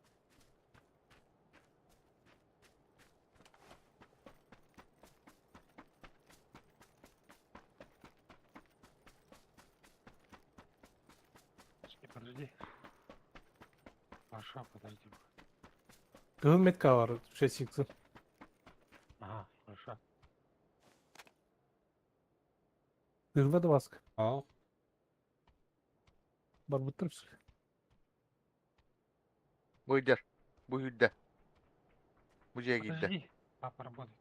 Подожди, подожди. Хорошо, подожди. Кыһыл метка бар 6x. Ага, хорошо. Кыһылла да баска. Оо. Барбыттар. Бу идэр. Бу үрдэ. Бу дьиэ киирдэ. Подожди. Папа работает.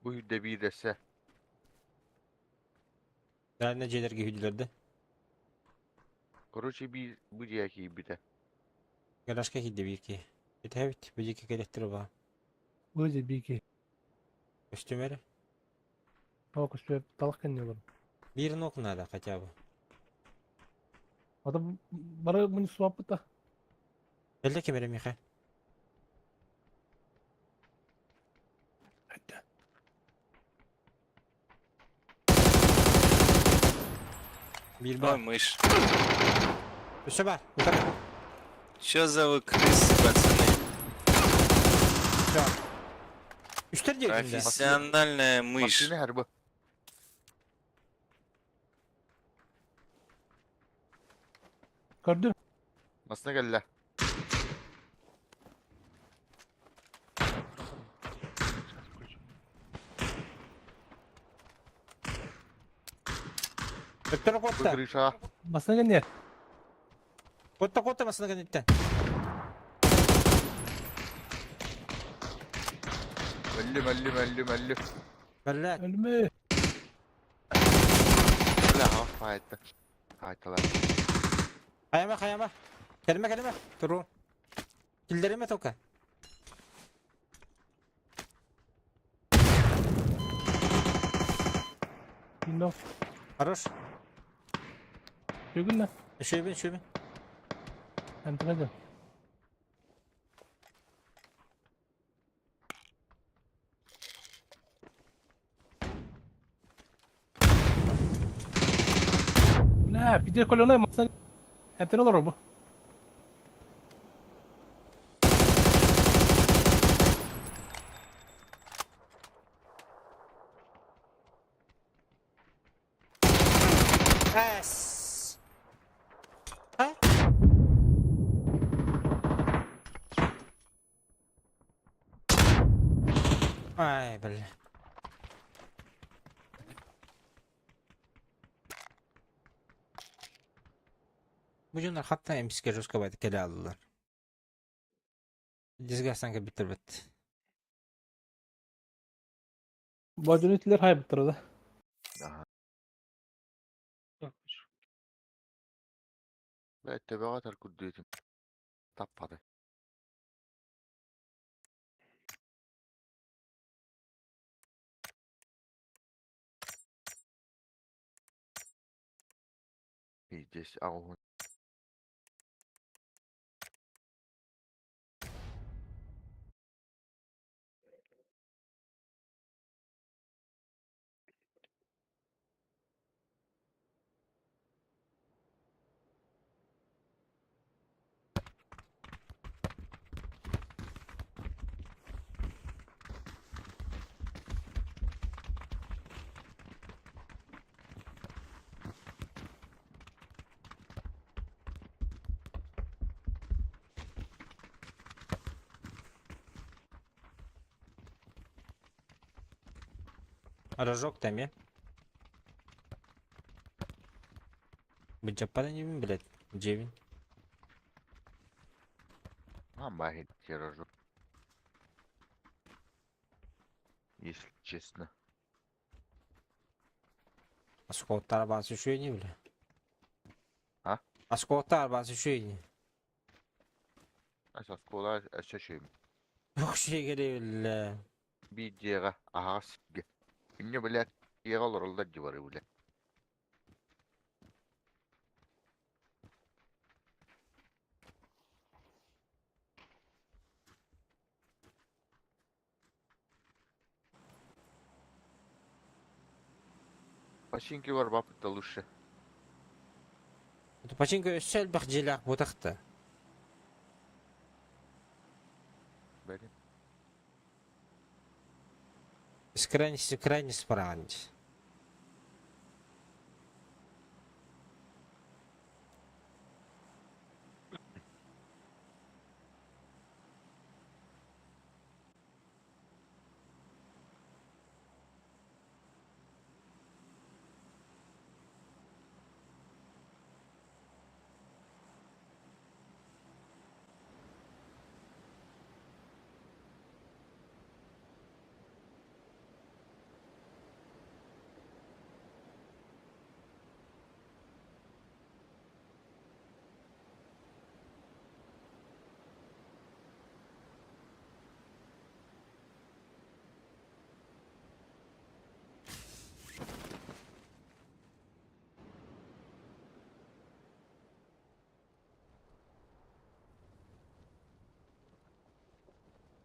Бу үрдэ биирдэсэ. Реально дьиэлэргэ хүдүлэрдэ. Короче биир бу дьиэ киирбитэ. Гаражка киирдэ биир киһи. Итэһэбит, бу диэки кэлэттэр баа. Бу дьэ биики. Көстүм эрэ. Оо көстүбэт талах кэннэ олорор. Биир нок надо хотя бы. Ата бары муни суаппыта. Эллэ ким эрэ миэхэ. Биир Ой, баар. мышь. Өссө баар. Утары. Чё за вы крысы, пацаны? Все. Үстэр диэбитим да. Профессиональная мышь. Машина харбы. Көрдүм. Масына кэллэ. Сейчас включу. Өттөрө Бу куотта. крыша. Басына кэнниэр. Куотта куотта масына кэнниттэн. Өллүм, өллүм, өллүм, өллүм. Бэллэ. Өлүмэ. Бля, хаҕа хаайта. Хаайталар. Хайама хайама. Кэлимэ кэлимэ. Туру. Киллэримэ только. Bilmem. Хорош. Бүгүн да. Үчүгэйбин үчүгэйбин. Эмтиҕэ Бля, пиздец, колёна масына эмтэн олорор бу. Эс. А? Ай, бля. Бу дьоннор хатта эмискэ жестко кэлэ аллылар. Дизгастан кэлбиттэр бит. Бодьуну итилэр хайбыттар да. Аха. Так, включу. Бля, төбөҕө тар курдуйтум. Таппады. Пиздец, аҕыһын. Рожок там, я? Быдьаппана не блядь. Джевин. Амбахит тиражу. Если честно. Осколоктар баас үчүгэй бля. А? Осколоктар баас үчүгэй. Ас оскуола өссө үчүгэй. Туох үчүгэй кэлиэ бля. Биир дьиэҕэ аһаҕас сиргэ. Инньэ блядь, дьиэҕэ олороллор дии бары блядь. Починки барбаппыт да лучше. Починка өссө элбэх дьиэлээх буотахта. Бэрин. С крайности крайне спараҕын дии.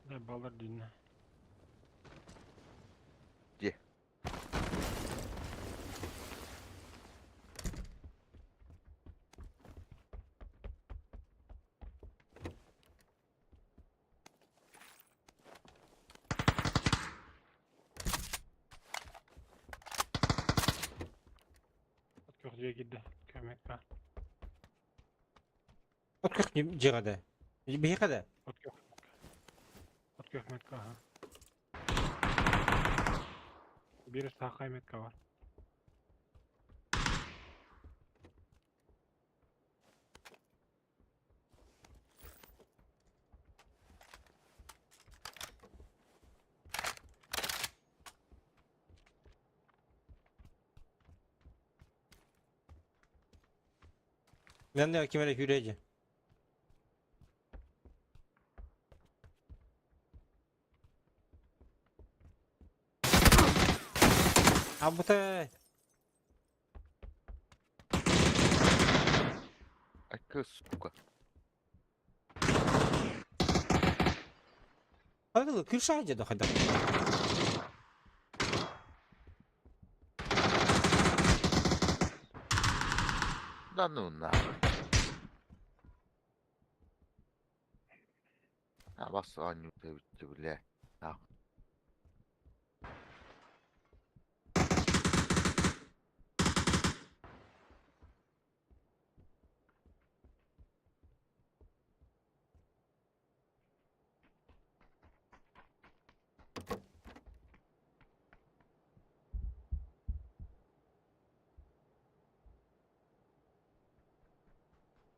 Да, баллар длинная. Где? Дьиэ киирдэ. Көмөк баар. От көх дьиэҕэ да. Биһиэхэ да. От көх. От көх метка аха. Биир саахай метка бар. Мен ким эрэ күүрээдьи. Абытай! Айка, сука. Хадылы күршаадьы да хайдах. Да ну нахуй. А бас оонньуута бүттэ, бля. Нахуй.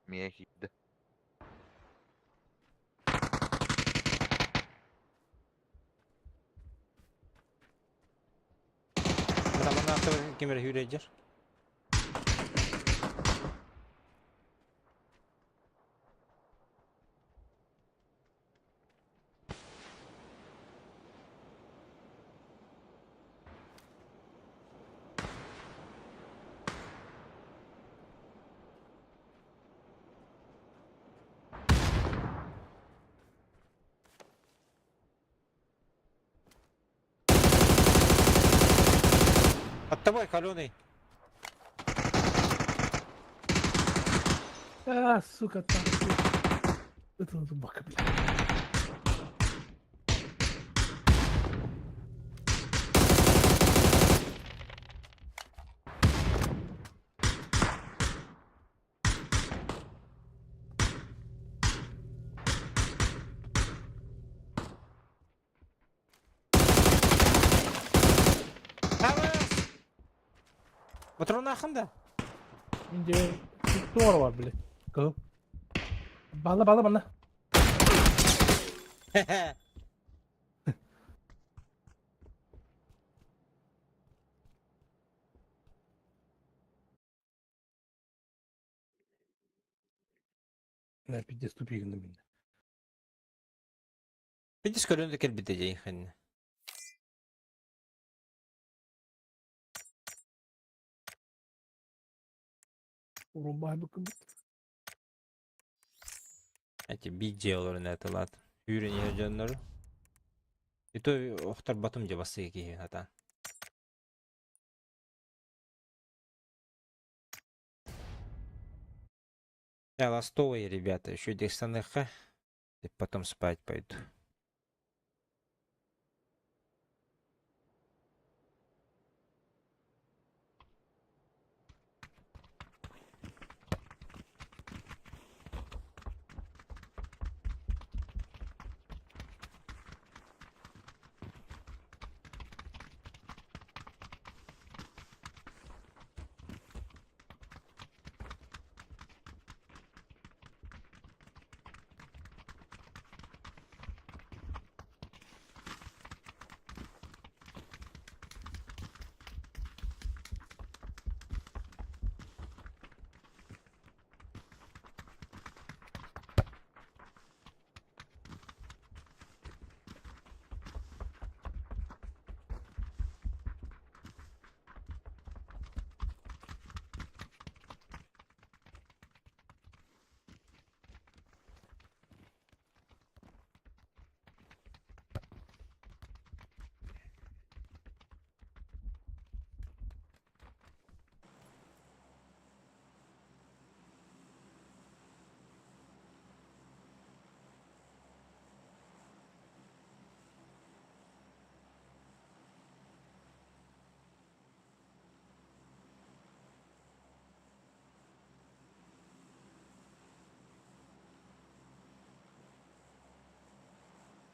Миэ киирдэ. Мына ким эрэ күүрээдьэр. Под тобой, каленый. А, сука, там. Это зубака, блядь. Тавас! Патронахын да. Инде туар бар, блядь. Кыл. Бала, бала, бала. На, пиздец, тупик на меня. Видишь, каленый кэлбитэ дьэ Урубай быкым. Эти видеоларын это лат. Үүрен дьоннору. И то охтар батым дьэ бассы киһи хата. Я ластовые, ребята, еще декстаныха. И потом спать пойду.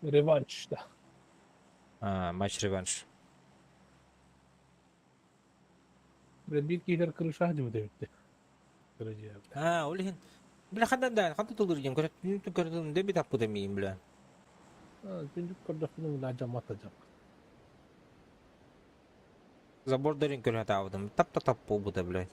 Реванш да. А, матч реванш. Бля, биир киһилэр крыша дьыбыт эбитти. Кырдьыга. А, ол иһин. Бля, ханна да, ханна тулур диэн көрөттүн көрдүм да бит аппыта миин, бля. Күндүк көрдөхпүнэ бля дьаммат да дьаммат. Забор дарын көрө атаабытым. Тап та тап буолбута, блядь.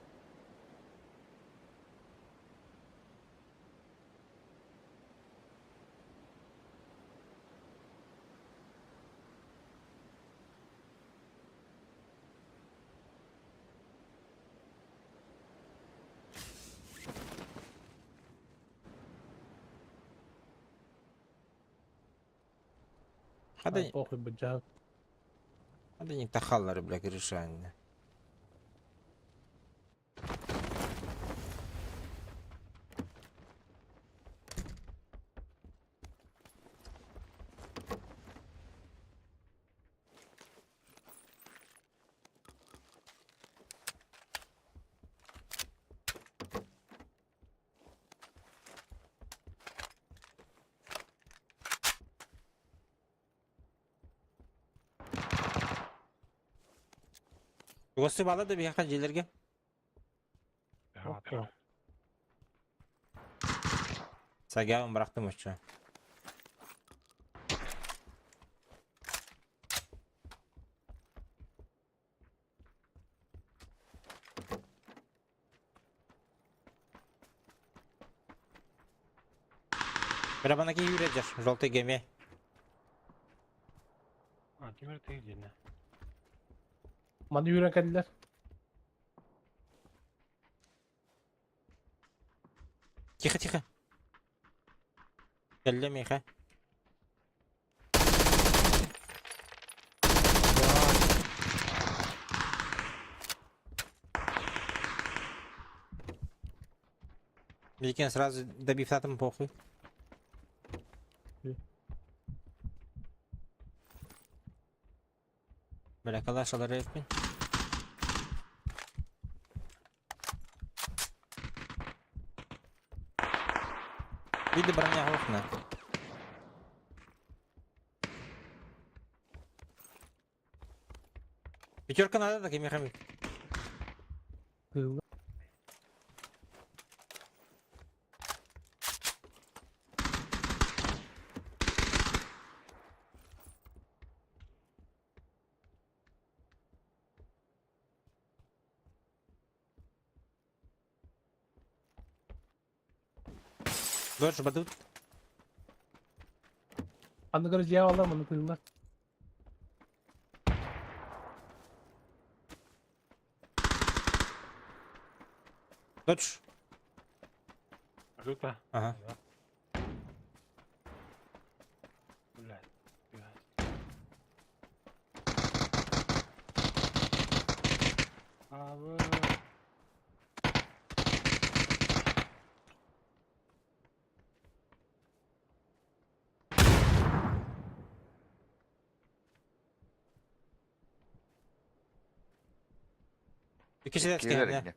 Хада Похуй быдьаах. хада не тахаллары, бля, решание. Госты бала да биһиэхэ дьиэлэргэ. Сагабын бырахтым оччо. Бырабана киһи үүрэр желтый геме. А, тимир тыгдина. Маны үүрэн кэллилэр. Тихо, тихо. Кэллэ миэхэ. Викин сразу добив атом похуй. Бля, калаш алар эппин. Види броня окна. Пятерка надо, так и мехами. Кыылла. Дольше бадут. Анныгар дьиэ алла маны тыыллар. Додж. Люта. Ага. Блядь. Блядь. А вы... Иккисидэ Киирэр кэһэнэ. инньэ.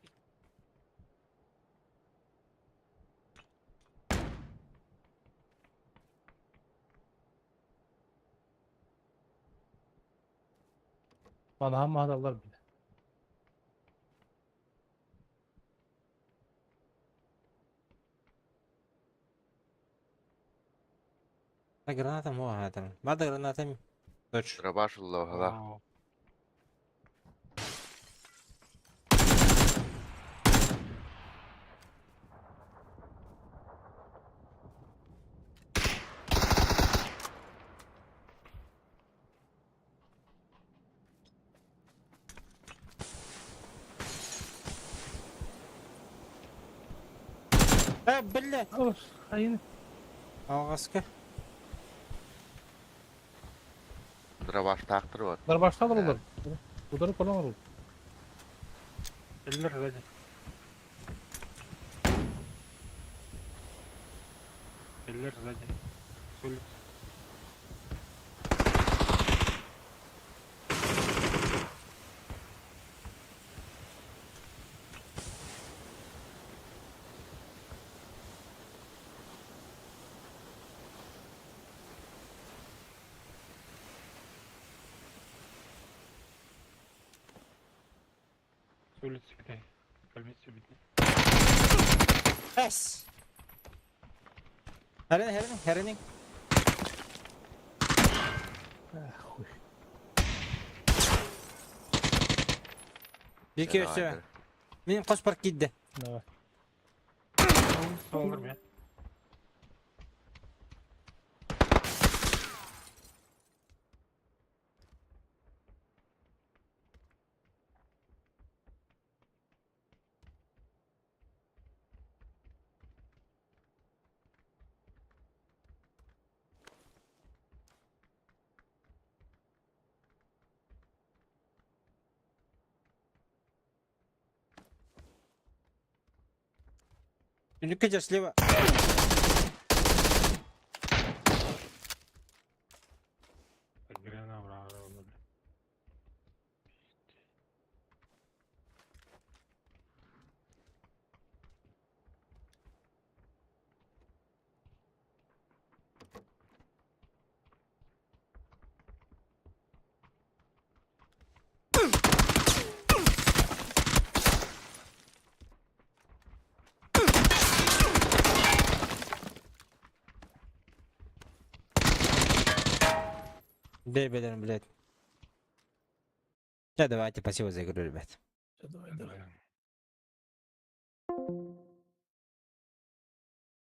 Манаһан маһаталлар бile. Да граната муха там. Бада граната. Додж. Дробаш уллоһала. Вау. Э, блядь. Айын. Алгаска. Дробаштаахтар вот. Дарбашталар олар. Удары колон олар. Эллер сзади. Эллер сзади. С улицы. Улица Китай. Больница битне. Эс! Хәрен, хәрен, хәренең. Ах, хуй. Бике өсө. Мин қос бар кидде. Давай. Солдыр мен. Нүкке слева. Грена бра. Бей, блядь. Да, давайте, спасибо за игру, ребят. Всё, Давай, давай.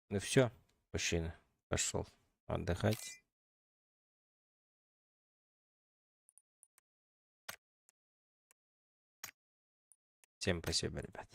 Ну все, мужчина, пошел отдыхать. Всем спасибо, ребят.